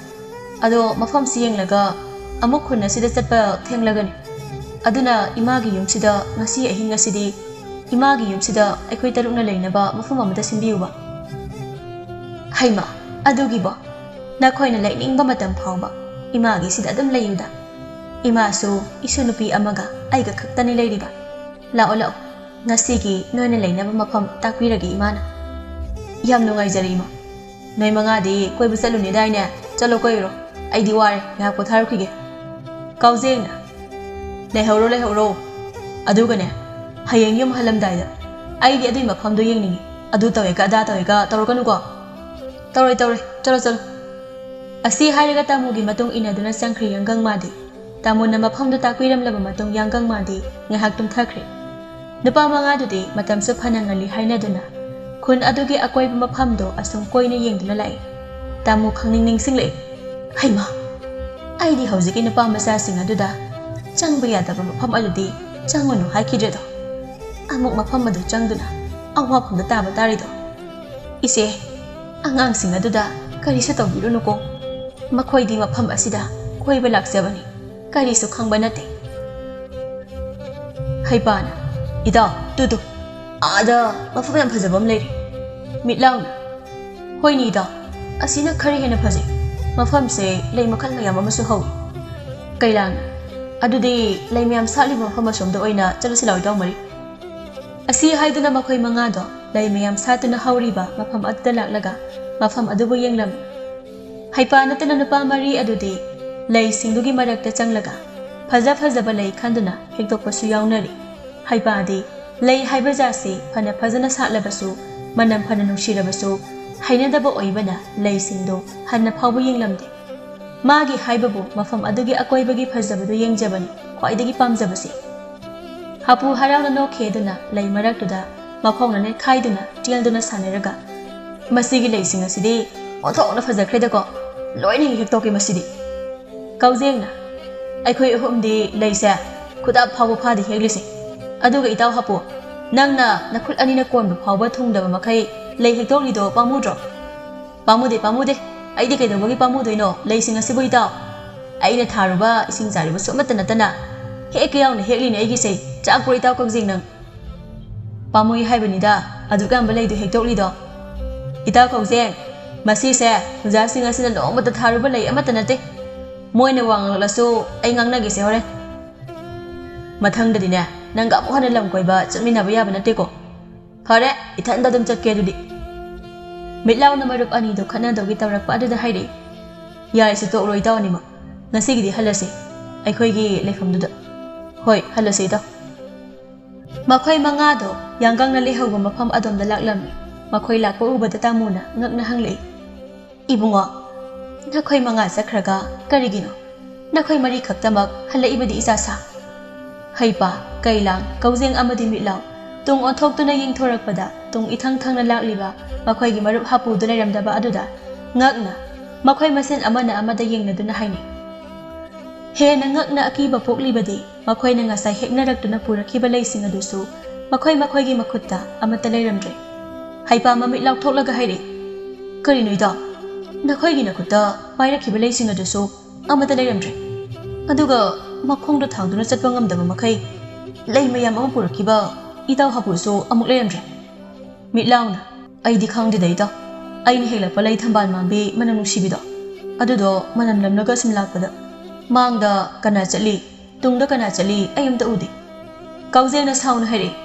ꯑꯗꯣ ꯃꯐꯝꯁꯤ ꯌꯦꯡꯂꯒ ꯑꯃꯨꯛ ꯈꯨꯟ ꯑꯁꯤꯗ ꯆꯠꯄ ꯊꯦꯡꯂꯒꯅꯤ꯫ ꯑꯗꯨꯅ ꯏꯃꯥꯒꯤ ꯌꯨꯝꯁꯤꯗ ꯉꯁꯤ ꯑꯍꯤꯡ ꯑꯁꯤꯗꯤ ꯏꯃꯥꯒꯤ ꯌꯨꯝꯁꯤꯗ ꯑꯩꯈꯣꯏ ꯇꯔꯨꯛꯅ ꯂꯩꯅꯕ ꯃꯐꯝ ꯑꯃꯗ ꯁꯤꯟꯕꯤꯌꯨꯕ꯫" "ꯍꯩꯃꯥ, ꯑꯗꯨꯒꯤꯕꯣ? ꯅꯈꯣꯏꯅ ꯂꯩꯅꯤꯡꯕ ꯃꯇꯝ ꯐꯥꯎꯕ ꯏꯃꯥꯒꯤꯁꯤꯗ ꯑꯗꯨꯝ ꯂꯩꯌꯨꯗ꯫ ꯏꯃꯥꯁꯨ ꯏꯁꯨ ꯅꯨꯄꯤ ꯑꯃꯒ ꯑꯩꯒ ꯈꯛꯇꯅꯤ ꯂꯩꯔꯤꯕ꯫ ꯂꯥꯛꯑꯣ, ꯂꯥꯛꯑꯣ, ꯉꯁꯤꯒꯤ ꯅꯣꯏꯅ ꯂꯩꯅꯕ ꯃꯐꯝ ꯇꯥꯛꯄꯤꯔꯒꯦ ꯏꯃꯥꯅ꯫" "ꯌꯥꯝ ꯅꯨꯡꯉꯥꯏꯖꯔꯦ ꯏꯃꯥ꯫ ꯅꯣꯏ ꯃꯉꯥꯗꯤ ꯀꯣꯏꯕ ꯆꯠꯂꯨꯅꯤꯗꯥꯏꯅꯦ? ꯆꯠꯂꯣ ꯀꯣꯏꯔꯨꯔꯣ꯫ ꯑꯩꯗꯤ ꯋꯥꯔꯦ, ꯉꯥꯏꯍꯥꯛ ꯄꯣꯊꯥꯔꯨꯈꯤꯒꯦ꯫" ꯀꯥꯎꯖꯦꯡꯅ, "ꯂꯩꯍꯧꯔꯣ, ꯂꯩꯍꯧꯔꯣ꯫ ꯑꯗꯨꯒꯅꯦ, ꯍꯌꯦꯡ ꯌꯨꯝ ꯍꯜꯂꯝꯗꯥꯏꯗ ꯑꯩꯗꯤ ꯑꯗꯨꯏ ꯃꯐꯝꯗꯣ ꯌꯦꯡꯅꯤꯡꯉꯤ꯫ ꯑꯗꯨ ꯇꯧꯋꯦꯒ ꯑꯗꯥ ꯇꯧꯋꯦꯒ ꯇꯧꯔꯛꯀꯅꯨꯀꯣ꯫" "ꯇꯧꯔꯣꯏ, ꯇꯧꯔꯣꯏ, ꯆꯠꯂꯣ, ꯆꯠꯂꯣ꯫" ꯑꯁꯤ ꯍꯥꯏꯔꯒ ꯇꯥꯃꯨꯒꯤ ꯃꯇꯨꯡ ꯏꯟꯅꯗꯨꯅ ꯆꯪꯈ꯭ꯔꯦ ꯌꯥꯡꯒꯪ ꯃꯥꯗꯤ꯫ ꯇꯥꯃꯣꯅ ꯃꯐꯝꯗꯨ ꯇꯥꯛꯄꯤꯔꯝꯂꯕ ꯃꯇꯨꯡ ꯌꯥꯡꯒꯪ ꯃꯥꯗꯤ ꯉꯥꯏꯍꯥꯛ ꯇꯨꯝꯊꯈ꯭ꯔꯦ꯫ ꯅꯨꯄꯥ ꯃꯉꯥꯗꯨꯗꯤ ꯃꯇꯝꯁꯨ ꯐꯅ ꯉꯜꯂꯤ ꯍꯥꯏꯅꯗꯨꯅ ꯈꯨꯟ ꯑꯗꯨꯒꯤ ꯑꯀꯣꯏꯕ ꯃꯐꯝꯗꯣ ꯑꯁꯨꯝ ꯀꯣꯏꯅ ꯌꯦꯡꯗꯨꯅ ꯂꯥꯛꯏ꯫ ꯇꯥꯃꯣ ꯈꯪꯅꯤꯡ ꯅꯤꯡꯁꯤꯡꯂꯛꯏ꯫ "ꯍꯩꯃꯥ, ꯑꯩꯗꯤ ꯍꯧꯖꯤꯛꯀꯤ ꯅꯨꯄꯥ ꯃꯆꯥꯁꯤꯡ ꯑꯗꯨꯗ ꯆꯪꯕ ꯌꯥꯗꯕ ꯃꯐꯝ ꯑꯗꯨꯗꯤ ꯆꯪꯉꯨꯅꯨ ꯍꯥꯏꯈꯤꯗ꯭ꯔꯦꯗꯣ꯫ ꯑꯃꯨꯛ ꯃꯐꯝ ꯑꯗꯨ ꯆꯪꯗꯨꯅ ꯑꯋꯥꯐꯝꯗ ꯇꯥꯕ ꯇꯥꯔꯤꯗꯣ꯫ ꯏꯆꯦ, ꯑꯉꯥꯡꯁꯤꯡ ꯑꯗꯨꯗ ꯀꯔꯤꯁꯨ ꯇꯧꯕꯤꯔꯨꯅꯨꯀꯣ꯫ ꯃꯈꯣꯏꯗꯤ ꯃꯐꯝ ꯑꯁꯤꯗ ꯀꯣꯏꯕ ꯂꯥꯛꯆꯕꯅꯤ, ꯀꯔꯤꯁꯨ ꯈꯪꯕ ꯅꯠꯇꯦ꯫" ꯍꯩꯄꯥꯅ, "ꯏꯇꯥꯎ, ꯇꯨ ꯇꯨ, ꯑꯥꯗ ꯃꯐꯝ ꯌꯥꯝ ꯐꯖꯕ ꯑꯃ ꯂꯩꯔꯦ꯫" ꯃꯤꯠꯂꯥꯎꯅ, "ꯍꯣꯏꯅꯦ ꯏꯇꯥꯎ, ꯑꯁꯤꯅ ꯈꯔ ꯍꯦꯟꯅ ꯐꯖꯩ꯫ ꯃꯐꯝꯁꯦ ꯂꯩ ꯃꯈꯜ ꯃꯌꯥꯝ ꯑꯃꯁꯨ ꯍꯧꯏ꯫" ꯀꯩꯂꯥꯡꯅ, "ꯑꯗꯨꯗꯤ ꯂꯩ ꯃꯌꯥꯝ ꯁꯥꯠꯂꯤꯕ ꯃꯐꯝ ꯑꯁꯣꯝꯗ ꯑꯣꯏꯅ ꯆꯠꯂꯁꯤ ꯂꯥꯎ ꯏꯇꯥꯎ ꯃꯔꯤ꯫" ꯑꯁꯤ ꯍꯥꯏꯗꯨꯅ ꯃꯈꯣꯏ ꯃꯉꯥꯗꯣ ꯂꯩ ꯃꯌꯥꯝ ꯁꯥꯠꯇꯨꯅ ꯍꯧꯔꯤꯕ ꯃꯐꯝ ꯑꯗꯨꯗ ꯂꯥꯛꯂꯒ ꯃꯐꯝ ꯑꯗꯨꯕꯨ ꯌꯦꯡꯂꯝꯃꯤ꯫ ꯍꯩꯄꯥ ꯅꯠꯇꯅ ꯅꯨꯄꯥ ꯃꯔꯤ ꯑꯗꯨꯗꯤ ꯂꯩꯁꯤꯡꯗꯨꯒꯤ ꯃꯔꯛꯇ ꯆꯪꯂꯒ ꯐꯖ ꯐꯖꯕ ꯂꯩ ꯈꯟꯗꯨꯅ ꯍꯦꯛꯇꯣꯛꯄꯁꯨ ꯌꯥꯎꯅꯔꯤ꯫ ꯍꯩꯄꯥꯗꯤ ꯂꯩ ꯍꯥꯏꯕ ꯖꯥꯠꯁꯤ ꯐꯅ ꯐꯖꯅ ꯁꯥꯠꯂꯕꯁꯨ, ꯃꯅꯝ ꯐꯅ ꯅꯨꯡꯁꯤꯔꯕꯁꯨ, ꯍꯩꯅꯗꯕ ꯑꯣꯏꯕꯅ ꯂꯩꯁꯤꯡꯗꯨ ꯍꯟꯅ ꯐꯥꯎꯕ ꯌꯦꯡꯂꯝꯗꯦ꯫ ꯃꯥꯒꯤ ꯍꯥꯏꯕꯕꯨ ꯃꯐꯝ ꯑꯗꯨꯒꯤ ꯑꯀꯣꯏꯕꯒꯤ ꯐꯖꯕꯗꯨ ꯌꯦꯡꯖꯕꯅꯤ ꯈ꯭ꯋꯥꯏꯗꯒꯤ ꯄꯥꯝꯖꯕꯁꯤ꯫ ꯍꯥꯄꯨ ꯍꯔꯥꯎꯅ ꯅꯣꯛꯈꯤ ꯑꯗꯨꯅ ꯂꯩ ꯃꯔꯛꯇꯨꯗ ꯃꯈꯣꯡꯅ ꯅꯦꯠꯈꯥꯏꯗꯨꯅ ꯇꯦꯜꯗꯨꯅ ꯁꯥꯟꯅꯔꯒ, "ꯃꯁꯤꯒꯤ ꯂꯩꯁꯤꯡ ꯑꯁꯤꯗꯤ ꯑꯣꯟꯊꯣꯛꯅ ꯐꯖꯈ꯭ꯔꯦꯗꯀꯣ, ꯂꯣꯏꯅ ꯍꯦꯛꯇꯣꯛꯀꯦ ꯃꯁꯤꯗꯤ꯫" ꯀꯧꯖꯦꯡꯅ, "ꯑꯩꯈꯣꯏ ꯑꯍꯨꯝꯗꯤ ꯂꯩꯁꯦ ꯈꯨꯗꯥꯞ ꯐꯥꯎꯕ ꯐꯥꯗꯦ ꯍꯦꯛꯂꯤꯁꯦ꯫ ꯑꯗꯨꯒ ꯏꯇꯥꯎ ꯍꯥꯄꯨ, ꯅꯪꯅ ꯅꯈꯨꯠ ꯑꯅꯤꯅ ꯀꯣꯟꯕ ꯐꯥꯎꯕ ꯊꯨꯡꯗꯕ ꯃꯈꯩ ꯂꯩ ꯍꯦꯛꯇꯣꯛꯂꯤꯗꯣ ꯄꯥꯝꯃꯨꯗ꯭ꯔꯣ?" "ꯄꯥꯝꯃꯨꯗꯦ, ꯄꯥꯝꯃꯨꯗꯦ꯫ ꯑꯩꯗꯤ ꯀꯩꯗꯧꯕꯒꯤ ꯄꯥꯝꯃꯨꯗꯣꯏꯅꯣ? ꯂꯩꯁꯤꯡ ꯑꯁꯤꯕꯨ ꯏꯇꯥꯎ, ꯑꯩꯅ ꯊꯥꯔꯨꯕ, ꯏꯁꯤꯡ ꯆꯥꯏꯔꯨꯕꯁꯨ ꯑꯃꯠꯇ ꯅꯠꯇꯅ ꯍꯦꯛꯀꯦ ꯌꯥꯎꯅ ꯍꯦꯛꯂꯤꯅꯦ ꯑꯩꯒꯤꯁꯦ꯫ ꯆꯥꯛꯄ꯭ꯔꯣ ꯏꯇꯥꯎ ꯀꯛꯖꯤꯡ ꯅꯪ?" "ꯄꯥꯝꯃꯨꯏ ꯍꯥꯏꯕꯅꯤꯗ, ꯑꯗꯨꯛ ꯌꯥꯝꯕ ꯂꯩꯗꯨ ꯍꯦꯛꯇꯣꯛꯂꯤꯗꯣ꯫" "ꯏꯇꯥꯎ ꯀꯛꯖꯤꯡ, ꯃꯁꯤꯁꯦ ꯑꯣꯖꯥꯁꯤꯡ ꯑꯁꯤꯅ ꯅꯣꯡꯃꯇ ꯊꯥꯔꯨꯕ ꯂꯩ ꯑꯃꯠꯇ ꯅꯠꯇꯦ꯫ ꯃꯣꯏꯅ ꯋꯥ ꯉꯥꯡꯂꯛꯂꯁꯨ ꯑꯩ ꯉꯥꯡꯅꯒꯦꯁꯦ ꯍꯣꯔꯦꯟ꯫ ꯃꯊꯪꯗꯗꯤꯅꯦ, ꯅꯪꯒ ꯑꯃꯨꯛ ꯍꯟꯅ ꯂꯝ ꯀꯣꯏꯕ ꯆꯠꯃꯤꯟꯅꯕ ꯌꯥꯕ ꯅꯠꯇꯦꯀꯣ꯫ ꯐꯔꯦ, ꯏꯊꯟꯗ ꯑꯗꯨꯝ ꯆꯠꯀꯦ ꯑꯗꯨꯗꯤ꯫" ꯃꯤꯠꯂꯥꯎꯅ ꯃꯔꯨꯞ ꯑꯅꯤꯗꯨ ꯈꯠꯅꯗꯧꯒꯤ ꯇꯧꯔꯛꯄ ꯑꯗꯨꯗ ꯍꯥꯏꯔꯛꯏ, "ꯌꯥꯔꯦꯁꯦ, ꯇꯣꯛꯂꯣ ꯏꯇꯥꯎ ꯑꯅꯤꯃꯛ꯫ ꯉꯁꯤꯒꯤꯗꯤ ꯍꯜꯂꯁꯤ ꯑꯩꯈꯣꯏꯒꯤ ꯂꯩꯐꯝꯗꯨꯗ꯫ ꯍꯣꯏ, ꯍꯜꯂꯁꯤ ꯏꯇꯥꯎ꯫" ꯃꯈꯣꯏ ꯃꯉꯥꯗꯣ ꯌꯥꯡꯒꯪꯅ ꯂꯩꯍꯧꯕ ꯃꯐꯝ ꯑꯗꯣꯝꯗ ꯂꯥꯛꯂꯝꯃꯤ꯫ ꯃꯈꯣꯏ ꯂꯥꯛꯄ ꯎꯕꯗ ꯇꯥꯃꯨꯅ ꯉꯛꯅ ꯍꯪꯂꯛꯏ, "ꯏꯕꯨꯡꯉꯣ, ꯅꯈꯣꯏ ꯃꯉꯥ ꯆꯠꯈ꯭ꯔꯒ ꯀꯔꯤꯒꯤꯅꯣ ꯅꯈꯣꯏ ꯃꯔꯤ ꯈꯛꯇꯃꯛ ꯍꯜꯂꯛꯏꯕꯗꯤ ꯏꯆꯥ ꯁꯥ?" ꯍꯩꯄꯥ, ꯀꯩꯂꯥꯡ, ꯀꯧꯖꯦꯡ ꯑꯃꯗꯤ ꯃꯤꯠꯂꯥꯎ ꯇꯨꯡ ꯑꯣꯟꯊꯣꯛꯇꯨꯅ ꯌꯦꯡꯊꯣꯔꯛꯄꯗ ꯇꯨꯡ ꯏꯊꯪ ꯊꯪꯅ ꯂꯥꯛꯂꯤꯕ ꯃꯈꯣꯏꯒꯤ ꯃꯔꯨꯞ ꯍꯥꯄꯨꯗꯨ ꯂꯩꯔꯝꯗꯕ ꯑꯗꯨꯗ ꯉꯛꯅ ꯃꯈꯣꯏ ꯃꯁꯦꯟ ꯑꯃꯅ ꯑꯃꯗ ꯌꯦꯡꯅꯗꯨꯅ ꯍꯥꯏꯅꯩ꯫ ꯍꯦꯟꯅ ꯉꯛꯅ ꯑꯀꯤꯕ ꯄꯣꯛꯂꯤꯕꯗꯤ ꯃꯈꯣꯏꯅ ꯉꯁꯥꯏ ꯍꯦꯛꯅꯔꯛꯇꯨꯅ ꯄꯨꯔꯛꯈꯤꯕ ꯂꯩꯁꯤꯡ ꯑꯗꯨꯁꯨ ꯃꯈꯣꯏ ꯃꯈꯣꯏꯒꯤ ꯃꯈꯨꯠꯇ ꯑꯃꯠꯇ ꯂꯩꯔꯝꯗ꯭ꯔꯦ꯫ ꯍꯩꯄꯥ ꯃꯃꯤꯠ ꯂꯥꯎꯊꯣꯛꯂꯒ ꯍꯥꯏꯔꯛꯏ, "ꯀꯔꯤꯅꯣ ꯏꯇꯥꯎ? ꯅꯈꯣꯏꯒꯤ ꯅꯈꯨꯠꯇ ꯄꯥꯏꯔꯛꯈꯤꯕ ꯂꯩꯁꯤꯡ ꯑꯗꯨꯁꯨ ꯑꯃꯠꯇ ꯂꯩꯔꯝꯗ꯭ꯔꯦ꯫ ꯑꯗꯨꯒ ꯃꯈꯣꯡꯗꯣ ꯊꯥꯡꯗꯨꯅ ꯆꯠꯄ ꯉꯝꯗꯕ ꯃꯈꯩ ꯂꯩ ꯃꯌꯥꯝ ꯑꯃ ꯄꯨꯔꯛꯈꯤꯕ ꯏꯇꯥꯎ ꯍꯥꯄꯨꯁꯨ ꯑꯃꯨꯛ ꯂꯩꯔꯝꯗ꯭ꯔꯦ꯫ ꯃꯤꯠ ꯂꯥꯎꯅ, "ꯑꯩꯗꯤ ꯈꯪꯗꯦꯗ ꯏꯇꯥꯎ, ꯑꯩꯅ ꯍꯦꯛꯂꯛꯄ ꯂꯩ ꯊꯝꯕꯥꯜ ꯃꯥꯟꯕꯤ ꯃꯅꯝ ꯅꯨꯡꯁꯤꯕꯤꯗꯣ, ꯑꯗꯨꯗꯣ ꯃꯅꯝ ꯅꯝꯂꯒ ꯁꯨꯝ ꯂꯥꯛꯄꯗ, ꯃꯥꯡꯗ ꯀꯅꯥ ꯆꯠꯂꯤ, ꯇꯨꯡꯗ ꯀꯅꯥ ꯆꯠꯂꯤ ꯑꯩ ꯑꯝꯇ ꯎꯗꯦ꯫" ꯀꯥꯎꯖꯦꯡꯅ ꯁꯥꯎꯅ ꯍꯥꯏꯔꯛꯏ,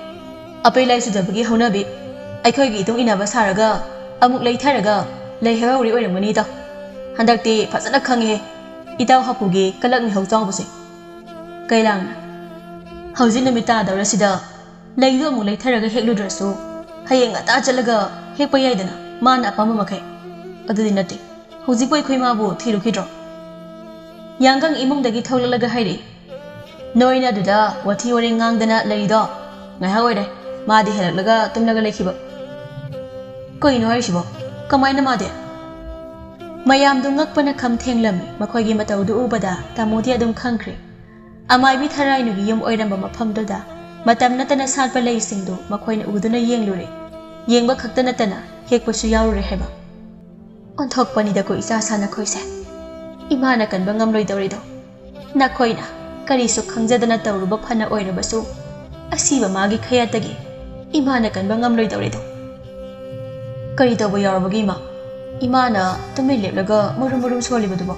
"ꯑꯄꯩ ꯂꯥꯏ ꯆꯨꯗꯕꯒꯤ ꯍꯧꯅꯕꯤ, ꯑꯩꯈꯣꯏꯒꯤ ꯏꯇꯨꯡ ꯏꯟꯅꯕ ꯁꯥꯔꯒ ꯑꯃꯨꯛ ꯂꯩꯊꯔꯒ ꯂꯩ ꯍꯔꯥꯎꯔꯤ ꯑꯣꯏꯔꯝꯒꯅꯤꯗ꯫ ꯍꯟꯗꯛꯇꯤ ꯐꯖꯅ ꯈꯪꯉꯦꯍꯦ, ꯏꯇꯥꯎ ꯍꯥꯄꯨꯒꯤ ꯀꯂꯛ ꯃꯤꯍꯧ ꯆꯥꯎꯕꯁꯦ꯫" ꯀꯩꯂꯥꯡꯅ, "ꯍꯧꯖꯤꯛ ꯅꯨꯃꯤꯠ ꯇꯥꯗꯧꯔꯁꯤꯗ ꯂꯩꯗꯨ ꯑꯃꯨꯛ ꯂꯩꯊꯔꯒ ꯍꯦꯛꯂꯨꯗ꯭ꯔꯁꯨ, ꯍꯌꯦꯡ ꯉꯟꯇꯥ ꯆꯠꯂꯒ ꯍꯦꯛꯄ ꯌꯥꯏꯗꯅ, ꯃꯥꯅ ꯑꯄꯥꯝꯕ ꯃꯈꯩ꯫ ꯑꯗꯨꯗꯤ ꯅꯠꯇꯦ, ꯍꯧꯖꯤꯛꯄꯨ ꯑꯩꯈꯣꯏ ꯃꯥꯕꯨ ꯊꯤꯔꯨꯈꯤꯗ꯭ꯔꯣ?" ꯌꯥꯡꯒꯪ ꯏꯃꯨꯡꯗꯒꯤ ꯊꯣꯛꯂꯛꯂꯒ ꯍꯥꯏꯔꯛꯏ, "ꯅꯣꯏꯅ ꯑꯗꯨꯗ ꯋꯥꯊꯤ ꯋꯥꯔꯦꯡ ꯉꯥꯡꯗꯅ ꯂꯩꯔꯤꯗꯣ ꯉꯥꯏꯍꯥꯛ ꯑꯣꯏꯔꯦ, ꯃꯥꯗꯤ ꯍꯜꯂꯛꯂꯒ ꯇꯨꯝꯂꯒ ꯂꯩꯈꯤꯕ꯫" "ꯀꯩꯅꯣ ꯍꯥꯏꯔꯤꯁꯤꯕꯣ? ꯀꯃꯥꯏꯅ ꯃꯥꯗꯤ?" ꯃꯌꯥꯝꯗꯨ ꯉꯛꯄꯅ ꯈꯝ ꯊꯦꯡꯂꯝꯃꯤ꯫ ꯃꯈꯣꯏꯒꯤ ꯃꯇꯧꯗꯨ ꯎꯕꯗ ꯇꯥꯃꯣꯗꯤ ꯑꯗꯨꯝ ꯈꯪꯈ꯭ꯔꯦ꯫ ꯑꯃꯥꯏꯕꯤ ꯊꯔꯥꯏꯅꯨꯒꯤ ꯌꯨꯝ ꯑꯣꯏꯔꯝꯕ ꯃꯐꯝꯗꯨꯗ ꯃꯇꯝ ꯅꯠꯇꯅ ꯁꯥꯠꯄ ꯂꯩꯁꯤꯡꯗꯨ ꯃꯈꯣꯏꯅ ꯎꯗꯨꯅ ꯌꯦꯡꯂꯨꯔꯦ꯫ ꯌꯦꯡꯕ ꯈꯛꯇ ꯅꯠꯇꯅ ꯍꯦꯛꯄꯁꯨ ꯌꯥꯎꯔꯨꯔꯦ ꯍꯥꯏꯕ꯫ "ꯑꯣꯟꯊꯣꯛꯄꯅꯤꯗꯀꯣ ꯏꯆꯥ ꯁꯥ ꯅꯈꯣꯏꯁꯦ꯫ ꯏꯃꯥꯅ ꯀꯟꯕ ꯉꯝꯂꯣꯏꯗꯧꯔꯤꯗꯣ꯫ ꯅꯈꯣꯏꯅ ꯀꯔꯤꯁꯨ ꯈꯪꯖꯗꯅ ꯇꯧꯔꯨꯕ ꯐꯅ ꯑꯣꯏꯔꯕꯁꯨ, ꯑꯁꯤꯕ ꯃꯥꯒꯤ ꯈꯌꯥꯠꯇꯒꯤ ꯏꯃꯥꯅ ꯀꯟꯕ ꯉꯝꯂꯣꯏꯗꯧꯔꯤꯗꯣ꯫" "ꯀꯔꯤ ꯇꯧꯕ ꯌꯥꯎꯔꯕꯒꯦ ꯏꯃꯥ? ꯏꯃꯥꯅ ꯇꯨꯃꯤꯟ ꯂꯦꯞꯂꯒ ꯃꯨꯔꯨꯝ ꯃꯨꯔꯨꯝ ꯁꯣꯜꯂꯤꯕꯗꯨꯕꯣ?"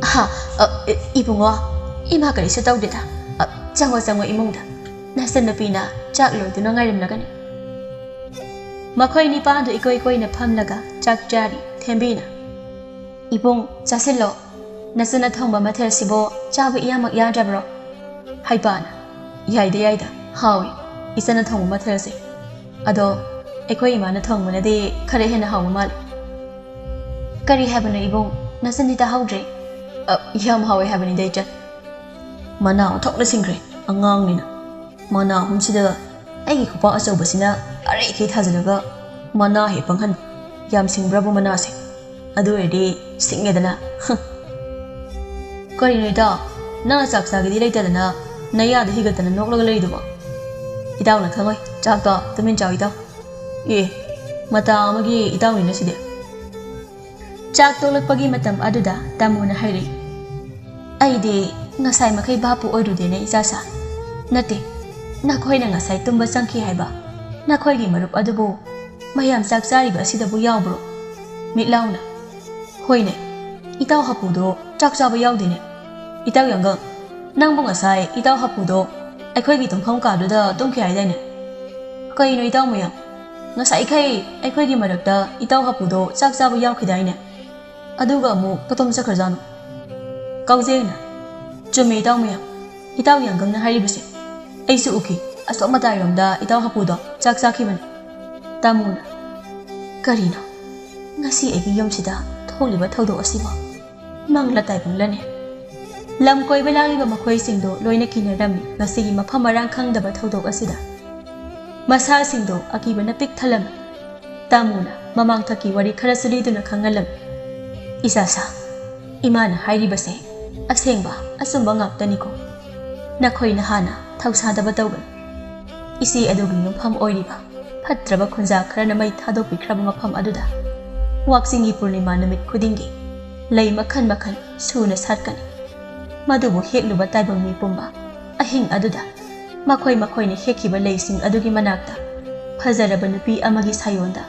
"ꯑꯍꯥ, ꯑ, ꯏ-, ꯏꯕꯨꯡꯉꯣ, ꯏꯃꯥ ꯀꯔꯤꯁꯨ ꯇꯧꯗꯦꯗ꯫ ꯑ, ꯆꯪꯉꯣ, ꯆꯪꯉꯣ ꯏꯃꯨꯡꯗ꯫ ꯅꯆꯟꯅꯨꯄꯤꯅ ꯆꯥꯛ ꯂꯣꯏꯗꯨꯅ ꯉꯥꯏꯔꯝꯂꯒꯅꯤ꯫" ꯃꯈꯣꯏ ꯅꯤꯄꯥꯗꯨ ꯏꯀꯣꯏ ꯀꯣꯏꯅ ꯐꯝꯂꯒ ꯆꯥꯛ ꯆꯥꯔꯤ꯫ ꯊꯦꯝꯕꯤꯅ, "ꯏꯕꯨꯡ, ꯆꯥꯁꯤꯜꯂꯣ꯫ ꯅꯆꯟꯅ ꯊꯣꯡꯕ ꯃꯊꯦꯜꯁꯤꯕꯨ ꯆꯥꯕ ꯏꯌꯥꯃꯛ ꯌꯥꯗ꯭ꯔꯕ꯭ꯔꯣ?" ꯍꯩꯄꯥꯅ, "ꯌꯥꯏꯗ, ꯌꯥꯏꯗ, ꯍꯥꯎꯏ ꯏꯆꯟꯅ ꯊꯣꯡꯕ ꯃꯊꯦꯜꯁꯦ꯫ ꯑꯗꯣ ꯑꯩꯈꯣꯏ ꯏꯃꯥꯅ ꯊꯣꯡꯕꯅꯗꯤ ꯈꯔ ꯍꯦꯟꯅ ꯍꯥꯎꯕ ꯃꯥꯜꯂꯤ꯫" "ꯀꯔꯤ ꯍꯥꯏꯕꯅꯣ ꯏꯕꯨꯡ? ꯅꯆꯟꯗꯤ ꯇꯥꯍꯧꯗ꯭ꯔꯦ꯫" "ꯑ, ꯌꯥꯝ ꯍꯥꯎꯋꯦ ꯍꯥꯏꯕꯅꯤꯗ ꯏꯆꯟ꯫" ꯃꯅꯥ ꯑꯣꯟꯊꯣꯛꯅ ꯁꯤꯡꯈ꯭ꯔꯦ ꯑꯉꯥꯡꯅꯤꯅ꯫ ꯃꯅꯥ ꯑꯍꯨꯝꯁꯤꯗ ꯑꯩꯒꯤ ꯈꯨꯄꯥꯛ ꯑꯆꯧꯕꯁꯤꯅ ꯑꯔꯩꯈꯩ ꯊꯥꯖꯤꯜꯂꯒ ꯃꯅꯥ ꯍꯦꯛ ꯄꯪꯍꯟ꯫ ꯌꯥꯝ ꯁꯤꯡꯕ꯭ꯔꯕꯨ ꯃꯅꯥꯁꯦ? ꯑꯗꯨ ꯑꯣꯏꯔꯗꯤ ꯁꯤꯡꯉꯦꯗꯅ꯫ ꯍ꯫ ꯀꯔꯤꯅꯣ ꯏꯇꯥꯎ, ꯅꯪꯅ ꯆꯥꯛ ꯆꯥꯒꯦꯗꯤ ꯂꯩꯇꯗꯅ ꯅꯌꯥꯗ ꯍꯤꯒꯠꯇꯅ ꯅꯣꯛꯂꯒ ꯂꯩꯔꯤꯗꯨꯕꯣ? ꯏꯇꯥꯎꯅ ꯈꯪꯉꯣꯏ, ꯆꯥꯛꯇꯣ ꯇꯨꯃꯤꯟ ꯆꯥꯎ ꯏꯇꯥꯎ꯫ ꯑꯦ, ꯃꯇꯥ ꯑꯃꯒꯤ ꯏꯇꯥꯎꯅꯤꯅ ꯁꯤꯗꯤ꯫ ꯆꯥꯛ ꯇꯣꯛꯂꯛꯄꯒꯤ ꯃꯇꯝ ꯑꯗꯨꯗ ꯇꯥꯃꯣꯅ ꯍꯥꯏꯔꯛꯏ, "ꯑꯩꯗꯤ ꯉꯁꯥꯏ ꯃꯈꯩ ꯚꯥꯞꯄꯨ ꯑꯣꯏꯔꯨꯗꯦꯅꯦ ꯏꯆꯥꯁꯥ꯫ ꯅꯠꯇꯦ, "ꯅꯈꯣꯏꯅ ꯉꯁꯥꯏ ꯇꯨꯝꯕ ꯆꯪꯈꯤ ꯍꯥꯏꯕ ꯅꯈꯣꯏꯒꯤ ꯃꯔꯨꯞ ꯑꯗꯨꯕꯨ ꯃꯌꯥꯝ ꯆꯥꯛ ꯆꯥꯔꯤꯕ ꯑꯁꯤꯗꯕꯨ ꯌꯥꯎꯕ꯭ꯔꯣ?" ꯃꯤꯠꯂꯥꯎꯅ, "ꯍꯣꯏꯅꯦ, ꯏꯇꯥꯎ ꯍꯥꯄꯨꯗꯣ ꯆꯥꯛ ꯆꯥꯕ ꯌꯥꯎꯗꯦꯅꯦ꯫ ꯏꯇꯥꯎ ꯌꯥꯡꯒꯪ, ꯅꯪꯕꯨ ꯉꯁꯥꯏ ꯏꯇꯥꯎ ꯍꯥꯄꯨꯗꯣ ꯑꯩꯈꯣꯏꯒꯤ ꯇꯨꯝꯐꯝ ꯀꯥꯗꯨꯗ ꯇꯨꯝꯈꯤ ꯍꯥꯏꯗꯥꯏꯅꯦ? ꯀꯩꯅꯣ ꯏꯇꯥꯎ ꯃꯌꯥꯝ, ꯉꯁꯥꯏꯈꯩ ꯑꯩꯈꯣꯏꯒꯤ ꯃꯔꯛꯇ ꯏꯇꯥꯎ ꯍꯥꯄꯨꯗꯣ ꯆꯥꯛ ꯆꯥꯕ ꯌꯥꯎꯈꯤꯗꯥꯏꯅꯦ? ꯑꯗꯨꯒ ꯑꯃꯨꯛ ꯀꯗꯣꯝ ꯆꯠꯈ꯭ꯔꯖꯥꯠꯅꯣ?" ꯀꯥꯎꯖꯦꯡꯅ, "ꯆꯨꯝꯃꯦ ꯏꯇꯥꯎ ꯃꯌꯥꯝ, ꯏꯇꯥꯎ ꯌꯥꯡꯒꯪꯅ ꯍꯥꯏꯔꯤꯕꯁꯦ꯫ ꯑꯩꯁꯨ ꯎꯈꯤ, ꯑꯁꯣꯝ ꯃꯇꯥꯏꯔꯣꯝꯗ ꯏꯇꯥꯎ ꯍꯥꯄꯨꯗꯣ ꯆꯥꯛ ꯆꯥꯈꯤꯕꯅꯤ꯫" ꯇꯥꯃꯣꯅ, "ꯀꯔꯤꯅꯣ ꯉꯁꯤ ꯑꯩꯒꯤ ꯌꯨꯝꯁꯤꯗ ꯊꯣꯛꯂꯤꯕ ꯊꯧꯗꯣꯛ ꯑꯁꯤꯕꯣ? ꯃꯪꯂ ꯇꯥꯏꯕꯪꯂꯅꯦ?" ꯂꯝ ꯀꯣꯏꯕ ꯂꯥꯛꯂꯤꯕ ꯃꯈꯣꯏꯁꯤꯡꯗꯣ ꯂꯣꯏꯅ ꯀꯤꯅꯔꯝꯃꯤ ꯉꯁꯤꯒꯤ ꯃꯐꯝ ꯃꯔꯥꯡ ꯈꯪꯗꯕ ꯊꯧꯗꯣꯛ ꯑꯁꯤꯗ꯫ ꯃꯁꯥꯁꯤꯡꯗꯣ ꯑꯀꯤꯕꯅ ꯄꯤꯛ ꯊꯜꯂꯝꯃꯤ꯫ ꯇꯥꯃꯣꯅ ꯃꯃꯥꯡꯊꯛꯀꯤ ꯋꯥꯔꯤ ꯈꯔꯁꯨ ꯂꯤꯗꯨꯅ ꯈꯪꯍꯜꯂꯝꯃꯤ꯫ "ꯏꯆꯥꯁꯥ, ꯏꯃꯥꯅ ꯍꯥꯏꯔꯤꯕꯁꯦ ꯑꯁꯦꯡꯕ ꯑꯆꯨꯝꯕ ꯉꯥꯛꯇꯅꯤꯀꯣ꯫ ꯅꯈꯣꯏꯅ ꯍꯥꯟꯅ ꯊꯧꯁꯥꯗꯕ ꯇꯧꯒꯅꯨ꯫ ꯏꯆꯦ ꯑꯗꯨꯒꯤ ꯌꯨꯝꯐꯝ ꯑꯣꯏꯔꯤꯕ ꯐꯠꯇ꯭ꯔꯕ ꯈꯨꯟꯖꯥ ꯈꯔꯅ ꯃꯩ ꯊꯥꯗꯣꯛꯄꯤꯈ꯭ꯔꯕ ꯃꯐꯝ ꯑꯗꯨꯗ ꯋꯥꯛꯆꯤꯡꯒꯤ ꯄꯨꯔꯅꯤꯃꯥ ꯅꯨꯃꯤꯠ ꯈꯨꯗꯤꯡꯒꯤ ꯂꯩ ꯃꯈꯜ ꯃꯈꯜ ꯁꯨꯅ ꯁꯥꯠꯀꯅꯤ꯫ ꯃꯗꯨꯕꯨ ꯍꯦꯛꯂꯨꯕ ꯇꯥꯏꯕꯪ ꯃꯤ ꯄꯨꯝꯕ ꯑꯍꯤꯡ ꯑꯗꯨꯗ ꯃꯈꯣꯏ ꯃꯈꯣꯏꯅ ꯍꯦꯛꯈꯤꯕ ꯂꯩꯁꯤꯡ ꯑꯗꯨꯒꯤ ꯃꯅꯥꯛꯇ ꯐꯖꯔꯕ ꯅꯨꯄꯤ ꯑꯃꯒꯤ ꯁꯥꯌꯣꯟꯗ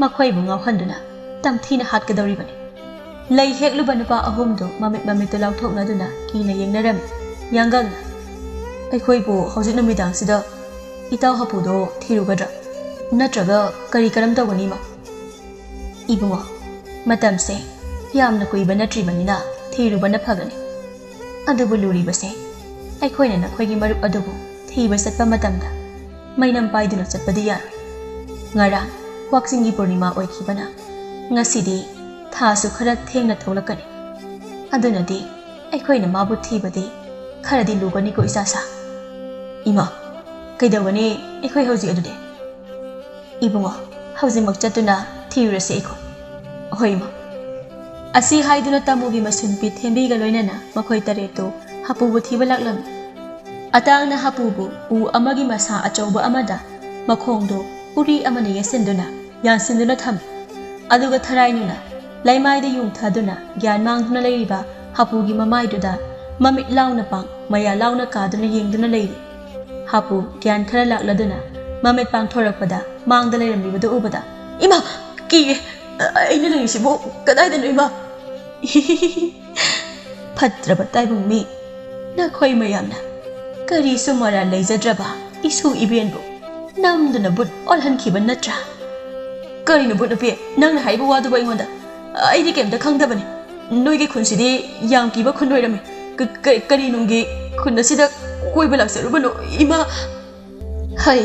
ꯃꯈꯣꯏꯕꯨ ꯉꯥꯎꯍꯟꯗꯨꯅ ꯇꯝꯊꯤꯅ ꯍꯥꯠꯀꯗꯧꯔꯤꯕꯅꯤ꯫" ꯂꯩ ꯍꯦꯛꯂꯨꯕ ꯅꯨꯄꯥ ꯑꯍꯨꯝꯗꯨ ꯃꯃꯤꯠ ꯃꯃꯤꯠꯇꯨ ꯂꯥꯎꯊꯣꯛꯅꯗꯨꯅ ꯀꯤꯅ ꯌꯦꯡꯅꯔꯝꯃꯤ꯫ ꯌꯥꯡꯒꯪꯅ, "ꯑꯩꯈꯣꯏꯕꯨ ꯍꯧꯖꯤꯛ ꯅꯨꯃꯤꯗꯥꯡꯁꯤꯗ ꯏꯇꯥꯎ ꯍꯥꯄꯨꯗꯣ ꯊꯤꯔꯨꯒꯗ꯭ꯔꯥ? ꯅꯠꯇ꯭ꯔꯒ ꯀꯔꯤ ꯀꯔꯝ ꯇꯧꯒꯅꯤ ꯏꯃꯥ?" "ꯏꯕꯨꯡꯉꯣ, ꯃꯇꯝꯁꯦ ꯌꯥꯝꯅ ꯀꯨꯏꯕ ꯅꯠꯇ꯭ꯔꯤꯕꯅꯤꯅ ꯊꯤꯔꯨꯕꯅ ꯐꯒꯅꯤ꯫ ꯑꯗꯨꯕꯨ ꯂꯨꯔꯤꯕꯁꯦ, ꯑꯩꯈꯣꯏꯅ ꯅꯈꯣꯏꯒꯤ ꯃꯔꯨꯞ ꯑꯗꯨꯕꯨ ꯊꯤꯕ ꯆꯠꯄ ꯃꯇꯝꯗ ꯃꯩꯅꯝ ꯄꯥꯏꯗꯨꯅ ꯆꯠꯄꯗꯤ ꯌꯥꯔꯣꯏ꯫ ꯉꯔꯥꯡ ꯋꯥꯛꯆꯤꯡꯒꯤ ꯄꯨꯔꯅꯤꯃꯥ ꯑꯣꯏꯈꯤꯕꯅ ꯉꯁꯤꯗꯤ ꯊꯥꯁꯨ ꯈꯔ ꯊꯦꯡꯅ ꯊꯣꯛꯂꯛꯀꯅꯤ꯫ ꯑꯗꯨꯅꯗꯤ ꯑꯩꯈꯣꯏꯅ ꯃꯥꯕꯨ ꯊꯤꯕꯗꯤ ꯈꯔꯗꯤ ꯂꯨꯒꯅꯤꯀꯣ ꯏꯆꯥꯁꯥ꯫" "ꯏꯃꯥ, ꯀꯩꯗꯧꯒꯅꯤ ꯑꯩꯈꯣꯏ ꯍꯧꯖꯤꯛ ꯑꯗꯨꯗꯤ?" "ꯏꯕꯨꯡꯉꯣ, ꯍꯧꯖꯤꯛꯃꯛ ꯆꯠꯇꯨꯅ ꯊꯤꯔꯨꯔꯁꯤ ꯑꯩꯈꯣꯏ꯫" "ꯍꯣꯏ ꯏꯃꯥ꯫" ꯑꯁꯤ ꯍꯥꯏꯗꯨꯅ ꯇꯥꯃꯣꯒꯤ ꯃꯁꯨꯟꯄꯤ ꯊꯦꯝꯕꯤꯒ ꯂꯣꯏꯅꯅ ꯃꯈꯣꯏ ꯇꯔꯦꯠꯇꯨ ꯍꯥꯄꯨꯕꯨ ꯊꯤꯕ ꯂꯥꯛꯂꯝꯃꯤ꯫ ꯑꯇꯥꯡꯅ ꯍꯥꯄꯨꯕꯨ ꯎ ꯑꯃꯒꯤ ꯃꯁꯥ ꯑꯆꯧꯕ ꯑꯃꯗ ꯃꯈꯣꯡꯗꯨ ꯎꯔꯤ ꯑꯃꯅ ꯌꯦꯠꯁꯤꯟꯗꯨꯅ ꯌꯥꯟꯁꯤꯟꯗꯨꯅ ꯊꯝꯃꯤ꯫ ꯑꯗꯨꯒ ꯊꯔꯥꯏꯅꯨꯅ ꯂꯩꯃꯥꯏꯗ ꯌꯨꯡꯊꯗꯨꯅ ꯒ꯭ꯌꯥꯟ ꯃꯥꯡꯗꯨꯅ ꯂꯩꯔꯤꯕ ꯍꯥꯄꯨꯒꯤ ꯃꯃꯥꯏꯗꯨꯗ ꯃꯃꯤꯠ ꯂꯥꯎꯅ ꯄꯥꯡ, ꯃꯌꯥ ꯂꯥꯎꯅ ꯀꯥꯗꯨꯅ ꯌꯦꯡꯗꯨꯅ ꯂꯩꯔꯤ꯫ ꯍꯥꯄꯨ ꯒ꯭ꯌꯥꯟ ꯈꯔ ꯂꯥꯛꯂꯗꯨꯅ ꯃꯃꯤꯠ ꯄꯥꯡꯊꯣꯔꯛꯄꯗ ꯃꯥꯡꯗ ꯂꯩꯔꯝꯂꯤꯕꯗꯨ ꯎꯕꯗ, "ꯏꯃꯥ, ꯀꯤꯌꯦ! ꯑꯩꯅ ꯂꯩꯔꯤꯁꯤꯕꯨ ꯀꯗꯥꯏꯗꯅꯣ, ꯏꯃꯥ?" "ꯐꯠꯇ꯭ꯔꯕ ꯇꯥꯏꯕꯪ ꯃꯤ, ꯅꯈꯣꯏ ꯃꯌꯥꯝꯅ ꯀꯔꯤꯁꯨ ꯃꯔꯥꯜ ꯂꯩꯖꯗ꯭ꯔꯕ ꯏꯁꯨ ꯏꯕꯦꯟꯕꯨ ꯅꯝꯗꯨꯅ ꯕꯨꯠ ꯑꯣꯜꯍꯟꯈꯤꯕ ꯅꯠꯇ꯭ꯔꯥ?" "ꯀꯔꯤꯅꯣ ꯕꯨꯠ ꯅꯨꯄꯤ, ꯅꯪꯅ ꯍꯥꯏꯔꯤꯕ ꯋꯥꯗꯨꯕꯨ ꯑꯩꯉꯣꯟꯗ? ꯑꯩꯗꯤ ꯀꯩꯝꯇ ꯈꯪꯗꯕꯅꯤ꯫ ꯅꯣꯏꯒꯤ ꯈꯨꯟꯁꯤꯗꯤ ꯌꯥꯝ ꯀꯤꯕ ꯈꯨꯟ ꯑꯣꯏꯔꯝꯃꯤ꯫ ꯀ-, ꯀ-, ꯀꯔꯤ ꯅꯨꯡꯒꯤ ꯈꯨꯟ ꯑꯁꯤꯗ ꯀꯣꯏꯕ ꯂꯥꯛꯆꯔꯨꯕꯅꯣ, ꯏꯃꯥ?" "ꯍꯩ,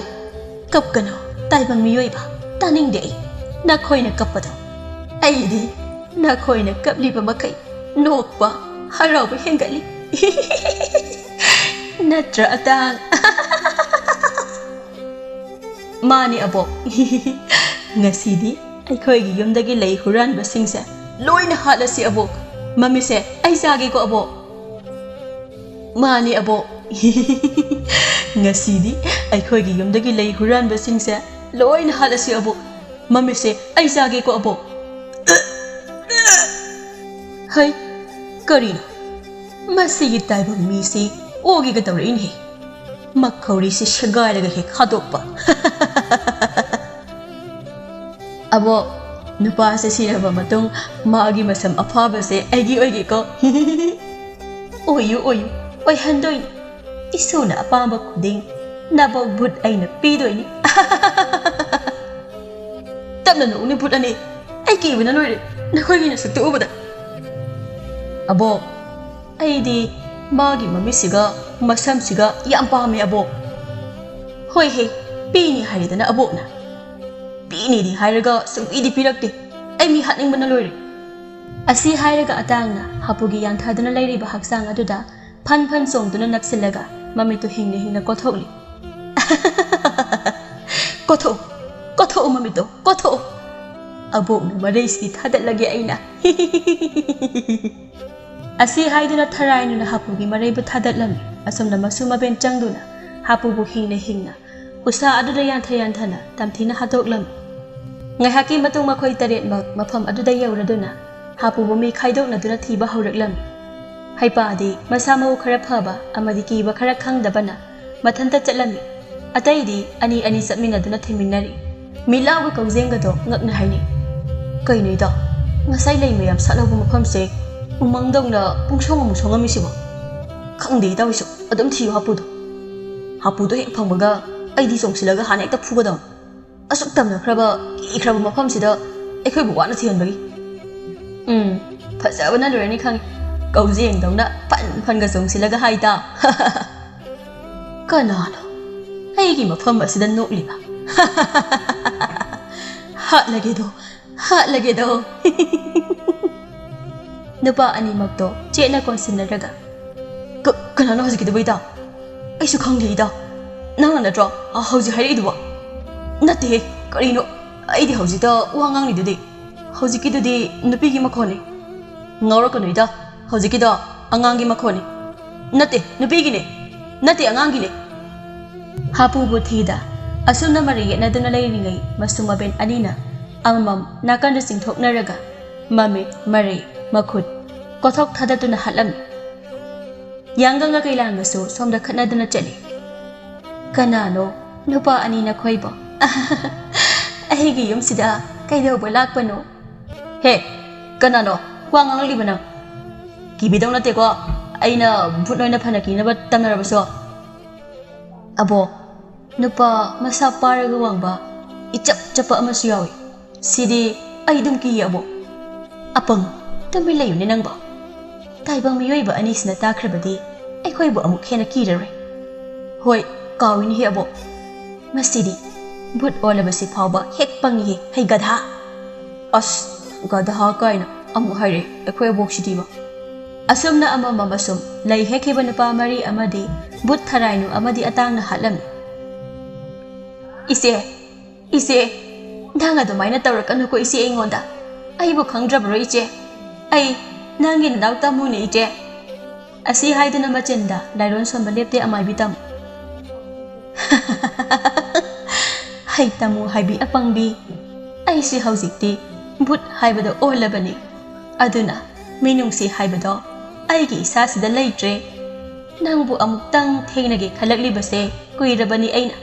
ꯀꯞꯀꯅꯨ, ꯇꯥꯏꯕꯪ ꯃꯤꯑꯣꯏꯕ, ꯇꯥꯅꯤꯡꯗꯦ ꯑꯩ ꯅꯈꯣꯏꯅ ꯀꯞꯄꯗꯣ꯫ ꯑꯩꯗꯤ ꯅꯈꯣꯏꯅ ꯀꯞꯂꯤꯕ ꯃꯈꯩ ꯅꯣꯛꯄ, ꯍꯔꯥꯎꯕ ꯍꯦꯟꯒꯠꯂꯤ꯫ ꯅꯠꯇ꯭ꯔꯥ, ꯑꯇꯥꯡ?" "ꯃꯥꯅꯤ, ꯑꯕꯣꯛ꯫ ꯉꯁꯤꯗꯤ ꯑꯩꯈꯣꯏꯒꯤ ꯌꯨꯝꯗꯒꯤ ꯂꯩ ꯍꯨꯔꯥꯟꯕꯁꯤꯡꯁꯦ ꯂꯣꯏꯅ ꯍꯥꯠꯂꯁꯤ, ꯑꯕꯣꯛ꯫ ꯃꯃꯤꯠꯁꯦ ꯑꯩ ꯆꯥꯒꯦꯀꯣ, ꯑꯕꯣꯛ?" "ꯃꯥꯅꯤ, ꯑꯕꯣꯛ꯫ ꯉꯁꯤꯗꯤ ꯑꯩꯈꯣꯏꯒꯤ ꯌꯨꯝꯗꯒꯤ ꯂꯩ ꯍꯨꯔꯥꯟꯕꯁꯤꯡꯁꯦ ꯂꯣꯏꯅ ꯍꯥꯠꯂꯁꯤ, ꯑꯕꯣꯛ꯫ ꯃꯃꯤꯠꯁꯦ ꯑꯩ ꯆꯥꯒꯦꯀꯣ, ꯑꯕꯣꯛ?" "ꯍꯩ, ꯀꯔꯤꯅꯣ? ꯃꯁꯤꯒꯤ ꯇꯥꯏꯕꯪ ꯃꯤꯁꯤ ꯑꯣꯒꯦꯒ ꯇꯧꯔꯛꯏꯅꯦ꯫ ꯃꯈꯧꯔꯤꯁꯤ ꯁꯦꯒꯥꯏꯔꯒ ꯍꯦꯛ ꯍꯥꯠꯇꯣꯛꯄ꯫" "ꯑꯕꯣꯛ, ꯅꯨꯄꯥꯁꯦ ꯁꯤꯔꯕ ꯃꯇꯨꯡ ꯃꯥꯒꯤ ꯃꯁꯝ ꯑꯐꯥꯕꯁꯦ ꯑꯩꯒꯤ ꯑꯣꯏꯒꯦꯀꯣ?" "ꯑꯣꯏꯌꯨ, ꯑꯣꯏꯌꯨ, ꯑꯣꯏꯍꯟꯗꯣꯏꯅꯤ꯫ ꯏꯁꯨꯅ ꯑꯄꯥꯝꯕ ꯈꯨꯗꯤꯡ ꯅꯕꯣꯛ ꯕꯨꯠ ꯑꯩꯅ ꯄꯤꯗꯣꯏꯅꯤ꯫" "ꯇꯞꯅ ꯅꯣꯛꯎꯅꯦ ꯕꯨꯠ ꯑꯅꯤ, ꯑꯩ ꯀꯤꯕꯅ ꯂꯣꯏꯔꯦ ꯅꯈꯣꯏꯒꯤ ꯅꯁꯛꯇꯨ ꯎꯕꯗ꯫" "ꯑꯕꯣꯛ, ꯑꯩꯗꯤ ꯃꯥꯒꯤ ꯃꯃꯤꯠꯁꯤꯒ ꯃꯁꯝꯁꯤꯒ ꯌꯥꯝ ꯄꯥꯝꯃꯦ, ꯑꯕꯣꯛ꯫" "ꯍꯣꯏꯍꯦ, ꯄꯤꯅꯤ ꯍꯥꯏꯔꯦꯗꯅ ꯑꯕꯣꯛꯅ꯫ ꯄꯤꯅꯤꯗꯤ ꯍꯥꯏꯔꯒ ꯁꯨꯡꯄꯤꯗꯤ ꯄꯤꯔꯛꯇꯦ꯫ ꯑꯩ ꯃꯤ ꯍꯥꯠꯅꯤꯡꯕꯅ ꯂꯣꯏꯔꯦ꯫" ꯑꯁꯤ ꯍꯥꯏꯔꯒ ꯑꯇꯥꯡꯅ ꯍꯥꯄꯨꯒꯤ ꯌꯥꯟꯊꯗꯨꯅ ꯂꯩꯔꯤꯕ ꯍꯛꯆꯥꯡ ꯑꯗꯨꯗ ꯐꯟ ꯐꯟ ꯆꯣꯡꯗꯨꯅ ꯅꯞꯁꯤꯜꯂꯒ ꯃꯃꯤꯠꯇꯨ ꯍꯤꯡꯅ ꯍꯤꯡꯅ ꯀꯣꯊꯣꯛꯂꯤ꯫ "ꯀꯣꯊꯣꯛꯎ, ꯀꯣꯊꯣꯛꯎ ꯃꯃꯤꯠꯇꯣ, ꯀꯣꯊꯣꯛꯎ꯫ ꯑꯕꯣꯛꯅ ꯃꯔꯩꯁꯤꯗꯤ ꯊꯥꯗꯠꯂꯒꯦ ꯑꯩꯅ꯫" ꯑꯁꯤ ꯍꯥꯏꯗꯨꯅ ꯊꯔꯥꯏꯅꯨꯅ ꯍꯥꯄꯨꯒꯤ ꯃꯔꯩꯕꯨ ꯊꯥꯗꯠꯂꯝꯃꯤ꯫ ꯑꯁꯨꯝꯅ ꯃꯁꯨ ꯃꯕꯦꯟ ꯆꯪꯗꯨꯅ ꯍꯥꯄꯨꯕꯨ ꯍꯤꯡꯅ ꯍꯤꯡꯅ ꯎꯁꯥ ꯑꯗꯨꯗ ꯌꯥꯟꯊ ꯌꯥꯟꯊꯅ ꯇꯝꯊꯤꯅ ꯍꯥꯠꯇꯣꯛꯂꯝꯃꯤ꯫ ꯉꯥꯏꯍꯥꯛꯀꯤ ꯃꯇꯨꯡ ꯃꯈꯣꯏ ꯇꯔꯦꯠꯃꯛ ꯃꯐꯝ ꯑꯗꯨꯗ ꯌꯧꯔꯗꯨꯅ ꯍꯥꯄꯨꯕꯨ ꯃꯤ ꯈꯥꯏꯗꯣꯛꯅꯗꯨꯅ ꯊꯤꯕ ꯍꯧꯔꯛꯂꯝꯃꯤ꯫ ꯍꯩꯄꯥꯗꯤ ꯃꯁꯥ ꯃꯎ ꯈꯔ ꯐꯕ ꯑꯃꯗꯤ ꯀꯤꯕ ꯈꯔ ꯈꯪꯗꯕꯅ ꯃꯊꯟꯇ ꯆꯠꯂꯝꯃꯤ꯫ ꯑꯇꯩꯗꯤ ꯑꯅꯤ ꯑꯅꯤ ꯆꯠꯃꯤꯟꯅꯗꯨꯅ ꯊꯤꯟꯃꯤꯟꯅꯔꯤ꯫ ꯃꯤꯠꯂꯥꯎꯒ ꯀꯧꯖꯦꯡꯒꯗꯣ ꯉꯛꯅ ꯍꯥꯏꯅꯩ꯫ "ꯀꯩꯅꯣ ꯏꯇꯥꯎ, ꯉꯁꯥꯏ ꯂꯩ ꯃꯌꯥꯝ ꯁꯥꯠꯍꯧꯕ ꯃꯐꯝꯁꯦ ꯎꯃꯪꯗꯧꯅ ꯄꯨꯡꯁꯣꯡ ꯑꯃꯨꯛ ꯁꯣꯡꯉꯝꯃꯤꯁꯤꯕꯣ?" "ꯈꯪꯗꯦ ꯏꯇꯥꯎ, ꯑꯩꯁꯨ꯫ ꯑꯗꯨꯝ ꯊꯤꯌꯨ ꯍꯥꯄꯨꯗꯣ꯫ ꯍꯥꯄꯨꯗꯣ ꯍꯦꯛ ꯐꯪꯕꯒ ꯑꯩꯗꯤ ꯆꯣꯡꯁꯤꯜꯂꯒ ꯍꯥꯟꯅ ꯍꯦꯛꯇ ꯐꯨꯒꯗꯕꯅꯤ꯫ ꯑꯁꯨꯛ ꯇꯝꯅꯈ꯭ꯔꯕ ꯀꯤꯈ꯭ꯔꯕ ꯃꯐꯝꯁꯤꯗ ꯑꯩꯈꯣꯏꯕꯨ ꯋꯥꯅ ꯊꯤꯍꯟꯕꯒꯤ꯫ ꯎꯝ, ꯐꯖꯕꯅ ꯂꯣꯏꯔꯅꯤ ꯈꯪꯉꯤ꯫ ꯀꯧꯖꯦꯡꯗꯧꯅ ꯐꯟ ꯐꯟꯒ ꯆꯣꯡꯁꯤꯜꯂꯒ ꯍꯥꯏꯗ꯫ ꯀꯅꯥꯅꯣ ꯑꯩꯒꯤ ꯃꯐꯝ ꯑꯁꯤꯗ ꯅꯣꯛꯂꯤꯕ? ꯍꯥꯠꯂꯒꯦꯗꯣ, ꯍꯥꯠꯂꯒꯦꯗꯣ꯫ ꯅꯨꯄꯥ ꯑꯅꯤꯃꯛꯇꯣ ꯆꯦꯠꯅ ꯀꯣꯟꯁꯤꯟꯅꯔꯒ, "ꯀ-, ꯀꯅꯥꯅꯣ ꯍꯧꯖꯤꯛꯀꯤꯗꯨꯕꯨ, ꯏꯇꯥꯎ? ꯑꯩꯁꯨ ꯈꯪꯗꯦ, ꯏꯇꯥꯎ꯫ ꯅꯪꯅ ꯅꯠꯇ꯭ꯔꯣ, ꯑ, ꯍꯧꯖꯤꯛ ꯍꯥꯏꯔꯛꯏꯗꯨꯕꯣ?" "ꯅꯠꯇꯦꯍꯦ, ꯀꯔꯤꯅꯣ? ꯑꯩꯗꯤ ꯍꯧꯖꯤꯛꯇ ꯋꯥ ꯉꯥꯡꯂꯤꯗꯨꯗꯤ꯫ ꯍꯧꯖꯤꯛꯀꯤꯗꯨꯗꯤ ꯅꯨꯄꯤꯒꯤ ꯃꯈꯣꯟꯅꯤ꯫" "ꯉꯥꯎꯔꯛꯀꯅꯨ, ꯏꯇꯥꯎ꯫ ꯍꯧꯖꯤꯛꯀꯤꯗꯣ ꯑꯉꯥꯡꯒꯤ ꯃꯈꯣꯟꯅꯤ꯫" "ꯅꯠꯇꯦ, ꯅꯨꯄꯤꯒꯤꯅꯦ꯫ ꯅꯠꯇꯦ, ꯑꯉꯥꯡꯒꯤꯅꯦ꯫" ꯍꯥꯄꯨꯕꯨ ꯊꯤꯗ ꯑꯁꯨꯝꯅ ꯃꯔꯩ ꯌꯦꯠꯅꯗꯨꯅ ꯂꯩꯔꯤꯉꯩ, ꯃꯁꯨ ꯃꯕꯦꯟ ꯑꯅꯤꯅ ꯑꯃꯃꯝ ꯅꯥꯀꯟꯗ ꯆꯤꯡꯊꯣꯛꯅꯔꯒ ꯃꯃꯤꯠ, ꯃꯔꯩ, ꯃꯈꯨꯠ, ꯀꯣꯊꯣꯛ ꯊꯥꯗꯠꯇꯨꯅ ꯍꯥꯠꯂꯝꯃꯤ꯫ ꯌꯥꯡꯒꯪꯒ ꯀꯩꯂꯥꯡꯒꯁꯨ ꯁꯣꯝꯗ ꯈꯠꯅꯗꯨꯅ ꯆꯠꯂꯤ꯫ "ꯀꯅꯥꯅꯣ ꯅꯨꯄꯥ ꯑꯅꯤ ꯅꯈꯣꯏꯕꯣ? ꯑꯩꯒꯤ ꯌꯨꯝꯁꯤꯗ ꯀꯩꯗꯧꯕ ꯂꯥꯛꯄꯅꯣ?" "ꯍꯦ, ꯀꯅꯥꯅꯣ ꯋꯥ ꯉꯥꯡꯂꯤꯕ ꯅꯪ? ꯀꯤꯕꯤꯗꯧ ꯅꯠꯇꯦꯀꯣ, ꯑꯩꯅ ꯚꯨꯠ ꯑꯣꯏꯅ ꯐꯅ ꯀꯤꯅꯕ ꯇꯝꯅꯔꯕꯁꯨ꯫" "ꯑꯕꯣ, ꯅꯨꯄꯥ ꯃꯁꯥ ꯄꯥꯔꯒ ꯋꯥꯡꯕ ꯏꯆꯞ ꯆꯞꯄ ꯑꯃꯁꯨ ꯌꯥꯎꯏ꯫ ꯁꯤꯗꯤ ꯑꯩ ꯑꯗꯨꯝ ꯀꯤꯌꯦ ꯑꯕꯣ꯫" "ꯑꯄꯪ, ꯇꯨꯃꯤꯟ ꯂꯩꯌꯨꯅꯦ ꯅꯪꯕꯣ꯫ ꯇꯥꯏꯕꯪ ꯃꯤꯑꯣꯏꯕ ꯑꯅꯤꯁꯤꯅ ꯇꯥꯈ꯭ꯔꯕꯗꯤ ꯑꯩꯈꯣꯏꯕꯨ ꯑꯃꯨꯛ ꯍꯦꯟꯅ ꯀꯤꯔꯔꯣꯏ꯫ ꯍꯣꯏ, ꯀꯥꯎꯏꯅꯦꯍꯦ ꯑꯕꯣ꯫ ꯃꯁꯤꯗꯤ ꯚꯨꯠ ꯑꯣꯜꯂꯕꯁꯤ ꯐꯥꯎꯕ ꯍꯦꯛ ꯄꯪꯉꯤꯍꯦ, ꯍꯩ ꯒꯙꯥ!" "ꯑꯁ, ꯒꯙꯥ ꯀꯥꯏꯅ ꯑꯃꯨꯛ ꯍꯥꯏꯔꯛꯑꯦ ꯑꯩꯈꯣꯏ ꯑꯕꯣꯛꯁꯤꯗꯤꯕ꯫" ꯑꯁꯨꯝꯅ ꯑꯃꯃꯝ ꯑꯁꯨꯝ ꯂꯩ ꯍꯦꯛꯈꯤꯕ ꯅꯨꯄꯥ ꯃꯔꯤ ꯑꯃꯗꯤ ꯚꯨꯠ ꯊꯔꯥꯏꯅꯨ ꯑꯃꯗꯤ ꯑꯇꯥꯡꯅ ꯍꯥꯠꯂꯝꯃꯤ꯫ "ꯏꯆꯦ, ꯏꯆꯦ, ꯅꯪ ꯑꯗꯨꯃꯥꯏꯅ ꯇꯧꯔꯛꯀꯅꯨꯀꯣ ꯏꯆꯦ ꯑꯩꯉꯣꯟꯗ꯫ ꯑꯩꯕꯨ ꯈꯪꯗ꯭ꯔꯕ꯭ꯔꯣ ꯏꯆꯦ? ꯑꯩ ꯅꯪꯒꯤ ꯅꯅꯥꯎ ꯇꯥꯃꯨꯅꯦ ꯏꯆꯦ꯫" ꯑꯁꯤ ꯍꯥꯏꯗꯨꯅ ꯃꯆꯤꯟꯗ ꯂꯥꯏꯔꯣꯟ ꯁꯣꯟꯕ ꯂꯦꯞꯇꯦ ꯑꯃꯥꯏꯕꯤ ꯇꯥꯃꯨ꯫ "ꯍꯩ ꯇꯥꯃꯨ ꯍꯥꯏꯕꯤ ꯑꯄꯪꯕꯤ, ꯑꯩꯁꯦ ꯍꯧꯖꯤꯛꯇꯤ ꯚꯨꯠ ꯍꯥꯏꯕꯗꯣ ꯑꯣꯜꯂꯕꯅꯤ꯫ ꯑꯗꯨꯅ ꯃꯤꯅꯨꯡꯁꯤ ꯍꯥꯏꯕꯗꯣ ꯑꯩꯒꯤ ꯏꯁꯥꯁꯤꯗ ꯂꯩꯇ꯭ꯔꯦ꯫ ꯅꯪꯕꯨ ꯑꯃꯨꯛꯇꯪ ꯊꯦꯡꯅꯒꯦ ꯈꯜꯂꯛꯂꯤꯕꯁꯦ ꯀꯨꯏꯔꯕꯅꯤ ꯑꯩꯅ꯫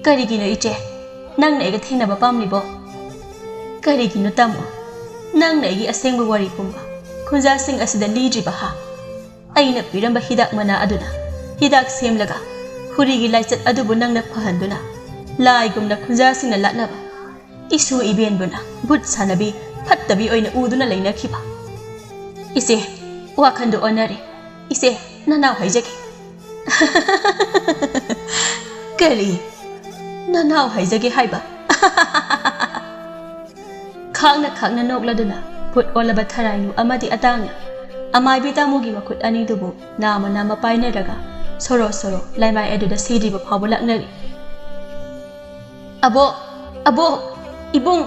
ꯀꯔꯤꯒꯤꯅꯣ ꯏꯆꯦ, ꯅꯪꯅ ꯑꯩꯒ ꯊꯦꯡꯅꯕ ꯄꯥꯝꯂꯤꯕꯣ? ꯀꯔꯤꯒꯤꯅꯣ ꯇꯥꯃꯣ, ꯅꯪꯅ ꯑꯩꯒꯤ ꯑꯁꯦꯡꯕ ꯋꯥꯔꯤ ꯄꯨꯝꯕ ꯈꯨꯟꯖꯥꯁꯤꯡ ꯑꯁꯤꯗ ꯂꯤꯗ꯭ꯔꯤꯕ ꯍꯥ? ꯑꯩꯅ ꯄꯤꯔꯝꯕ ꯍꯤꯗꯥꯛ ꯃꯅꯥ ꯑꯗꯨꯅ ꯍꯤꯗꯥꯛ ꯁꯦꯝꯂꯒ ꯍꯨꯔꯤꯒꯤ ꯂꯥꯏꯆꯠ ꯑꯗꯨꯕꯨ ꯅꯪꯅ ꯐꯍꯟꯗꯨꯅ ꯂꯥꯏꯒꯨꯝꯅ ꯈꯨꯟꯖꯥꯁꯤꯡꯅ ꯂꯥꯠꯅꯕ ꯏꯁꯨ ꯏꯕꯦꯟꯕꯨꯅ ꯚꯨꯠ ꯁꯥꯟꯅꯕꯤ ꯐꯠꯇꯕꯤ ꯑꯣꯏꯅ ꯎꯗꯨꯅ ꯂꯩꯅꯈꯤꯕ꯫ ꯏꯆꯦ, ꯋꯥꯈꯜꯗꯨ ꯑꯣꯟꯅꯔꯦ꯫ ꯏꯆꯦ, ꯅꯅꯥꯎ ꯍꯥꯏꯖꯒꯦ꯫ ꯀꯔꯤ? ꯅꯅꯥꯎ ꯍꯥꯏꯖꯒꯦ ꯍꯥꯏꯕ? ꯈꯥꯛꯅ ꯈꯥꯛꯅ ꯅꯣꯛꯂꯗꯨꯅ ꯚꯨꯠ ꯑꯣꯜꯂꯕ ꯊꯔꯥꯏꯅꯨ ꯑꯃꯗꯤ ꯑꯇꯥꯡꯅ ꯑꯃꯥꯏꯕꯤ ꯇꯥꯃꯣꯒꯤ ꯃꯈꯨꯠ ꯑꯅꯤꯗꯨꯕꯨ ꯅꯥꯝꯃ ꯅꯥꯝꯃ ꯄꯥꯏꯅꯔꯒ ꯁꯣꯔꯣ ꯁꯣꯔꯣ ꯂꯩꯃꯥꯏ ꯑꯗꯨꯗ ꯁꯤꯗ꯭ꯔꯤꯕ ꯐꯥꯎꯕ ꯂꯥꯛꯅꯔꯤ꯫ "ꯑꯕꯣꯛ! ꯑꯕꯣꯛ! ꯏꯕꯨꯡ!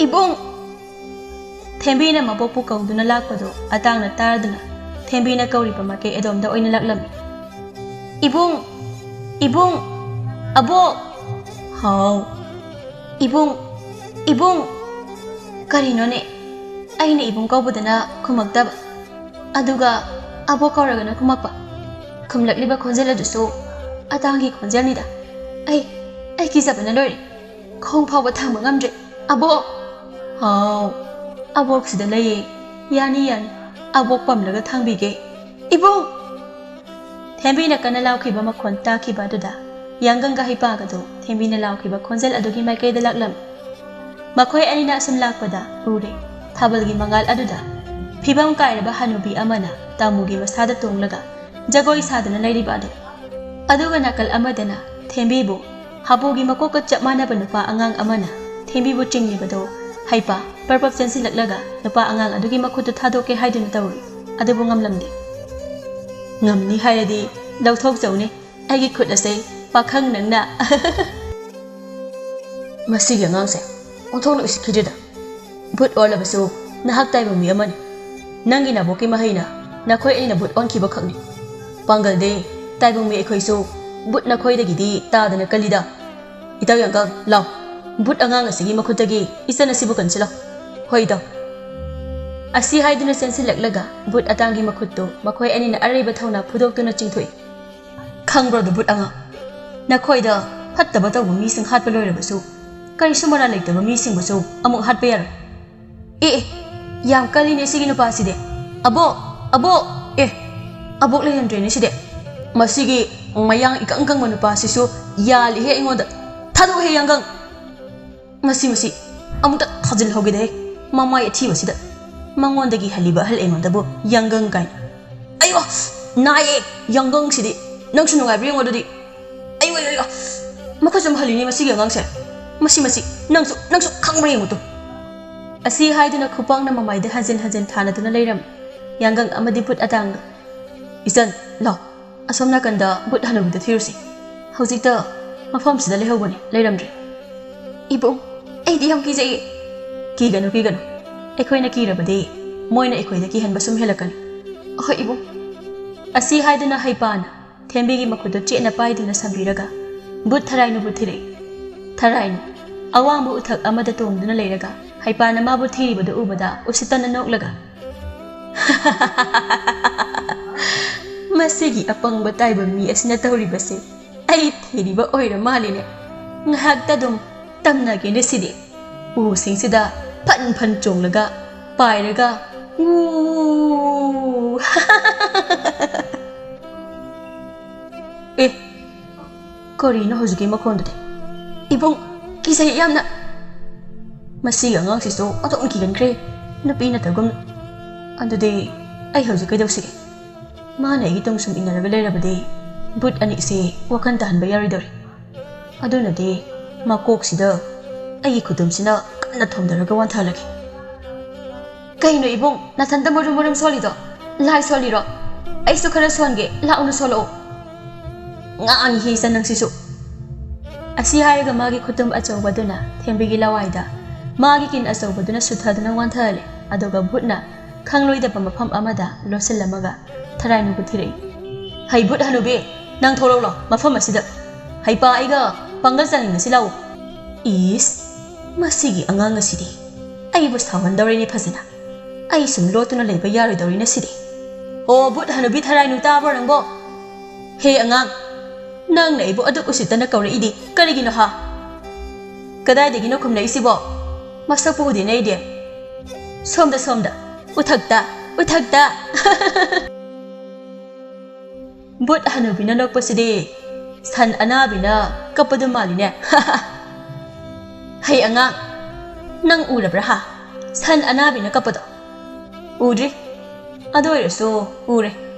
ꯏꯕꯨꯡ!" ꯊꯦꯝꯕꯤꯅ ꯃꯕꯣꯛꯄꯨ ꯀꯧꯗꯨꯅ ꯂꯥꯛꯄꯗꯨ ꯑꯇꯥꯡꯅ ꯇꯥꯔꯗꯨꯅ ꯊꯦꯝꯕꯤꯅ ꯀꯧꯔꯤꯕ ꯃꯥꯏꯀꯩ ꯑꯗꯣꯝꯗ ꯑꯣꯏꯅ ꯂꯥꯛꯂꯝꯃꯤ꯫ "ꯏꯕꯨꯡ! ꯏꯕꯨꯡ! ꯑꯕꯣꯛ!" "ꯍꯥꯎ!" "ꯏꯕꯨꯡ! ꯏꯕꯨꯡ!" ꯀꯔꯤꯅꯣꯅꯦ? ꯑꯩꯅ ꯏꯕꯨꯡ ꯀꯧꯕꯗꯅ ꯈꯨꯝꯃꯛꯇꯕ, ꯑꯗꯨꯒ ꯑꯕꯣꯛ ꯀꯧꯔꯒꯅ ꯈꯨꯝꯃꯛꯄ꯫ ꯈꯨꯝꯂꯛꯂꯤꯕ ꯈꯣꯟꯖꯦꯜ ꯑꯗꯨꯁꯨ ꯑꯇꯥꯡꯒꯤ ꯈꯣꯟꯖꯦꯜꯅꯤꯗ꯫ ꯑꯩ, ꯑꯩ ꯀꯤꯖꯕꯅ ꯂꯣꯏꯔꯦ꯫ ꯈꯣꯡ ꯐꯥꯎꯕ ꯊꯥꯡꯕ ꯉꯝꯗ꯭ꯔꯦ꯫ "ꯑꯕꯣꯛ!" "ꯍꯥꯎ, ꯑꯕꯣꯛꯁꯤꯗ ꯂꯩꯌꯦ꯫ ꯌꯥꯅꯤ, ꯌꯥꯅꯤ꯫ ꯑꯕꯣꯛ ꯄꯝꯂꯒ ꯊꯥꯡꯕꯤꯒꯦ꯫ ꯏꯕꯨꯡ!" ꯊꯦꯝꯕꯤꯅ ꯀꯟꯅ ꯂꯥꯎꯈꯤꯕ ꯃꯈꯣꯟ ꯇꯥꯈꯤꯕ ꯑꯗꯨꯗ ꯌꯥꯡꯒꯪꯒ ꯍꯩꯄꯥꯒꯗꯨ ꯊꯦꯝꯕꯤꯅ ꯂꯥꯎꯈꯤꯕ ꯈꯣꯟꯖꯦꯜ ꯑꯗꯨꯒꯤ ꯃꯥꯏꯀꯩꯗ ꯂꯥꯛꯂꯝꯃꯤ꯫ ꯃꯈꯣꯏ ꯑꯅꯤꯅ ꯑꯁꯨꯝ ꯂꯥꯛꯄꯗ ꯎꯔꯦ, ꯊꯥꯕꯜꯒꯤ ꯃꯉꯥꯜ ꯑꯗꯨꯗ ꯐꯤꯕꯝ ꯀꯥꯏꯔꯕ ꯍꯅꯨꯕꯤ ꯑꯃꯅ ꯇꯥꯃꯨꯒꯤ ꯃꯁꯥꯗ ꯇꯣꯡꯂꯒ ꯖꯒꯣꯏ ꯁꯥꯗꯨꯅ ꯂꯩꯔꯤꯕ ꯑꯗꯨ꯫ ꯑꯗꯨꯒ ꯅꯥꯀꯜ ꯑꯃꯗꯅ ꯊꯦꯝꯕꯤꯕꯨ ꯍꯥꯄꯨꯒꯤ ꯃꯀꯣꯛꯀ ꯆꯞ ꯃꯥꯟꯅꯕ ꯅꯨꯄꯥ ꯑꯉꯥꯡ ꯑꯃꯅ ꯊꯦꯝꯕꯤꯕꯨ ꯆꯤꯡꯂꯤꯕꯗꯣ ꯍꯩꯄꯥ ꯄꯔꯄꯞ ꯆꯦꯟꯁꯤꯜꯂꯛꯂꯒ ꯅꯨꯄꯥ ꯑꯉꯥꯡ ꯑꯗꯨꯒꯤ ꯃꯈꯨꯠꯇꯨ ꯊꯥꯗꯣꯛꯀꯦ ꯍꯥꯏꯗꯨꯅ ꯇꯧꯔꯤ, ꯑꯗꯨꯕꯨ ꯉꯝꯂꯝꯗꯦ꯫ "ꯉꯝꯅꯤ ꯍꯥꯏꯔꯗꯤ ꯂꯧꯊꯣꯛꯆꯧꯅꯦ ꯑꯩꯒꯤ ꯈꯨꯠ ꯑꯁꯦ, ꯄꯥꯈꯪ ꯅꯪꯅ!" ꯃꯁꯤꯒꯤ ꯑꯉꯥꯡꯁꯦ ꯑꯣꯟꯊꯣꯛꯅ ꯎꯁꯤꯠꯈꯤꯗ꯭ꯔꯦꯗ꯫ ꯚꯨꯠ ꯑꯣꯜꯂꯕꯁꯨ ꯅꯍꯥꯛ ꯇꯥꯏꯕꯪ ꯃꯤ ꯑꯃꯅꯤ꯫ ꯅꯪꯒꯤ ꯅꯕꯣꯛꯀꯤ ꯃꯍꯩꯅ ꯅꯈꯣꯏ ꯑꯅꯤꯅ ꯚꯨꯠ ꯑꯣꯟꯈꯤꯕ ꯈꯛꯅꯤ꯫ ꯄꯥꯡꯒꯜꯗꯤ ꯇꯥꯏꯕꯪ ꯃꯤ ꯑꯩꯈꯣꯏꯁꯨ ꯚꯨꯠ ꯅꯈꯣꯏꯗꯒꯤꯗꯤ ꯇꯥꯗꯅ ꯀꯜꯂꯤꯗ꯫ ꯏꯇꯥꯎ ꯌꯥꯡꯀꯪ, ꯂꯥꯎ꯫ ꯚꯨꯠ ꯑꯉꯥꯡ ꯑꯁꯤꯒꯤ ꯃꯈꯨꯠꯇꯒꯤ ꯏꯆꯟ ꯑꯁꯤꯕꯨ ꯀꯟꯁꯤꯜꯂꯣ꯫ ꯍꯣꯏ, ꯏꯇꯥꯎ꯫ ꯑꯁꯤ ꯍꯥꯏꯗꯨꯅ ꯆꯦꯟꯁꯤꯜꯂꯛꯂꯒ ꯕꯨꯠ ꯑꯇꯥꯡꯒꯤ ꯃꯈꯨꯠꯇꯨ ꯃꯈꯣꯏ ꯑꯅꯤꯅ ꯑꯔꯩꯕ ꯊꯧꯅ ꯐꯨꯗꯣꯛꯇꯨꯅ ꯆꯤꯡꯊꯣꯛꯏ꯫ "ꯈꯪꯕ꯭ꯔꯣ ꯑꯗꯨ ꯕꯨꯠ ꯑꯉꯥꯡ? ꯅꯈꯣꯏꯗ ꯐꯠꯇꯕ ꯇꯧꯕ ꯃꯤꯁꯤꯡ ꯍꯥꯠꯄ ꯂꯣꯏꯔꯕꯁꯨ ꯀꯔꯤꯁꯨ ꯃꯔꯥꯜ ꯂꯩꯇꯕ ꯃꯤꯁꯤꯡꯕꯨꯁꯨ ꯑꯃꯨꯛ ꯍꯥꯠꯄ ꯌꯥꯔꯣꯏ?" "ꯑꯦ ꯑꯦ, ꯌꯥꯝ ꯀꯜꯂꯤꯅꯦ ꯁꯤꯒꯤ ꯅꯨꯄꯥꯁꯤꯗꯤ꯫ ꯑꯕꯣꯛ! ꯑꯕꯣꯛ! ꯑꯦ, ꯑꯕꯣꯛ ꯂꯩꯔꯝꯗ꯭ꯔꯦꯅꯦ ꯁꯤꯗꯤ꯫ ꯃꯁꯤꯒꯤ ꯃꯌꯥꯡ ꯏꯀꯪ ꯀꯪꯕ ꯅꯨꯄꯥꯁꯤꯁꯨ ꯌꯥꯜꯂꯤꯍꯦ ꯑꯩꯉꯣꯟꯗ꯫ ꯊꯥꯗꯣꯛꯑꯣꯍꯦ ꯌꯥꯡꯒꯪ!" "ꯃꯁꯤ, ꯃꯁꯤ ꯑꯃꯨꯛꯇ ꯊꯥꯖꯤꯜꯍꯧꯒꯦꯗꯍꯦ, ꯃꯃꯥꯏ ꯑꯊꯤꯕꯁꯤꯗ!" ꯃꯉꯣꯟꯗꯒꯤ ꯍꯜꯂꯤꯕ ꯑꯍꯜ ꯑꯩꯉꯣꯟꯗꯕꯨ ꯌꯥꯡꯒꯪ ꯀꯥꯏꯅ꯫ "ꯑꯩꯌꯣ! ꯅꯥꯏꯌꯦ! ꯌꯥꯡꯒꯪꯁꯤꯗꯤ! ꯅꯪꯁꯨ ꯅꯨꯡꯉꯥꯏꯕ꯭ꯔꯥ ꯌꯦꯡꯉꯣ ꯑꯗꯨꯗꯤ꯫ ꯑꯩꯌꯣ, ꯑꯩꯌꯣ, ꯑꯩꯌꯣ! ꯃꯈꯨꯠ ꯁꯨꯝ ꯍꯜꯂꯤꯅꯦ ꯃꯁꯤꯒꯤ ꯑꯉꯥꯡꯁꯦ꯫ ꯃꯁꯤ, ꯃꯁꯤ! ꯅꯪꯁꯨ, ꯅꯪꯁꯨ ꯈꯪꯕ꯭ꯔꯥ ꯌꯦꯡꯉꯨ ꯇꯨ!" ꯑꯁꯤ ꯍꯥꯏꯗꯨꯅ ꯈꯨꯄꯥꯛꯅ ꯃꯃꯥꯏꯗ ꯍꯟꯖꯤꯟ ꯍꯟꯖꯤꯟ ꯊꯥꯅꯗꯨꯅ ꯂꯩꯔꯝꯃꯤ ꯌꯥꯡꯒꯪ ꯑꯃꯗꯤ ꯕꯨꯠ ꯑꯇꯥꯡꯒ꯫ "ꯏꯆꯟ, ꯂꯥꯎ, ꯑꯁꯣꯝ ꯅꯥꯀꯟꯗ ꯕꯨꯠ ꯍꯅꯨꯕꯤꯗ ꯊꯤꯔꯨꯁꯤ꯫ ꯍꯧꯖꯤꯛꯇ ꯃꯐꯝꯁꯤꯗ ꯂꯩꯍꯧꯕꯅꯤ, ꯂꯩꯔꯝꯗ꯭ꯔꯦ꯫" "ꯏꯕꯨꯡ, ꯑꯩꯗꯤ ꯌꯥꯝ ꯀꯤꯖꯩꯌꯦ꯫" "ꯀꯤꯒꯅꯨ, ꯀꯤꯒꯅꯨ꯫ ꯑꯩꯈꯣꯏꯅ ꯀꯤꯔꯕꯗꯤ ꯃꯣꯏꯅ ꯑꯩꯈꯣꯏꯗ ꯀꯤꯍꯟꯕ ꯁꯨꯝ ꯍꯦꯜꯂꯛꯀꯅꯤ꯫" "ꯑꯍꯣꯏ ꯏꯕꯨꯡ꯫" ꯑꯁꯤ ꯍꯥꯏꯗꯨꯅ ꯍꯩꯄꯥꯅ ꯊꯦꯝꯕꯤꯒꯤ ꯃꯈꯨꯠꯇꯨ ꯆꯦꯠꯅ ꯄꯥꯏꯗꯨꯅ ꯁꯝꯕꯤꯔꯒ ꯕꯨꯠ ꯊꯔꯥꯏꯅꯨꯕꯨ ꯊꯤꯔꯛꯏ꯫ ꯊꯔꯥꯏꯅꯨ ꯑꯋꯥꯡꯕ ꯎꯊꯛ ꯑꯃꯗ ꯇꯣꯡꯗꯨꯅ ꯂꯩꯔꯒ ꯍꯩꯄꯥꯅ ꯃꯥꯕꯨ ꯊꯤꯔꯤꯕꯗꯨ ꯎꯕꯗ ꯎꯁꯤꯠꯇꯅ ꯅꯣꯛꯂꯒ, "ꯃꯁꯤꯒꯤ ꯑꯄꯪꯕ ꯇꯥꯏꯕꯪ ꯃꯤ ꯑꯁꯤꯅ ꯇꯧꯔꯤꯕꯁꯦ ꯑꯩ ꯊꯤꯔꯤꯕ ꯑꯣꯏꯔ ꯃꯥꯜꯂꯤꯅꯦ꯫ ꯉꯥꯏꯍꯥꯛꯇ ꯑꯗꯨꯝ ꯇꯝꯅꯒꯦꯅꯦ ꯁꯤꯗꯤ꯫" ꯎꯁꯤꯡꯁꯤꯗ ꯐꯟ ꯐꯟ ꯆꯣꯡꯂꯒ, ꯄꯥꯏꯔꯒ, "ꯎ!" "ꯑꯦ, ꯀꯔꯤꯅꯣ ꯍꯧꯖꯤꯛꯀꯤ ꯃꯈꯣꯟꯗꯨꯗꯤ? ꯏꯕꯨꯡ, ꯀꯤꯖꯩ ꯌꯥꯝꯅ꯫ ꯃꯁꯤꯒꯤ ꯑꯉꯥꯡꯁꯤꯁꯨ ꯑꯣꯟꯊꯣꯛꯅ ꯀꯤꯒꯟꯈ꯭ꯔꯦ, ꯅꯨꯄꯤ ꯅꯠꯇꯒꯨꯝꯅ꯫ ꯑꯗꯨꯗꯤ ꯑꯩ ꯍꯧꯖꯤꯛ ꯀꯩꯗꯧꯁꯤꯒꯦ? ꯃꯥꯅ ꯑꯩꯒꯤ ꯇꯨꯡ ꯁꯨꯝ ꯏꯟꯅꯔꯒ ꯂꯩꯔꯕꯗꯤ ꯕꯨꯠ ꯑꯅꯤꯁꯦ ꯋꯥꯈꯜ ꯇꯥꯍꯟꯕ ꯌꯥꯔꯣꯏꯗꯧꯔꯤ꯫ ꯑꯗꯨꯅꯗꯤ ꯃꯀꯣꯛꯁꯤꯗ ꯑꯩꯒꯤ ꯈꯨꯇꯨꯝꯁꯤꯅ ꯀꯟꯅ ꯊꯣꯝꯊꯔꯒ ꯋꯥꯟꯊꯍꯜꯂꯒꯦ꯫" "ꯀꯩꯅꯣ ꯏꯕꯨꯡ, ꯅꯊꯟꯇ ꯃꯔꯨꯝ ꯃꯔꯨꯝ ꯁꯣꯜꯂꯤꯗꯣ? ꯂꯥꯏ ꯁꯣꯜꯂꯤꯔꯣ? ꯑꯩꯁꯨ ꯈꯔ ꯁꯣꯟꯒꯦ, ꯂꯥꯛꯎꯅ ꯁꯣꯜꯂꯛꯑꯣ꯫" "ꯉꯥꯡꯉꯤꯍꯦ ꯏꯆꯟ ꯅꯪꯁꯤꯁꯨ꯫" ꯑꯁꯤ ꯍꯥꯏꯔꯒ ꯃꯥꯒꯤ ꯈꯨꯇꯨꯝ ꯑꯆꯧꯕꯗꯨꯅ ꯊꯦꯝꯕꯤꯒꯤ ꯂꯋꯥꯏꯗ ꯃꯥꯒꯤ ꯀꯤꯟ ꯑꯆꯧꯕꯗꯨꯅ ꯁꯨꯊꯗꯨꯅ ꯋꯥꯟꯊꯍꯜꯂꯦ꯫ ꯑꯗꯨꯒ ꯕꯨꯠꯅ ꯈꯪꯂꯣꯏꯗꯕ ꯃꯐꯝ ꯑꯃꯗ ꯂꯣꯠꯁꯤꯜꯂꯝꯃꯒ ꯊꯔꯥꯏꯅꯨꯕꯨ ꯊꯤꯔꯛꯏ꯫ "ꯍꯩ ꯕꯨꯠ ꯍꯅꯨꯕꯤ, ꯅꯪ ꯊꯣꯛꯂꯛꯂꯣ ꯃꯐꯝ ꯑꯁꯤꯗ꯫ ꯍꯩꯄꯥ ꯑꯩꯒ ꯄꯥꯡꯒꯜ ꯆꯥꯡꯌꯦꯡꯅꯁꯤ ꯂꯥꯛꯎ꯫" ꯏꯁ, ꯃꯁꯤꯒꯤ ꯑꯉꯥꯡ ꯑꯁꯤꯗꯤ ꯑꯩꯕꯨ ꯁꯥꯎꯍꯟꯗꯧꯔꯦꯅꯦ ꯐꯖꯅ꯫ ꯑꯩ ꯁꯨꯝ ꯂꯣꯠꯇꯨꯅ ꯂꯩꯕ ꯌꯥꯔꯣꯏꯗꯧꯔꯤꯅ ꯁꯤꯗꯤ꯫ "ꯑꯣ, ꯕꯨꯠ ꯍꯅꯨꯕꯤ ꯊꯔꯥꯏꯅꯨ, ꯇꯥꯕ꯭ꯔꯣ ꯅꯪꯕꯣ? ꯍꯦ ꯑꯉꯥꯡ, ꯅꯪꯅ ꯑꯩꯕꯨ ꯑꯗꯨꯛ ꯎꯁꯤꯠꯇꯅ ꯀꯧꯔꯛꯏꯗꯤ ꯀꯔꯤꯒꯤꯅꯣ ꯍꯥ? ꯀꯗꯥꯏꯗꯒꯤꯅꯣ ꯈꯨꯝꯂꯛꯏꯁꯤꯕꯣ? ꯃꯁꯛꯄꯨ ꯎꯗꯦꯅꯦ ꯑꯩꯗꯤ꯫ ꯁꯣꯝꯗ, ꯁꯣꯝꯗ, ꯎꯊꯛꯇ, ꯎꯊꯛꯇ!" ꯕꯨꯠ ꯍꯅꯨꯕꯤꯅ ꯅꯣꯛꯄꯁꯤꯗꯤ ꯁꯟ ꯑꯅꯥꯕꯤꯅ ꯀꯞꯄꯗꯨ ꯃꯥꯜꯂꯤꯅꯦ꯫ "ꯍꯩ ꯑꯉꯥꯡ, ꯅꯪ ꯎꯔꯕ꯭ꯔꯥ ꯍꯥ? ꯁꯟ ꯑꯅꯥꯕꯤꯅ ꯀꯞꯄꯗꯣ?" "ꯎꯗ꯭ꯔꯤ꯫ ꯑꯗꯨ ꯑꯣꯏꯔꯁꯨ ꯎꯔꯦ,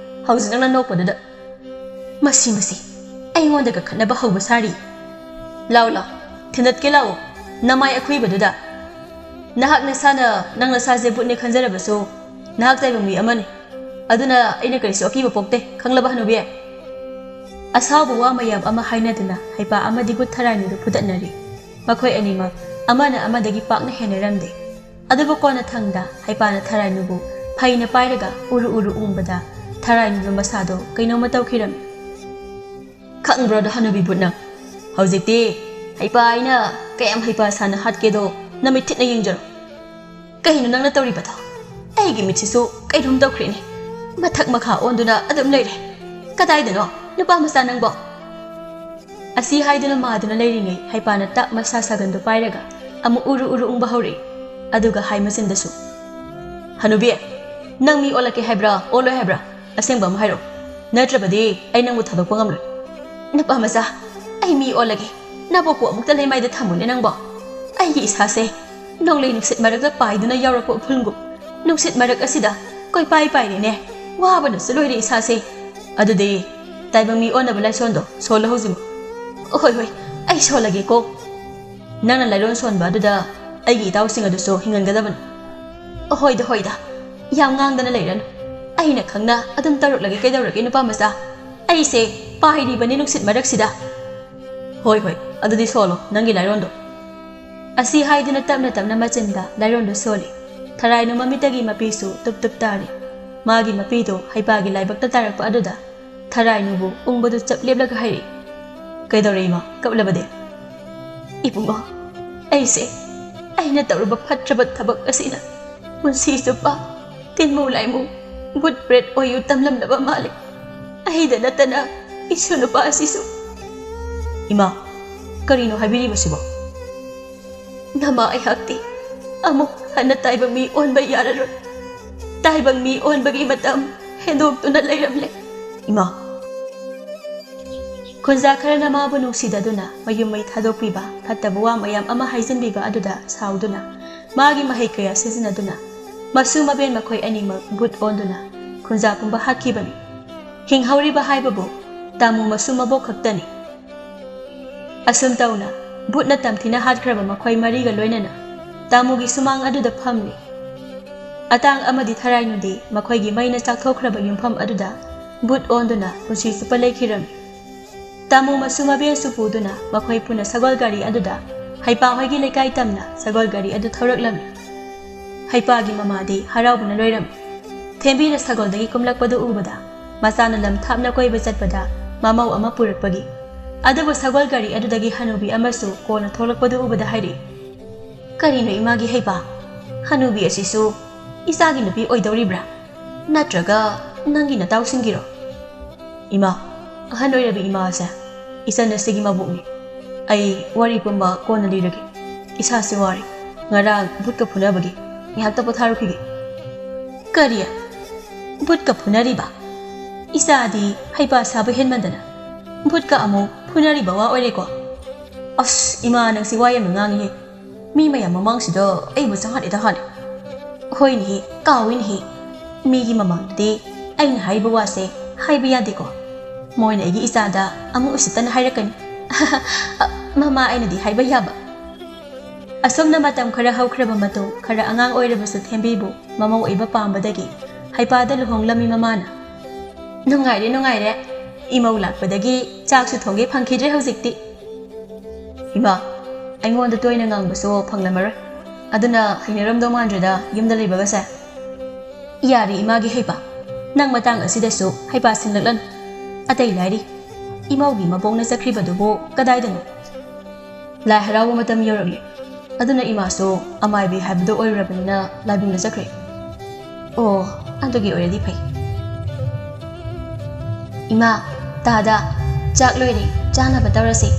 ꯍꯧꯖꯤꯛ ꯅꯪꯅ ꯅꯣꯛꯄꯗꯨꯗ꯫ ꯃꯁꯤ, ꯃꯁꯤ, ꯑꯩꯉꯣꯟꯗꯒ ꯈꯠꯅꯕ ꯍꯧꯕ ꯁꯥꯔꯤ꯫ ꯂꯥꯎ, ꯂꯥꯎ, ꯊꯤꯟꯗꯠꯀꯦ ꯂꯥꯛꯑꯣ, ꯅꯃꯥꯏ ꯑꯈꯨꯏꯕꯗꯨꯗ꯫ ꯅꯍꯥꯛ ꯅꯁꯥꯅ ꯅꯪ ꯅꯁꯥꯁꯦ ꯕꯨꯠꯅꯦ ꯈꯟꯖꯔꯕꯁꯨ, ꯅꯍꯥꯛ ꯇꯥꯏꯕꯪ ꯃꯤ ꯑꯃꯅꯤ꯫ ꯑꯗꯨꯅ ꯑꯩꯅ ꯀꯔꯤꯁꯨ ꯑꯀꯤꯕ ꯄꯣꯛꯇꯦ, ꯈꯪꯂꯕ ꯍꯅꯨꯕꯤ?" ꯑꯁꯥꯎꯕ ꯋꯥ ꯃꯌꯥꯝ ꯑꯃ ꯍꯥꯏꯅꯗꯨꯅ ꯍꯩꯄꯥ ꯑꯃꯗꯤ ꯕꯨꯠ ꯊꯔꯥꯏꯅꯨꯗꯨ ꯐꯨꯗꯠꯅꯔꯤ꯫ ꯃꯈꯣꯏ ꯑꯅꯤꯃꯛ ꯑꯃꯅ ꯑꯃꯗꯒꯤ ꯄꯥꯛꯅ ꯍꯦꯟꯅꯔꯝꯗꯦ꯫ ꯑꯗꯨꯕꯨ ꯀꯣꯟꯅꯊꯪꯗ ꯍꯩꯄꯥꯅ ꯊꯔꯥꯏꯅꯨꯕꯨ ꯐꯩꯅ ꯄꯥꯏꯔꯒ ꯎꯔꯨ ꯎꯔꯨ ꯎꯪꯕꯗ ꯊꯔꯥꯏꯅꯨꯗꯨ ꯃꯁꯥꯗꯣ ꯀꯩꯅꯣꯝꯃ ꯇꯧꯈꯤꯔꯝꯃꯤ꯫ "ꯈꯪꯕ꯭ꯔꯣꯗꯣ ꯍꯅꯨꯕꯤ ꯕꯨꯠꯅ? ꯍꯧꯖꯤꯛꯇꯤ ꯍꯩꯄꯥ ꯑꯩꯅ ꯀꯌꯥꯝ ꯍꯩꯄꯥ ꯁꯥꯅ ꯍꯥꯠꯀꯦꯗꯣ ꯅꯃꯤꯠ ꯊꯤꯠꯅ ꯌꯦꯡꯖꯔꯣ꯫ ꯀꯩꯅꯣ ꯅꯪꯅ ꯇꯧꯔꯤꯕꯗꯣ? ꯑꯩꯒꯤ ꯃꯤꯠꯁꯤꯁꯨ ꯀꯩꯅꯣꯝ ꯇꯧꯈ꯭ꯔꯦꯅꯦ꯫ ꯃꯊꯛ ꯃꯈꯥ ꯑꯣꯟꯗꯨꯅ ꯑꯗꯨꯝ ꯂꯩꯔꯦ꯫ ꯀꯗꯥꯏꯗꯅꯣ ꯅꯨꯄꯥ ꯃꯆꯥ ꯅꯪꯕꯣ?" ꯑꯁꯤ ꯍꯥꯏꯗꯨꯅ ꯃꯥꯗꯨꯅ ꯂꯩꯔꯤꯉꯩ ꯍꯩꯄꯥꯅ ꯇꯞ ꯃꯁꯥ ꯁꯥꯒꯟꯗꯨ ꯄꯥꯏꯔꯒ ꯑꯃꯨꯛ ꯎꯔꯨ ꯎꯔꯨ ꯎꯪꯕ ꯍꯧꯔꯛꯏ꯫ ꯑꯗꯨꯒ ꯍꯥꯏ ꯃꯆꯤꯟꯗꯁꯨ, "ꯍꯅꯨꯕꯤ, ꯅꯪ ꯃꯤ ꯑꯣꯜꯂꯛꯀꯦ ꯍꯥꯏꯕ꯭ꯔꯥ, ꯑꯣꯜꯂꯣꯏ ꯍꯥꯏꯕ꯭ꯔꯥ? ꯑꯁꯦꯡꯕ ꯑꯃ ꯍꯥꯏꯔꯛꯑꯣ, ꯅꯠꯇ꯭ꯔꯕꯗꯤ ꯑꯩ ꯅꯪꯕꯨ ꯊꯥꯗꯣꯛꯄ ꯉꯝꯂꯣꯏ꯫" "ꯅꯨꯄꯥ ꯃꯆꯥ, ꯑꯩ ꯃꯤ ꯑꯣꯜꯂꯒꯦ꯫ ꯅꯕꯣꯛꯄꯨ ꯑꯃꯨꯛꯇ ꯂꯩꯃꯥꯏꯗ ꯊꯝꯃꯨꯅꯦ ꯅꯪꯕꯣ꯫ ꯑꯩꯒꯤ ꯏꯁꯥꯁꯦ ꯅꯣꯡꯂꯩ ꯅꯨꯡꯁꯤꯠ ꯃꯔꯛꯇ ꯄꯥꯏꯗꯨꯅ ꯌꯥꯎꯔꯛꯄ ꯎꯐꯨꯜꯒꯨꯝ ꯅꯨꯡꯁꯤꯠ ꯃꯔꯛ ꯑꯁꯤꯗ ꯀꯣꯏꯄꯥꯏ ꯄꯥꯏꯔꯤꯅꯦ꯫ ꯋꯥꯕꯅꯁꯨ ꯂꯣꯏꯔꯦ ꯏꯁꯥꯁꯦ꯫ ꯑꯗꯨꯗꯤ ꯇꯥꯏꯕꯪ ꯃꯤ ꯑꯣꯟꯅꯕ ꯂꯥꯏꯁꯣꯟꯗꯣ ꯁꯣꯜꯂꯣ ꯍꯧꯖꯤꯛꯃꯛ꯫" "ꯍꯣꯏ, ꯍꯣꯏ, ꯑꯩ ꯁꯣꯜꯂꯒꯦꯀꯣ꯫ ꯅꯪꯅ ꯂꯥꯏꯔꯣꯟ ꯁꯣꯟꯕ ꯑꯗꯨꯗ ꯑꯩꯒꯤ ꯏꯇꯥꯎꯁꯤꯡ ꯑꯗꯨꯁꯨ ꯍꯤꯡꯍꯟꯒꯗꯕꯅꯤ꯫" "ꯍꯣꯏꯗ, ꯍꯣꯏꯗ, ꯌꯥꯝ ꯉꯥꯡꯗꯅ ꯂꯩꯔꯅꯨ꯫ ꯑꯩꯅ ꯈꯪꯅ ꯑꯗꯨꯝ ꯇꯧꯔꯛꯂꯒꯦ ꯀꯩꯗꯧꯔꯒꯦ ꯅꯨꯄꯥ ꯃꯆꯥ꯫ ꯑꯩꯁꯦ ꯄꯥꯏꯔꯤꯕꯅꯤ ꯅꯨꯡꯁꯤꯠ ꯃꯔꯛꯁꯤꯗ꯫" "ꯍꯣꯏ, ꯍꯣꯏ, ꯑꯗꯨꯗꯤ ꯁꯣꯜꯂꯣ ꯅꯪꯒꯤ ꯂꯥꯏꯔꯣꯟꯗꯣ꯫" ꯑꯁꯤ ꯍꯥꯏꯗꯨꯅ ꯇꯞꯅ ꯇꯞꯅ ꯃꯆꯤꯟꯗ ꯂꯥꯏꯔꯣꯟꯗꯨ ꯁꯣꯜꯂꯤ꯫ ꯊꯔꯥꯏꯅꯨ ꯃꯃꯤꯠꯇꯒꯤ ꯃꯄꯤꯁꯨ ꯇꯨꯞ ꯇꯨꯞ ꯇꯥꯔꯤ꯫ ꯃꯥꯒꯤ ꯃꯄꯤꯗꯨ ꯍꯩꯄꯥꯒꯤ ꯂꯥꯏꯕꯛꯇ ꯇꯥꯔꯛꯄ ꯑꯗꯨꯗ ꯊꯔꯥꯏꯅꯨꯕꯨ ꯎꯪꯕꯗꯨ ꯆꯞ ꯂꯦꯞꯂꯒ ꯍꯥꯏꯔꯛꯏ, "ꯀꯩꯗꯧꯔꯦ ꯏꯃꯥ, ꯀꯞꯂꯕꯗꯤ?" "ꯏꯕꯨꯡꯉꯣ, ꯑꯩꯁꯦ, ꯑꯩꯅ ꯇꯧꯔꯨꯕ ꯐꯠꯇ꯭ꯔꯕ ꯊꯕꯛ ꯑꯁꯤꯅ ꯄꯨꯟꯁꯤ ꯆꯨꯞꯄ ꯇꯤꯟꯃꯨ ꯂꯥꯏꯃꯨ, ꯕꯨꯠ ꯄ꯭ꯔꯦꯠ ꯑꯣꯏꯌꯨ ꯇꯝꯂꯝꯂꯕ ꯃꯥꯜꯂꯦ꯫ ꯑꯩꯗ ꯅꯠꯇꯅ ꯏꯁꯨ ꯅꯨꯄꯥ ꯑꯁꯤꯁꯨ꯫ ꯏꯃꯥ, ꯀꯔꯤꯅꯣ ꯍꯥꯏꯕꯤꯔꯤꯕꯁꯤꯕꯣ? ꯅꯃꯥ ꯑꯩꯍꯥꯛꯇꯤ ꯑꯃꯨꯛ ꯍꯟꯅ ꯇꯥꯏꯕꯪ ꯃꯤ ꯑꯣꯟꯕ ꯌꯥꯔꯔꯣꯏ꯫ ꯇꯥꯏꯕꯪ ꯃꯤ ꯑꯣꯟꯕꯒꯤ ꯃꯇꯝ ꯍꯦꯟꯗꯣꯛꯇꯨꯅ ꯂꯩꯔꯝꯂꯦ꯫ ꯏꯃꯥ꯫ ꯈꯨꯟꯖꯥ ꯈꯔꯅ ꯃꯥꯕꯨ ꯅꯨꯡꯁꯤꯗꯗꯨꯅ ꯃꯌꯨꯝ ꯃꯩ ꯊꯥꯗꯣꯛꯄꯤꯕ, ꯐꯠꯇꯕ ꯋꯥ ꯃꯌꯥꯝ ꯑꯃ ꯍꯥꯏꯖꯤꯟꯕꯤꯕ ꯑꯗꯨꯗ ꯁꯥꯎꯗꯨꯅ ꯃꯥꯒꯤ ꯃꯍꯩ ꯀꯌꯥ ꯁꯤꯖꯤꯟꯅꯗꯨꯅ ꯃꯁꯨ ꯃꯕꯦꯟ ꯃꯈꯣꯏ ꯑꯅꯤꯃꯛ ꯕꯨꯠ ꯑꯣꯟꯗꯨꯅ ꯈꯨꯟꯖꯥ ꯄꯨꯝꯕ ꯍꯥꯠꯈꯤꯕꯅꯤ꯫ ꯍꯤꯡꯍꯧꯔꯤꯕ ꯍꯥꯏꯕꯕꯨ ꯇꯥꯃꯨ ꯃꯁꯨ ꯃꯕꯣꯛ ꯈꯛꯇꯅꯤ꯫ ꯑꯁꯨꯝ ꯇꯧꯅ ꯕꯨꯠꯅ ꯇꯝꯊꯤꯅ ꯍꯥꯠꯈ꯭ꯔꯕ ꯃꯈꯣꯏ ꯃꯔꯤꯒ ꯂꯣꯏꯅꯅ ꯇꯥꯃꯨꯒꯤ ꯁꯨꯃꯥꯡ ꯑꯗꯨꯗ ꯐꯝꯂꯤ꯫ ꯑꯇꯥꯡ ꯑꯃꯗꯤ ꯊꯔꯥꯏꯅꯨꯗꯤ ꯃꯈꯣꯏꯒꯤ ꯃꯩꯅ ꯆꯥꯛꯊꯣꯛꯈ꯭ꯔꯕ ꯌꯨꯝꯐꯝ ꯑꯗꯨꯗ ꯕꯨꯠ ꯑꯣꯟꯗꯨꯅ ꯄꯨꯟꯁꯤ ꯆꯨꯞꯄ ꯂꯩꯈꯤꯔꯝꯃꯤ꯫ ꯇꯥꯃꯨ ꯃꯁꯨ ꯃꯕꯦꯟꯁꯨ ꯄꯨꯗꯨꯅ ꯃꯈꯣꯏ ꯄꯨꯟꯅ ꯁꯒꯣꯜ ꯒꯥꯔꯤ ꯑꯗꯨꯗ ꯍꯩꯄꯥ ꯍꯣꯏꯒꯤ ꯂꯩꯀꯥꯏ ꯇꯝꯅ ꯁꯒꯣꯜ ꯒꯥꯔꯤ ꯑꯗꯨ ꯊꯧꯔꯛꯂꯝꯃꯤ꯫ ꯍꯩꯄꯥꯒꯤ ꯃꯃꯥꯗꯤ ꯍꯔꯥꯎꯕꯅ ꯂꯣꯏꯔꯝꯃꯤ꯫ ꯊꯦꯝꯕꯤꯅ ꯁꯒꯣꯜꯗꯒꯤ ꯀꯨꯝꯂꯛꯄꯗꯨ ꯎꯕꯗ ꯃꯆꯥꯅ ꯂꯝ ꯊꯥꯞꯅ ꯀꯣꯏꯕ ꯆꯠꯄꯗ ꯃꯃꯧ ꯑꯃ ꯄꯨꯔꯛꯄꯒꯤ꯫ ꯑꯗꯨꯕꯨ ꯁꯒꯣꯜ ꯒꯥꯔꯤ ꯑꯗꯨꯗꯒꯤ ꯍꯅꯨꯕꯤ ꯑꯃꯁꯨ ꯀꯣꯟꯅ ꯊꯣꯛꯂꯛꯄꯗꯨ ꯎꯕꯗ ꯍꯥꯏꯔꯛꯏ, "ꯀꯔꯤꯅꯣ ꯏꯃꯥꯒꯤ ꯍꯩꯄꯥ? ꯍꯅꯨꯕꯤ ꯑꯁꯤꯁꯨ ꯏꯆꯥꯒꯤ ꯅꯨꯄꯤ ꯑꯣꯏꯗꯧꯔꯤꯕ꯭ꯔꯥ? ꯅꯠꯇ꯭ꯔꯒ ꯅꯪꯒꯤ ꯅꯇꯥꯎꯁꯤꯡꯒꯤꯔꯣ?" "ꯏꯃꯥ, ꯑꯍꯟ ꯑꯣꯏꯔꯕꯤ ꯏꯃꯥ ꯑꯁꯦ ꯏꯆꯟ ꯑꯁꯤꯒꯤ ꯃꯕꯣꯛꯅꯤ꯫ ꯑꯩ ꯋꯥꯔꯤ ꯄꯨꯝꯕ ꯀꯣꯟꯅ ꯂꯤꯔꯒꯦ꯫ ꯏꯁꯥꯁꯦ ꯋꯥꯔꯦ꯫ ꯉꯔꯥꯡ ꯕꯨꯠꯀ ꯐꯨꯅꯕꯒꯤ ꯉꯥꯏꯍꯥꯛꯇ ꯄꯣꯊꯥꯔꯨꯈꯤꯒꯦ꯫" "ꯀꯔꯤ? ꯕꯨꯠꯀ ꯐꯨꯅꯔꯤꯕ? ꯏꯆꯥꯗꯤ ꯍꯩꯄꯥ ꯁꯥꯕ ꯍꯦꯟꯃꯟꯗꯅ ꯕꯨꯠꯀ ꯑꯃꯨꯛ ꯐꯨꯅꯔꯤꯕ ꯋꯥ ꯑꯣꯏꯔꯦꯀꯣ?" "ꯑꯁ, ꯏꯃꯥ, ꯅꯪꯁꯤ ꯋꯥ ꯌꯥꯝꯅ ꯉꯥꯡꯉꯤꯍꯦ꯫ ꯃꯤ ꯃꯌꯥꯝ ꯃꯃꯥꯡꯁꯤꯗ ꯑꯩꯕꯨ ꯆꯪꯍꯜꯂꯦꯗ ꯍꯥꯜꯂꯦ꯫" "ꯍꯣꯏꯅꯦꯍꯦ, ꯀꯥꯎꯏꯅꯦꯍꯦ꯫ ꯃꯤꯒꯤ ꯃꯃꯥꯡꯗꯗꯤ ꯑꯩꯅ ꯍꯥꯏꯔꯤꯕ ꯋꯥꯁꯦ ꯍꯥꯏꯕ ꯌꯥꯗꯦꯀꯣ꯫ ꯃꯣꯏꯅ ꯑꯩꯒꯤ ꯏꯆꯥꯗ ꯑꯃꯨꯛ ꯎꯁꯤꯠꯇꯅ ꯍꯥꯏꯔꯛꯀꯅꯤ꯫" "ꯃꯃꯥ, ꯑꯩꯅꯗꯤ ꯍꯥꯏꯕ ꯌꯥꯕ꯫" ꯑꯁꯨꯝꯅ ꯃꯇꯝ ꯈꯔ ꯍꯧꯈ꯭ꯔꯕ ꯃꯇꯨꯡ, ꯈꯔ ꯑꯉꯥꯡ ꯑꯣꯏꯔꯕꯁꯨ ꯊꯦꯝꯕꯤꯕꯨ ꯃꯃꯧ ꯑꯣꯏꯕ ꯄꯥꯝꯕꯗꯒꯤ ꯍꯩꯄꯥꯗ ꯂꯨꯍꯣꯡꯂꯝꯃꯤ ꯃꯃꯥꯅ꯫ "ꯅꯨꯡꯉꯥꯏꯔꯦ, ꯅꯨꯡꯉꯥꯏꯔꯦ꯫ ꯏꯃꯧ ꯂꯥꯛꯄꯗꯒꯤ ꯆꯥꯛꯁꯨ ꯊꯣꯡꯒꯦ ꯐꯪꯈꯤꯗ꯭ꯔꯦ ꯍꯧꯖꯤꯛꯇꯤ꯫" "ꯏꯃꯥ, ꯑꯩꯉꯣꯟꯗ ꯇꯣꯏꯅ ꯉꯥꯡꯕꯁꯨ ꯐꯪꯂꯝꯃꯔꯣꯏ꯫ ꯑꯗꯨꯅ ꯍꯩꯅꯔꯝꯗꯧ ꯃꯥꯟꯗ꯭ꯔꯦꯗ ꯌꯨꯝꯗ ꯂꯩꯕꯒꯁꯦ꯫" "ꯌꯥꯔꯦ ꯏꯃꯥꯒꯤ ꯍꯩꯄꯥ꯫ ꯅꯪ ꯃꯇꯥꯡ ꯑꯁꯤꯗꯁꯨ ꯍꯩꯄꯥ ꯁꯤꯡꯂꯛꯂꯅꯨ꯫ ꯑꯇꯩ ꯂꯥꯏꯔꯤ, ꯏꯃꯧꯒꯤ ꯃꯕꯣꯛꯅ ꯆꯠꯈ꯭ꯔꯤꯕꯗꯨꯕꯨ ꯀꯗꯥꯏꯗꯅꯣ?" "ꯂꯥꯏ ꯍꯔꯥꯎꯕ ꯃꯇꯝ ꯌꯧꯔꯛꯂꯦ꯫ ꯑꯗꯨꯅ ꯏꯃꯥꯁꯨ ꯑꯃꯥꯏꯕꯤ ꯍꯥꯏꯕꯗꯨ ꯑꯣꯏꯔꯨꯔꯕꯅꯤꯅ ꯂꯥꯏꯕꯨꯡꯗ ꯆꯠꯈ꯭ꯔꯦ꯫ ꯑꯣ, ꯑꯗꯨꯒꯤ ꯑꯣꯏꯔꯗꯤ ꯐꯩ꯫ ꯏꯃꯥ, ꯇꯥꯗ, ꯆꯥꯛ ꯂꯣꯏꯔꯦ, ꯆꯥꯅꯕ ꯇꯧꯔꯁꯤ꯫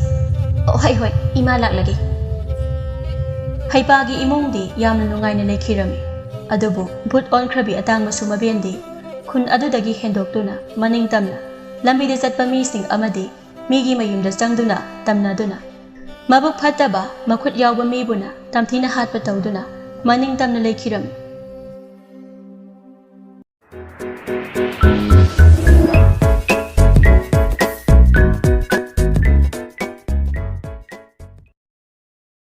ꯑꯣ, ꯍꯣꯏ ꯍꯣꯏ, ꯏꯃꯥ ꯂꯥꯛꯂꯒꯦ꯫ ꯍꯩꯄꯥꯒꯤ ꯏꯃꯨꯡꯗꯤ ꯌꯥꯝꯅ ꯅꯨꯡꯉꯥꯏꯅ ꯂꯩꯈꯤꯔꯝꯃꯤ꯫ ꯑꯗꯨꯕꯨ ꯚꯨꯠ ꯑꯣꯟꯈ꯭ꯔꯕꯤ ꯑꯇꯥꯡꯕ ꯁꯨꯃꯕꯦꯟꯗꯤ ꯈꯨꯟ ꯑꯗꯨꯗꯒꯤ ꯍꯦꯟꯗꯣꯛꯇꯨꯅ ꯃꯅꯤꯡ ꯇꯝꯅ ꯂꯝꯕꯤꯗ ꯆꯠꯄ ꯃꯤꯁꯤꯡ ꯑꯃꯗꯤ ꯃꯤꯒꯤ ꯃꯌꯨꯝꯗ ꯆꯪꯗꯨꯅ ꯇꯝꯅꯗꯨꯅ ꯃꯕꯨꯛ ꯐꯠꯇꯕ ꯃꯈꯨꯠ ꯌꯥꯎꯕ ꯃꯤꯕꯨꯅ ꯇꯝꯊꯤꯅ ꯍꯥꯠꯄ ꯇꯧꯗꯨꯅ ꯃꯅꯤꯡ ꯇꯝꯅ ꯂꯩꯈꯤꯔꯝꯃꯤ꯫